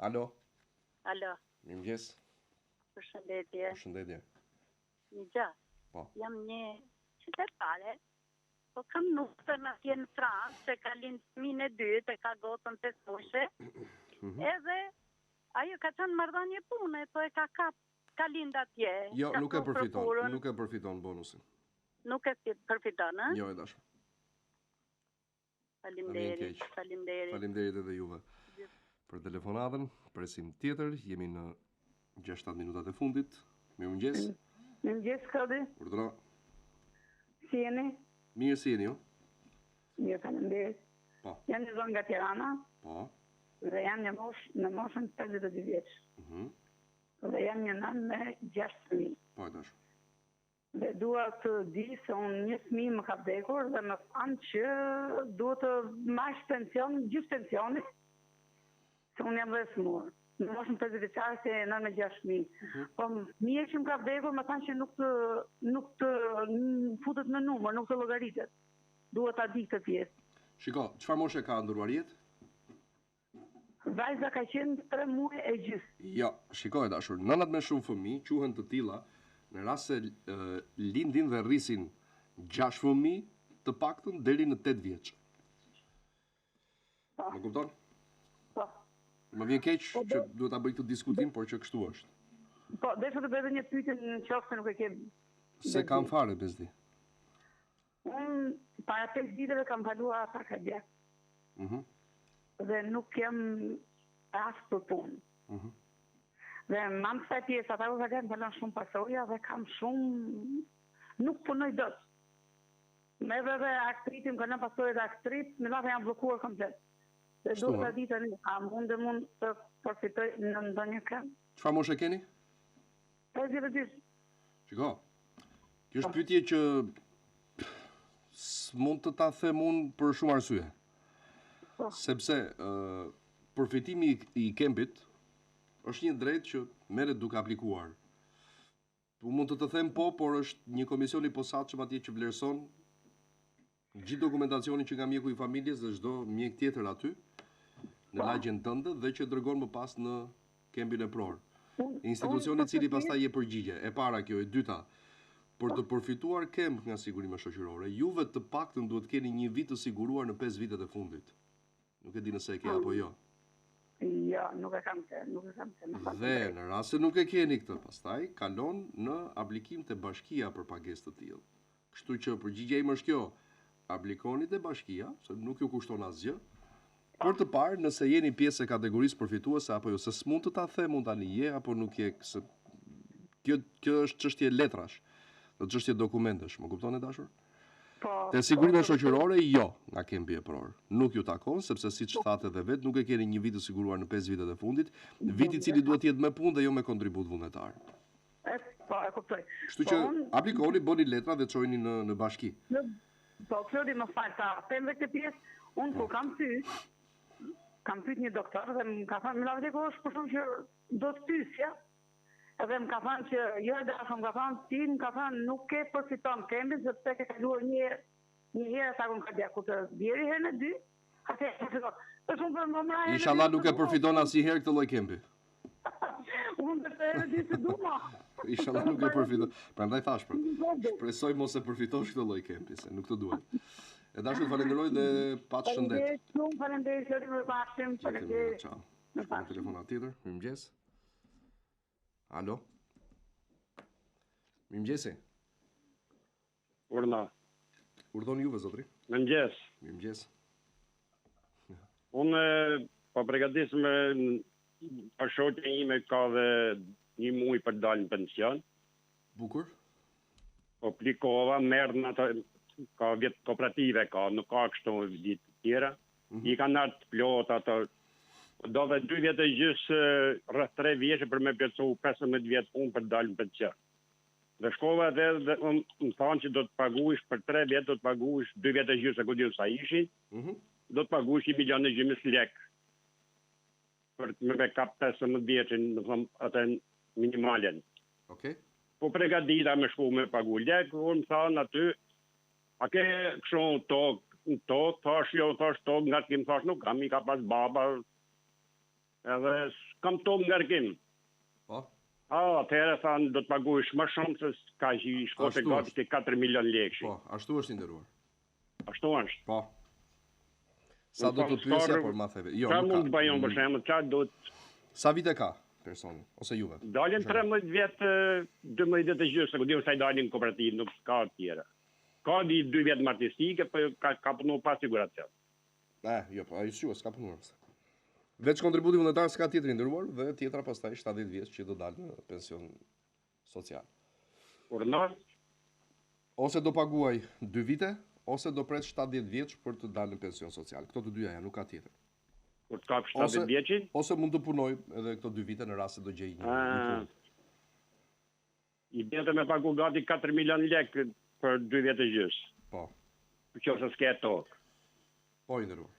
Speaker 1: Alo.
Speaker 5: Alo.
Speaker 1: Mirëmëngjes.
Speaker 5: Përshëndetje.
Speaker 1: Përshëndetje.
Speaker 5: Një gjë.
Speaker 1: Po.
Speaker 5: Jam një qytetare. Po kam nusën atje në Francë, se ka lind fëmijën e dytë, e ka gocën 5 muajshe. Mm -hmm. Edhe ajo ka qenë marrëdhënie pune, po e ka kap ka lind atje.
Speaker 1: Jo, nuk e përfiton, nuk e përfiton bonusin.
Speaker 5: Nuk e përfiton, ë?
Speaker 1: Jo, e dashur.
Speaker 5: Faleminderit, faleminderit.
Speaker 1: Faleminderit edhe juve për telefonatën. Presim tjetër, jemi në 6-7 minutat e fundit. Mirëmëngjes.
Speaker 9: Mirëmëngjes, Klodi.
Speaker 1: Urdhëro.
Speaker 9: Si jeni?
Speaker 1: Mirë, si jeni ju?
Speaker 9: Mirë, faleminderit.
Speaker 1: Po.
Speaker 9: Jam një zonjë nga Tirana.
Speaker 1: Po.
Speaker 9: Dhe jam një mosh, në moshën 52 vjeç.
Speaker 1: Mhm. Mm
Speaker 9: dhe jam një nënë me 6
Speaker 1: fëmijë. Po, e dashur.
Speaker 9: Dhe dua të di se unë një fëmijë më ka vdekur dhe më thanë që duhet të marrësh pension, gjithë pensionin, se unë jam dhe e sëmurë. Në moshën 50 vjeçare si nënë me 6 fëmijë. Mhm. Po fëmija që më ka vdekur më thanë që nuk të nuk të futet në numër, nuk të llogaritet. Dua ta di këtë
Speaker 1: pjesë. Shiko, çfarë moshe ka ndërruar jetë?
Speaker 9: Vajza ka qenë 3 muaj e
Speaker 1: gjysmë. Jo, shiko e dashur, nënat me shumë fëmijë quhen të tilla në rast se lindin dhe rrisin 6 fëmijë të paktën deri në 8 vjeç.
Speaker 9: Po.
Speaker 1: Më kupton?
Speaker 9: Po.
Speaker 1: Më vjen keq po, që duhet ta bëj këtë diskutim, por që kështu
Speaker 9: është. Po, desha të bëj edhe një pyetje në qoftë se nuk e ke.
Speaker 1: S'e kam fare bezdi.
Speaker 9: Unë para 5 ditëve kam kaluar atak kardiak.
Speaker 1: Mhm.
Speaker 9: Dhe nuk jam as për punë.
Speaker 1: Mhm.
Speaker 9: Dhe me anë kësaj pjese, ataku kardiak më ka lënë shumë pasoja dhe kam shumë... Nuk punoj dot. Me edhe dhe artriti, më ka lënë pasoja dhe artrit, me thënë jam bllokuar komplet. Dhe duhet ta di tani, a mundem unë të përfitoj në ndonjë
Speaker 1: kënd? Çfarë moshe keni?
Speaker 9: 52.
Speaker 1: Shiko, kjo është pyetje që s'mund të ta them unë për shumë arsye.
Speaker 9: Po.
Speaker 1: Sepse uh, përfitimi i KEMP-it është një e drejtë që merret duke aplikuar. Unë mund të të them po, por është një komision i posaçëm atje që vlerëson gjithë dokumentacionin që nga mjeku i familjes dhe çdo mjek tjetër aty në po. lagjen tënde dhe që dërgon më pas në KEMP-in epror. Institucioni i cili pastaj jep përgjigje. E para kjo, e dyta, për të përfituar KEMP nga sigurimet shoqërore, juve të paktën duhet të keni një vit të siguruar në 5 vitet e fundit. Nuk e di nëse e ke apo
Speaker 9: jo. Jo, nuk e kam këtë, nuk e kam
Speaker 1: këtë. Dhe në rast se nuk e keni këtë, pastaj kalon në aplikim te bashkia për pagesë të tillë. Kështu që përgjigja ime është kjo, aplikoni te bashkia, se nuk ju kushton asgjë, për të parë nëse jeni pjesë e kategorisë përfituese apo jo, se s'mund të ta them unë tani je apo nuk je, se kjo kjo është çështje letrash, dhe çështje dokumentesh, më kupton e dashur?
Speaker 9: Po.
Speaker 1: Te sigurimet po, shoqërore jo, nga KEMP-i epror. Nuk ju takon sepse siç po. thatë edhe vetë, nuk e keni një vit të siguruar në 5 vitet e fundit, vit i cili duhet të jetë me punë dhe jo me kontribut vullnetar.
Speaker 9: E, po, e kuptoj.
Speaker 1: Kështu që po, aplikoni, bëni letra dhe çojini në në bashki.
Speaker 9: Në. Po, Klodi më fal, ta them dhe këtë pjesë, unë kur kam pyet, kam pyet një doktor dhe më ka thënë, më la vdekur është për shumë që do të pysja, edhe më ka thënë që jo e dashur, më ka thënë ti më ka thënë nuk ke përfiton kempin sepse ke kaluar një herë një herë atakun kardiak kur të bjeri herën e dytë, atëherë përfiton. Është unë për më mra herën e
Speaker 1: Inshallah nuk e përfiton asnjëherë këtë lloj kempi.
Speaker 9: Unë dhe të herën e dytë s'e du ma.
Speaker 1: Inshallah nuk e përfiton. Prandaj thash pra. Shpresoj mos e përfitosh këtë lloj kempi, se nuk të duhet. E dashur të falenderoj dhe paç shëndet.
Speaker 9: Faleminderit shumë, faleminderit Klodi mirupafshim, faleminderit.
Speaker 1: Ciao. Shkojmë në telefonatë tjetër. Mirëmëngjes. Alo. Mirëmëngjesi.
Speaker 10: Urdhno.
Speaker 1: Urdhoni juve, zotri.
Speaker 10: Mëngjes.
Speaker 1: Mirëmëngjes.
Speaker 10: Unë po pregatis me bashkëshortja ime ka dhe një muj për dalë në pension.
Speaker 1: Bukur.
Speaker 10: Po aplikova, merr në ato, ka vjet kooperative, ka, nuk ka kështu vjet të tjera. Mm -hmm. I kanë ardhë të plot ato, do dhe 2 vjet e gjysë, rreth 3 vjeçe për me plotësu 15 vjet punë për dalë në pension. Dhe shkova dhe, dhe më, më thanë që do të paguash për 3 vjet, do të paguash 2 vjet e gjysë, ku di unë sa ishin, mm -hmm. do të paguash 1 milion e gjymës lek për të me kap 15 vjetin, me thënë atë minimalen.
Speaker 1: Okej. Okay.
Speaker 10: Po pregadita me shku me pagu lek, unë më thanë aty, a ke kështu tokë, në tokë, thash jo, thash tokë, ngarkim, thash nuk kam, i ka pas baba, edhe s'kam tokë ngarkim.
Speaker 1: Po.
Speaker 10: A, atëherë thanë do të paguash më shumë se ka që i shkote gati te 4 milion lekë.
Speaker 1: Po, ashtu është i nderuar.
Speaker 10: Ashtu është.
Speaker 1: Po. Sa do të pyesja, por ma theve.
Speaker 10: Jo, nuk ka. mund të bëj unë për shembull, çfarë do të
Speaker 1: Sa vite ka personi ose juve?
Speaker 10: Dalin 13 vjet, 12 vjet e gjysmë, ku di unë sa i dalin kooperativë, nuk ka të tjera. Ka di 2 vjet me artistike, po ka ka punu pa siguracion.
Speaker 1: Eh, jo, po ai s'quhet, s'ka punuar. Veç kontributi vullnetar s'ka tjetër i nderuar dhe tjetra pastaj 70 vjeç që do dalë në pension social.
Speaker 10: Urdhëro?
Speaker 1: Ose do paguaj 2 vite, ose do pret 70 vjeç për të dalë në pension social. Këto të dyja janë, nuk ka tjetër.
Speaker 10: Kur të kap 70 vjeçin?
Speaker 1: Ose mund të punoj edhe këto 2 vite në rast se do gjej një, një punë.
Speaker 10: I bie të me pagu gati 4 milion lek për 2 vjet e gjysë.
Speaker 1: Po.
Speaker 10: Në qoftë se s'ke tokë.
Speaker 1: Po, i nderuar.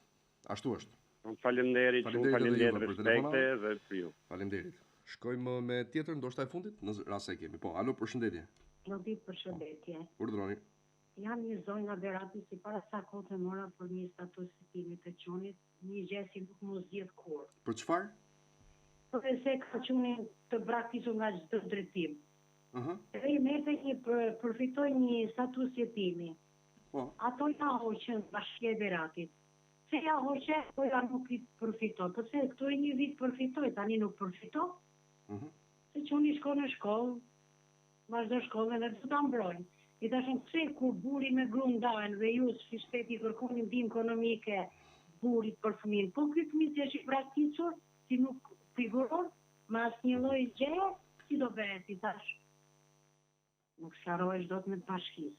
Speaker 1: Ashtu është.
Speaker 10: Faleminderit, shumë faleminderit, respekte dhe
Speaker 1: për ju. Faleminderit. Shkojmë me tjetër, ndoshta e fundit, në rast se e kemi. Po, alo, përshëndetje.
Speaker 11: Klodi, përshëndetje.
Speaker 1: Po. Urdhëroni.
Speaker 11: Jam një zonjë nga Berati si para sa kohë të mora për një status jetimi të çunit, një gjë si nuk m'u zgjidh
Speaker 1: kurrë. Për çfarë?
Speaker 11: Për se ka çunin të braktisur nga çdo drejtim. Ëh. Uh -huh. Dhe i merrte një për, përfitoi një status jetimi.
Speaker 1: Po.
Speaker 11: Ato ja hoqën bashkia e Beratit. Pse ja hoqe, po ja nuk i përfiton. Po pse këto një vit përfitoi, tani nuk përfiton?
Speaker 1: Ëh. Uh -huh.
Speaker 11: Se çuni shkon në shkollë, Vazhdo shkollën dhe do ta mbrojnë. I thashë unë pse kur burri me gruan ndahen dhe ju si shteti i kërkoni ndihmë ekonomike burrit për fëmijën, po ky fëmijë si është i braktisur, si nuk figuron me asnjë lloj gjëje, si do bëhet, i thashë. Nuk sqarohesh dot me të bashkisë.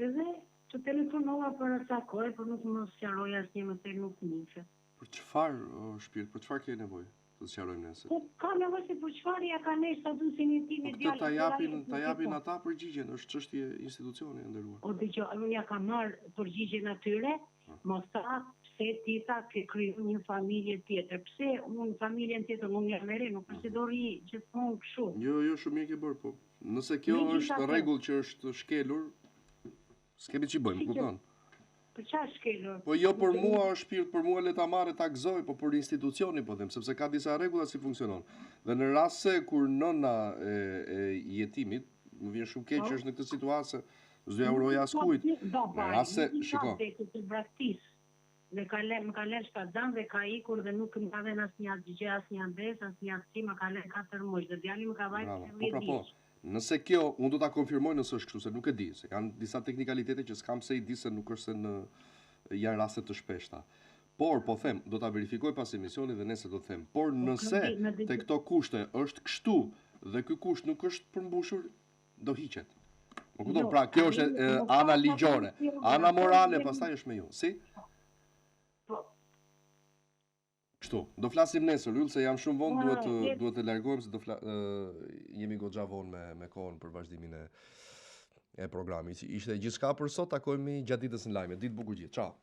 Speaker 11: Edhe të telefonova para ca kohe, por nuk më sqaroi asnjë, më the nuk njihet.
Speaker 1: Për çfarë, o shpirt, për çfarë ke nevojë të sqarojmë
Speaker 11: nesër? Po ka nevojë se për çfarë ja ka heq statusin jetimit
Speaker 1: po djalit. Po këtë ta japin, ta japin ata përgjigjen, është çështje institucioni e
Speaker 11: nderuar. O dëgjo, unë ja kam marr përgjigjen atyre, më tha pse ti tha ke kriju një familje tjetër. Pse unë familjen tjetër unë jam e re, nuk është se do rri gjithmonë
Speaker 1: kështu. Jo, jo, shumë mirë ke bërë, po. Nëse kjo është rregull që është shkelur, S'kemi ç'i bëjmë, kupton?
Speaker 11: Për çfarë shkelur?
Speaker 1: Po jo për mua o shpirt, për mua le ta marrë ta gëzoj, po për institucionin po them, sepse ka disa rregulla si funksionon. Dhe në rast se kur nëna e, e jetimit, më vjen shumë keq që po. është në këtë situatë se s'do ja uroj askujt.
Speaker 11: Në rast se, shiko. Të braktis. Dhe ka lënë, më ka lënë shtatzan dhe ka ikur dhe nuk më ka dhënë asnjë gjë, asnjë adresë, asnjë asgjë, më ka lënë 4 muaj dhe djali më ka vajtur
Speaker 1: 10 po, pra, po. Nëse kjo, unë do ta konfirmoj nëse është kështu, se nuk e di, se janë disa teknikalitete që s'kam pse i di se nuk është se në janë raste të shpeshta. Por, po them, do ta verifikoj pas emisionit dhe nesër do të them. Por po, nëse te këto kushte është kështu dhe ky kusht nuk është përmbushur, do hiqet. Më kupton, jo, pra kjo është e, ana ligjore, ana morale pastaj është me ju. Si?
Speaker 11: Po.
Speaker 1: Kështu, do flasim nesër, Yll, se jam shumë vonë, duhet të duhet të largohem se do fla, jemi goxha vonë me me kohën për vazhdimin e. e programit. Ishte gjithçka për sot, takohemi gjatë ditës në lajme. Ditë të bukur gjithë. Ciao.